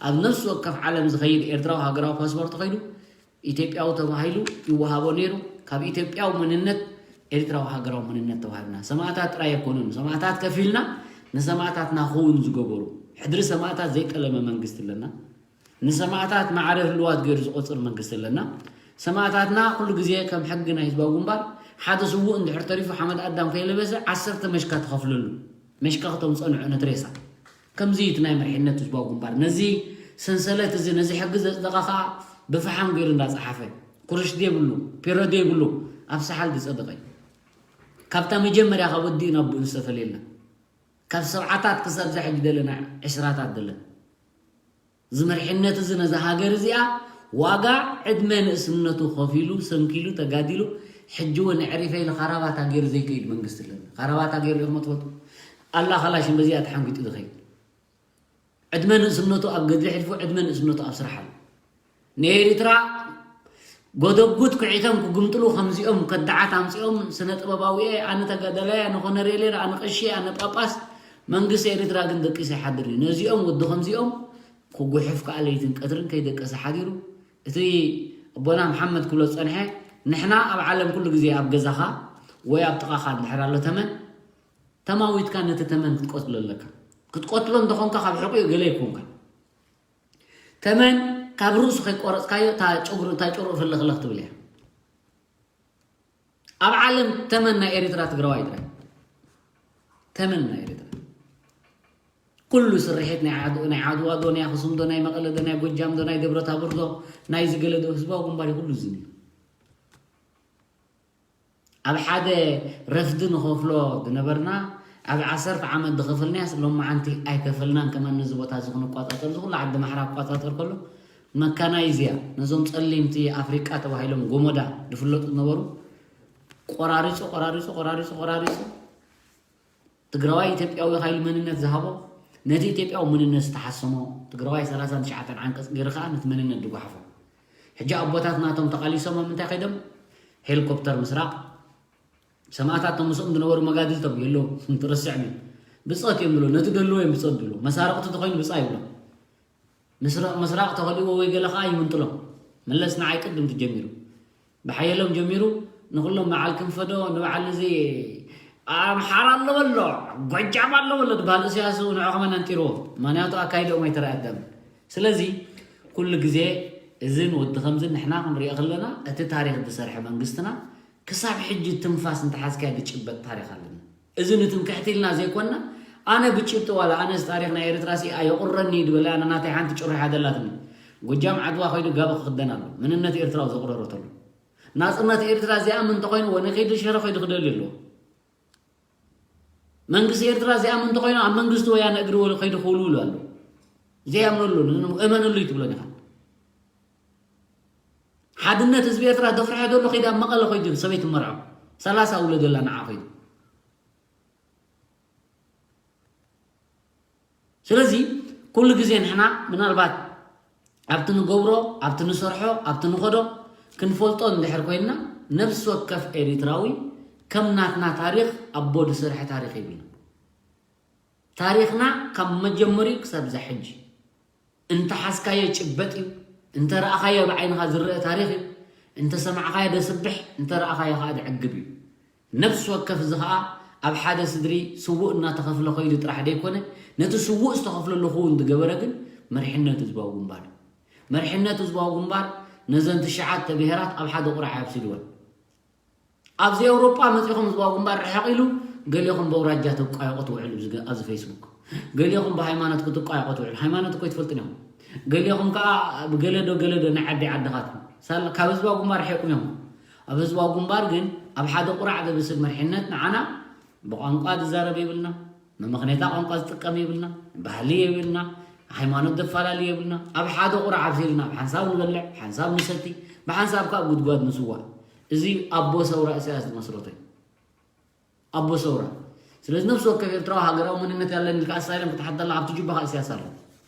ኣብ ነፍሲ ወከፍ ዓለም ዝኸይድ ኤርትራዊ ሃገራዊ ፓስፖርት ከይዱ ኢትዮጵያዊ ተባሂሉ ይወሃቦ ነይሩ። ካብ ኢትዮጵያዊ መንነት ኤርትራዊ ሃገራዊ መንነት ተዋሂብና። ሰማእታት ጥራይ ኣይኮኑን፣ ሰማእታት ከፊልና ንሰማእታትና ክውን ዝገበሩ፣ ሕድሪ ሰማእታት ዘይጠለመ መንግስቲ ኣለና። ንሰማእታት ማዕረ ህልዋት ገይሩ ዝቆጽር መንግስቲ ኣለና። ሰማእታትና ኩሉ ግዜ ከም ሕጊ ናይ ህዝባዊ ግንባር፣ ሓደ ስዉእ እንድሕር ተሪፉ ሓመድ ኣዳም ከይለበሰ ዓሰርተ መሽካ ትኸፍለሉ። መሽካ ክቶም ጸንዑ ነቲ ሬሳ። ከምዚ እዩ እቲ ናይ መሪሕነት ህዝባዊ ግንባር። ነዚ ሰንሰለት እዚ፣ ነዚ ሕጊ ዘጽደቐ ኸኣ ብፈሓም ገይሩ እንዳጸሓፈ፣ ኩርሽ ዘይብሉ፣ ፔሮ ዘይብሉ፣ ኣብ ሰሓል ዝጸደቐ እዩ። ካብታ መጀመርያ ካብ ወዲኡ ናብ ብኡ ዝተፈልየልና። ካብ ሰብዓታት ክሳብ እዛ ሕጂ ዘለና ዕስራታት ዘለና። እዚ መሪሕነት እዚ ነዛ ሃገር እዚኣ ዋጋ ዕድመ ንእስነቱ ከፊሉ፣ ሰንኪሉ፣ ተጋዲሉ፣ ሕጂ እውን ኣዕሪፈ ኢሉ ካራባታ ገይሩ ዘይከይድ መንግስቲ ኣለና። ካራባታ ገይሩ ኢኹም ትፈልጡ? ኣላ ካላሽን በዚኣ ተሓንጊጡ ዝኸይድ። ዕድመ ንእስነቱ ኣብ ገድሊ ሕልፉ፣ ዕድመ ንእስነቱ ኣብ ስራሕ ኣሎ። ንኤሪትራ ጎደጉድ ኩዒቶም ክግምጥሉ ከምዚኦም ከዳዓት ኣምጺኦም ስነ ጥበባዊ እየ፣ ኣነ ተጋዳላይ፣ ኣነ ኮነሬል፣ ኣነ ቀሺ፣ ኣነ ጳጳስ፣ መንግስቲ ኤሪትራ ግን ደቂሱ ይሓድር እዩ። ነዚኦም ወዲ ከምዚኦም ክጉሕፍ ከኣ ለይትን ቀትርን ከይደቀሰ ሓዲሩ። እቲ ኣቦና መሓመድ ክብሎ ዝጸንሐ፣ ንሕና ኣብ ዓለም ኩሉ ግዜ ኣብ ገዛኻ ወይ ኣብ ጥቓኻ እንድሕር ኣሎ ተመን፣ ተማዊትካ ነቲ ተመን ክትቆትሎ ኣለካ። ክትቆትሎ እንተኾንካ ካብ ሕቑኡ ገለ ኣይኮንካ። ተመን ካብ ርእሱ ከይቆረጽካዮ እታ ጨጉሩ፣ እታ ጨጉሩ ፍልኽልኽ ትብል እያ። ኣብ ዓለም ተመን ናይ ኤሪትራ ትግራዋይ ጥራይ። ተመን ናይ ኤሪትራ። ኩሉ ስርሒት ናይ ዓድ-፣ ናይ ዓድዋ ዶ፣ ናይ ኣኽሱም ዶ፣ ናይ መቐለ ዶ፣ ናይ ጎጃም ዶ፣ ናይ ደብረ ታቦር ዶ፣ ናይ ዝገለ ዶ፣ ህዝባዊ ግንባር እዩ ኩሉ ዝኒ። ኣብ ሓደ ረፍዲ ንኸፍሎ ዝነበርና፣ ኣብ ዓሰርተ ዓመት ዝኸፈልናያስ ሎማዓንቲ ኣይከፈልናን። ከማን ነዚ ቦታ እዚ ክንቋጻጸር፣ እዚ ኩሉ ዓዲ ማሕራ ክቋጻጸር ከሎ መካናይዝያ ነዞም ጸሊምቲ ኣፍሪቃ ተባሂሎም ጎሞዳ ዝፍለጡ ዝነበሩ ቆራሪጹ፣ ቆራሪጹ፣ ቆራሪጹ፣ ቆራሪጹ ትግራዋይ ኢትዮጵያዊ ኢኻ ኢሉ መንነት ዝሃቦ፣ ነቲ ኢትዮጵያዊ መንነት ዝተሓሰሞ ትግራዋይ ሰላሳን ትሽዓተን ዓንቀጽ ገይሩ ከኣ ነቲ መንነት ዝጓሓፎ። ሕጂ ኣቦታት ናቶም ተቓሊሶም ኣብ ምንታይ ከይዶም? ሄሊኮፕተር ምስራቕ። ሰማእታት እቶም ምስኦም ዝነበሩ መጋድልቶም የለዉ፣ ትረስዕም እዩ። ብጾት እዮም ዝብሎ፣ ነቲ ደልዎ እዮም ብጾት ዝብሎ። መሳርቕቲ ተኾይኑ ብጻ ይብሎ። ምስራቕ፣ ምስራቕ ተኸሊእዎ ወይ ገለ ከኣ ይምንጥሎ። መለስ ንዓይ ቅድም ትጀሚሩ። ብሓየሎም ጀሚሩ ንኹሎም በዓል ክንፈዶ፣ ንበዓል እዚ ኣምሓራ ኣሎ በሎ፣ ጎጃም ኣሎ በሎ ዝበሃል እሰያስ ንዑ ከማን ኣንጢርዎ። ምኽንያቱ ኣካይድኦም ኣይተረኣየን። ስለዚ ኩሉ ግዜ እዝን ወዲ ከምዝን ንሕና ክንሪኦ ከለና እቲ ታሪኽ ዝሰርሐ መንግስትና ክሳብ ሕጂ ትንፋስ እንተሓዝካዮ ዝጭበጥ ታሪኽ ኣለና። እዚ ንትምክሕቲ ኢልና ዘይኮንና፣ ኣነ ብጭብጢ ዋላ ኣነስ ታሪኽ ናይ ኤርትራ ሲ ኣየቑረኒ ድበለ፣ ኣነ ናተይ ሓንቲ ጭሩሕ ኣደላትኒ። ጎጃም ዓድዋ ከይዱ ጋቢ ክኽደን ኣሎ። መንነት ኤርትራዊ ዘቑረሮ ተሎ። ናጽነት ኤርትራ ዚኣምን እንተኾይኑ፣ ወነ ከይዱ ሽረ ከይዱ ክደልዩ ኣለዎ። መንግስቲ ኤርትራ ዚኣምን እንተኾይኑ፣ ኣብ መንግስቲ ወያነ እግሪ ወሉ ከይዱ ክውልውሉ ኣሎ። ዘይኣምነሉ፣ ን-፣ እመነሉ እዩ ትብሎን ኢኻ። ሓድነት ህዝቢ ኤርትራ ዘፍርሖ ዘሎ ከይዱ ኣብ መቐለ ከይዱ ሰበይቲ መርዖ። ሰላሳ ውለደላ ንዓ ከይዱ። ስለዚ ኩሉ ግዜ ንሕና ምናልባት ኣብቲ ንገብሮ፣ ኣብቲ ንሰርሖ፣ ኣብቲ ንኸዶ ክንፈልጦ እንድሕር ኮይንና፣ ነፍሲ ወከፍ ኤሪትራዊ ከም ናትና ታሪኽ ኣቦ ዝሰርሐ ታሪኽ የብልና። ታሪኽና ካብ መጀመሪኡ ክሳብ እዛ ሕጂ እንተ ሓዝካዮ ጭበጥ እዩ፣ እንተ ረኣኻዮ ብዓይንኻ ዝረአ ታሪኽ እዩ፣ እንተ ሰማዕኻዮ ዘስብሕ፣ እንተ ረኣኻዮ ኸኣ ዘዕግብ እዩ። ነፍሲ ወከፍ እዚ ኸኣ ኣብ ሓደ ስድሪ ስዉእ እናተኸፍለ ኸይዱ ጥራሕ ዘይኮነ፣ ነቲ ስዉእ ዝተኸፍለሉ ክውን ዝገበረ ግን መሪሕነት ህዝባዊ ግንባር እዩ። መሪሕነት ህዝባዊ ግንባር ነዘን ትሽዓተ ብሄራት ኣብ ሓደ ቁራዕ ኣብሲልወን። ኣብዚ ኤውሮጳ መጺኹም ህዝባዊ ግንባር ርሕቕ ኢሉ፣ ገሊኹም በውራጃ ትቋየቑ ትውዕሉ ኣብዚ ገ-፣ ኣብዚ ፌስቡክ። ገሊኹም ብሃይማኖት ክትቋየቑ ትውዕሉ። ሃይማኖት እኮ ኣይትፈልጡን ኢኹም። ገሊኹም ከኣ ብገለዶ ገለዶ ናይ ዓዲ ዓድኻትኩም። ሳላ ካብ ህዝባዊ ግንባር ርሒቕኩም ኢኹም። ኣብ ህዝባዊ ግንባር ግን ኣብ ሓደ ቁራዕ ዘብስል መሪሕነት ንዓና ብቋንቋ ዝዛረብ የብልና፣ መመኽነይታ ቋንቋ ዝጥቀም የብልና፣ ባህሊ የብልና፣ ሃይማኖት ዘፈላለ የብልና። ኣብ ሓደ ቁራዕ ኣብሲልና ብሓንሳብ ንበልዕ፣ ብሓንሳብ ንሰቲ፣ ብሓንሳብ ከኣ ጉድጓድ ንስዋእ። እዚ ኣቦ ሰውራ ኢሳያስ ዝመስረቶ እዩ። ኣቦ ሰውራ። ስለዚ ነፍሲ ወከፍ ኤርትራዊ ሃገራዊ መንነት ያለን ኢልካ ኣሳይለም ክትሓተላ ኣብቲ ጁባ ከኣ ኢሳያስ ኣሎ።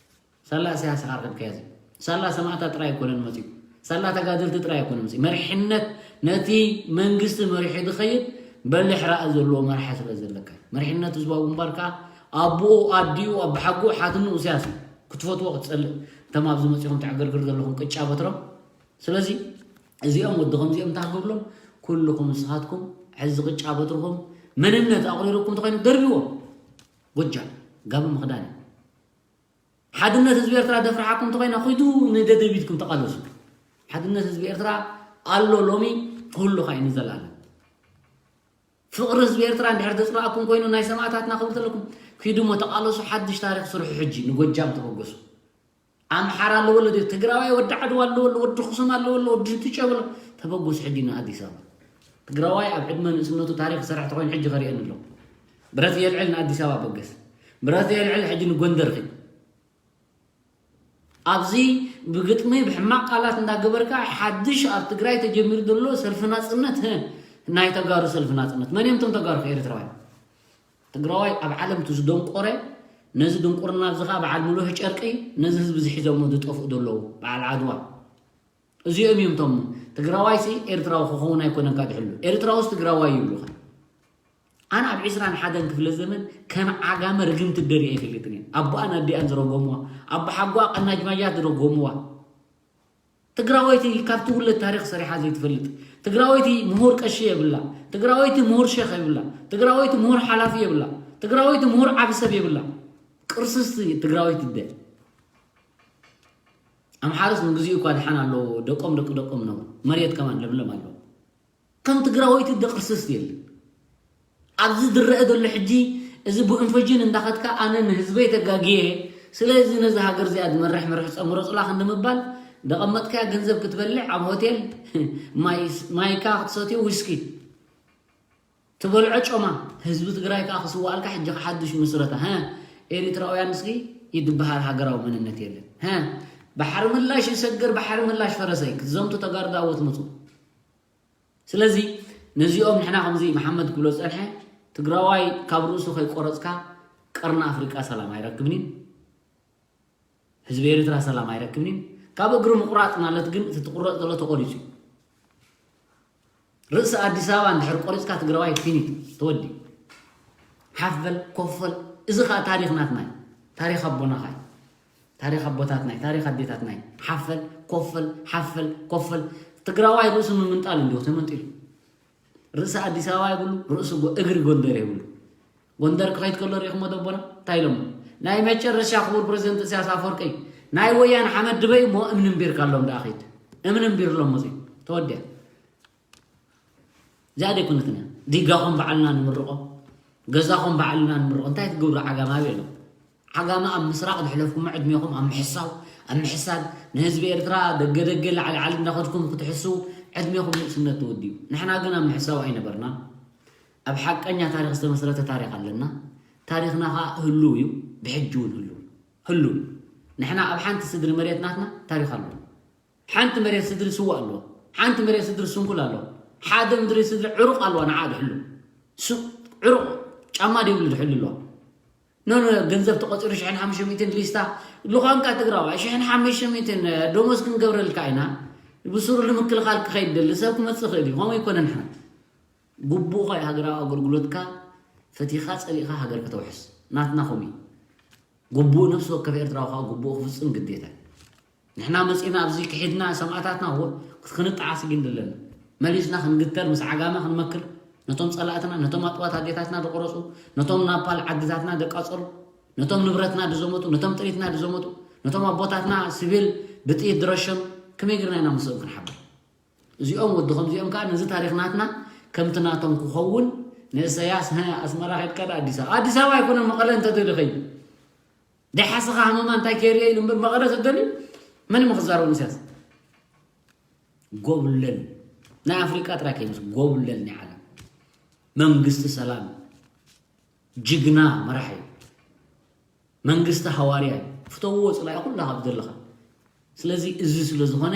ሳላ ኢሳያስ ዓርክብካያ እዚ። ሳላ ሰማእታት ጥራይ ኣይኮነን መፂኡ። ሳላ ተጋደልቲ ጥራይ ኣይኮነን መፂኡ። መሪሕነት ነቲ መንግስቲ መሪሑ ዝኸይድ በሊሕ ራኢ ዘለዎ መራሒ ስለ ዘለካ። መሪሕነት ህዝባዊ ግንባር ከዓ ኣቦኡ፣ ኣዲኡ፣ ኣባሓጎኡ፣ ሓትንኡ ኢሳያስ እዩ። ክትፈትዎ ክትፀልእ። እቶም ኣብዚ መፂኹም ተዕገርግር ዘለኹም ቅጫ በትሮም። ስለዚ እዚኦም ወዲ ከምዚኦም እንታይ ክገብሎም? ኩልኹም ንስኻትኩም ሕዚ ቅጫ በትርኹም መንነት ኣቑሪሩኩም ተኾይኑ ደርብዎ። ጎጃም ጋቢ ምኽዳን እዩ። ሓድነት ህዝቢ ኤርትራ ደፍርሓኩም ተኾይና ኹይዱ ንደደቢትኩም ተቓለሱ። ሓድነት ህዝቢ ኤርትራ ኣሎ ሎሚ ክህሉ ኸዓ እዩ ንዘለኣለም። ፍቕሪ ህዝቢ ኤርትራ እንድሕር ዘጽላእኩም ኮይኑ ናይ ሰማእታትና ክብል ተለኩም ኪዱ እሞ ተቓለሱ። ሓድሽ ታሪኽ ስርሑ። ሕጂ ንጎጃም ተበገሱ። ኣምሓራ ኣለዎ ኣሎ ድዩ? ትግራዋይ ወዲ ዓድዋ ኣለዎ ኣሎ፣ ወዲ ኣኽሱም ኣለዎ ኣሎ፣ ወዲ እንትጮ በሎ። ተበገሱ ሕጂ ንኣዲስ ኣበባ። ትግራዋይ ኣብ ዕድመ ንእስነቱ ታሪኽ ዝሰርሕ ተኾይኑ ሕጂ ከርእየኒ ኣሎ። ብረት የልዕል ንኣዲስ ኣበባ በገስ። ብረት የልዕል ሕጂ ንጎንደር ኺድ። ኣብዚ ብግጥሚ ብሕማቕ ቃላት እንዳገበርካ ሓድሽ ኣብ ትግራይ ተጀሚሩ ዘሎ ሰልፊ ናጽነት፣ ህ፣ ናይ ተጋሩ ሰልፊ ናጽነት። መን እዮም እቶም ተጋሩ ከኤርትራውያን? ትግራዋይ ኣብ ዓለም እቲ ዝደንቆረ፣ ነዚ ድንቁርና ኣብዚ ኸዓ በዓል ምሉእ ጨርቂ፣ ነዚ ህዝቢ ዝሒዞሞ ዝጠፍኡ ዘለዉ በዓል ዓድዋ። እዚኦም እዮም እቶም ትግራዋይሲ ኤርትራዊ ክኸውን ኣይኮነን ካብ ድሕሉ። ኤርትራውስ ትግራዋይ ይብሉኻ። ኣነ ኣብ ዕስራን ሓደን ክፍለ ዘመን ከም ዓጋመ ርግምቲ ደሪኤ ኣይፈልጥን እየ። ኣቦኣን ኣዲኣን ዝረገምዋ፣ ኣቦሓጎኣ ቀናጅማጃት ዝረገምዋ። ትግራወይቲ ካብ ትውለድ ታሪኽ ሰሪሓ ዘይትፈልጥ። ትግራወይቲ ምሁር ቀሺ የብላ። ትግራወይቲ ምሁር ሼኽ የብላ። ትግራወይቲ ምሁር ሓላፊ የብላ። ትግራወይቲ ምሁር ዓቢ ሰብ የብላ። ቅርስስቲ ትግራወይቲ እደ። ኣምሓርስ ንግዚኡ እኳ ድሓን ኣለዎ፣ ደቆም ደቂ ደቆም ነው። መሬት ከማን ለምለም ኣለዎ። ከም ትግራወይቲ እደ ቅርስስቲ የለን። ኣብዚ ዝረአ ዘሎ ሕጂ እዚ ብኢንፎጂን እንዳኸድካ ኣነ ንህዝበይ ተጋግየ፣ ስለዚ ነዚ ሃገር እዚኣ ዝመርሕ መርሒ ጸምሮ ጽላ ክንዲ ምባል፣ ደቐመጥካያ ገንዘብ ክትበልዕ ኣብ ሆቴል ማይ-፣ ማይካ ክትሰትዮ ዊስኪ ትበልዖ ጮማ፣ ህዝቢ ትግራይ ከኣ ክስዋኣልካ ሕጂ ሓድሽ ምስረታ። ሀ፣ ኤሪትራውያን እስኪ ይድበሃል ሃገራዊ መንነት የለን። ሀ፣ ባሕሪ ምላሽ ይሰግር፣ ባሕሪ ምላሽ ፈረሰይ፣ ክትዘምቱ ተጋሩ ዳኣ ወትምጹ። ስለዚ ነዚኦም ንሕና ከምዚ መሓመድ ክብሎ ዝጸንሐ ትግራዋይ ካብ ርእሱ ከይቆረጽካ ቀርኒ ኣፍሪቃ ሰላም ኣይረክብን እዩ። ህዝቢ ኤርትራ ሰላም ኣይረክብን እዩ። ካብ እግሪ ምቁራጽ ማለት ግን እቲ ትቁረጽ ዘሎ ተቆሪጹ እዩ። ርእሲ ኣዲስ ኣበባ እንድሕር ቆሪጽካ ትግራዋይ ፊኒት ተወዲ። ሓፍ በል ኮፍ በል። እዚ ኸኣ ታሪኽ ናትና እዩ። ታሪኽ ኣቦና ኸኣ እዩ። ታሪኽ ኣቦታትና እዩ። ታሪኽ ኣዴታትና እዩ። ሓፍ በል ኮፍ በል፣ ሓፍ በል ኮፍ በል። ትግራዋይ ርእሱ ምምንጣል እንዲሁ ተመንጢሉ። ርእሲ ኣዲስ ኣበባ የብሉ፣ ርእሲ ጎ-፣ እግሪ ጎንደር የብሉ። ጎንደር ክኸይድ ከሎ ርኢኹሞ ዶ ኣቦና? እንታይ ኢሎሞ? ናይ መጨረሻ ክቡር ፕረዚደንት ኢሳያስ ኣፈወርቂ፣ ናይ ወያነ ሓመድ ድበይ እሞ እምኒ እምቢርካ ኣሎም ደኣ ኺድ። እምኒ እምቢር ኣሎም እዚ። ተወዲኣ። እዚኣ ደይኮነትን እያ። ዲጋኹም ባዕልና ንምርቖ፣ ገዛኹም ባዕልና ንምርቖ። እንታይ ትገብሩ? ዓጋመ ኣበይ ኣሎ? ዓጋመ ኣብ ምስራቕ ዝሕለፍኩሞ ዕድሜኹም ኣብ ምሕሳው፣ ኣብ ምሕሳድ፣ ንህዝቢ ኤርትራ ደገ ደገ ላዕሊ ላዕሊ እንዳኸድኩም ክትሕስው ዕድሜኹም ንእስነት ተወዲኡ። ንሕና ግን ኣብ ምሕሳው ኣይነበርናን። ኣብ ሓቀኛ ታሪኽ ዝተመስረተ ታሪኽ ኣለና። ታሪኽና ኸኣ ህሉው እዩ፣ ብሕጂ እውን ህሉው። ህሉው። ንሕና ኣብ ሓንቲ ስድሪ መሬት ናትና ታሪኽ ኣሎ። ሓንቲ መሬት ስድሪ ስዋ ኣለዋ። ሓንቲ መሬት ስድሪ ስንኩል ኣለዋ። ሓደ ምድሪ ስድሪ ዕሩቕ ኣለዋ፣ ንዓ ድሕሉ። ሱ-፣ ዕሩቕ ጫማ ደይብሉ ድሕሉ ኣለዋ። ኖ፣ ኖ፣ ገንዘብ ተቖጺሩ ሽሕን ሓሙሽተ ሚእትን ሊስታ፣ ልዃንካ ትግራዋይ፣ ሽሕን ሓሙሽተ ሚእትን ደሞዝ ክንገብረልካ ኢና። ብስሩ ንምክልኻል ክኸይድ ደሊ ሰብ ክመጽእ ይኽእል እዩ። ከምኡ ኣይኮነን ንሕና። ግቡእኻ እዩ ሃገራዊ ኣገልግሎትካ ፈቲኻ ጸሊእኻ ሃገር ከተውሕስ። ናትና ከምኡ እዩ። ግቡእ ነፍሲ ወከፍ ኤርትራዊ ኸኣ ግቡኡ ክፍጽም ግዴታ እዩ። ንሕና መጺእና ኣብዚ ክሒድና ሰማእታትና ወ-፣ ክንጠዓስ ግን ደለና። መሊስና ክንግተር ምስ ዓጋመ ክንመክር፣ ነቶም ጸላእትና፣ ነቶም ኣጥዋት ኣዴታትና ዝቆረጹ፣ ነቶም ናፓል ዓድታትና ዘቃጸሉ፣ ነቶም ንብረትና ዝዘመቱ፣ ነቶም ጥሪትና ዝዘመቱ፣ ነቶም ኣቦታትና ሲቪል ብጥይት ዝረሸኑ፣ ከመይ ጌርና ኢና ምስኦም ክንሓብር? እዚኦም ወዲ ከምዚኦም ከኣ ነዚ ታሪኽ ናትና ከምቲ ናቶም ክኸውን ንእሰያስ፣ "ሀ፣ ኣስመራ ኸድካ ዶ ኣዲስ ኣበባ?" ኣዲስ ኣበባ ኣይኮነን መቐለ እንተደልዩ ኸይዱ። ደሓስኻ ሃመማ እንታይ ከይርየ ኢሉ እምበር መቐለ ተደልዩ መን እሞ ክዛረቡ ንእሰያስ? ጎብለል። ናይ ኣፍሪቃ ጥራይ ከይመስል፣ ጎብለል ናይ ዓለም። መንግስቲ ሰላም። ጅግና መራሒ። መንግስቲ ሃዋርያ እዩ። ፍተውዎ ጽላኢ ኩላ ካብ ዘለኻ። ስለዚ እዚ ስለ ዝኾነ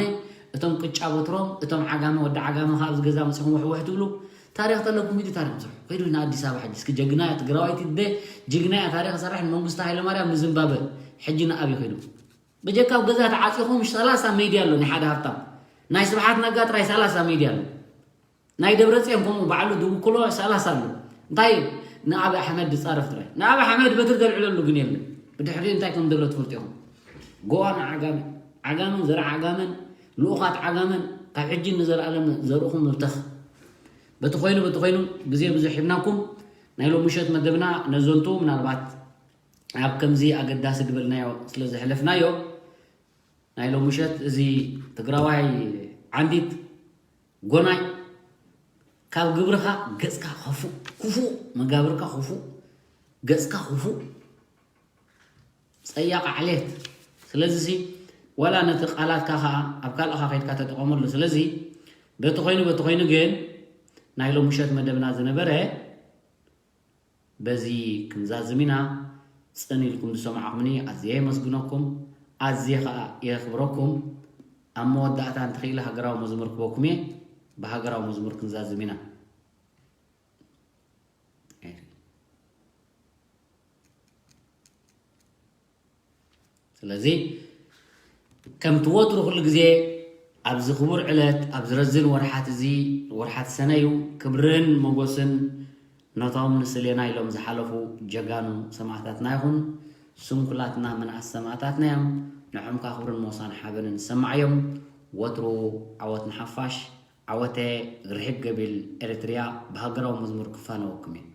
እቶም ቅጫ በትሮም፣ እቶም ዓጋመ፣ ወዲ ዓጋመ ካብ ገዛ መጺኹም ውሕውሕ ትብሉ፣ ታሪኽ ተለኩም ሂዱ ታሪኽ ስርሑ። ከይዱ ንኣዲስ ኣበባ ሕጂ እስኪ ጀግና እያ ትግራዋይቲ እደ፣ ጅግና እያ ታሪኽ ሰርሕ ንመንግስቱ ሃይለማርያም ንዝምባበ ሕጂ ንኣብይ ከይዱ። በጀካ ኣብ ገዛ ተዓፂኹም ሰላሳ ሜድያ ኣሎ። ናይ ሓደ ሃብታም ናይ ስብሓት ነጋ ጥራይ ሰላሳ ሜድያ ኣሎ። ናይ ደብረፅዮን ከምኡ ባዕሉ ዝውክሎ ሰላሳ ኣሎ። እንታይ ንኣብ ኣሕመድ ዝፃረፍ ጥራይ ንኣብ ኣሕመድ በትሪ ተልዕለሉ ግን የለን። ብድሕሪኡ እንታይ ከም ዘሎ ትፈልጡ ኢኹም። ጎዋን ዓጋመ ዓጋመን ዘርዓ ዓጋመን ልኡኻት ዓጋመን ካብ ሕጂ ንዘለኣለም ዘርእኹም ምብተኽ። በቲ ኮይኑ በቲ ኮይኑ ግዜ ብዙሕ ሂብናኩም። ናይ ሎምሸት መደብና ነዘንቱ ምናልባት ኣብ ከምዚ ኣገዳሲ ዝበልናዮ ስለ ዘሕለፍናዮ ናይ ሎምሸት እዚ ትግራዋይ ዓንዲት ጎናይ ካብ ግብርኻ ገጽካ ክፉእ ክፉእ መጋብርካ ክፉእ ገጽካ ክፉእ ጸያቕ ዓሌት። ስለዚ ሲ ዋላ ነቲ ቃላትካ ኸኣ ኣብ ካልእኻ ከይድካ ተጠቐመሉ። ስለዚ በቲ ኮይኑ በቲ ኮይኑ ግን ናይ ሎምሸት መደብና ዝነበረ በዚ ክንዛዝም ኢና። ጽን ኢልኩም ዝሰማዕኩምኒ ኣዝየ የመስግነኩም፣ ኣዝየ ኸኣ የኽብረኩም። ኣብ መወዳእታ እንተኽኢለ ሃገራዊ መዝሙር ክበኩም እየ። ብሃገራዊ መዝሙር ክንዛዝም ኢና። ስለዚ ከምቲ ወትሩ ኩሉ ግዜ ኣብዚ ክቡር ዕለት ኣብዚ ረዝን ወርሓት እዚ ወርሓት ሰነ እዩ። ክብርን ሞጎስን ነቶም ንስሌና ኢሎም ዝሓለፉ ጀጋኑ ሰማእታትና ይኹን። ስንኩላትና ምንኣስ ሰማእታትና እዮም። ንዖም ከኣ ክብርን ሞሳን ሓበንን ዝሰማዓዮም። ወትሩ ዓወት ንሓፋሽ። ዓወተ ርሕግ ገቢል ኤርትርያ ብሃገራዊ መዝሙር ክፋነወኩም እዩ።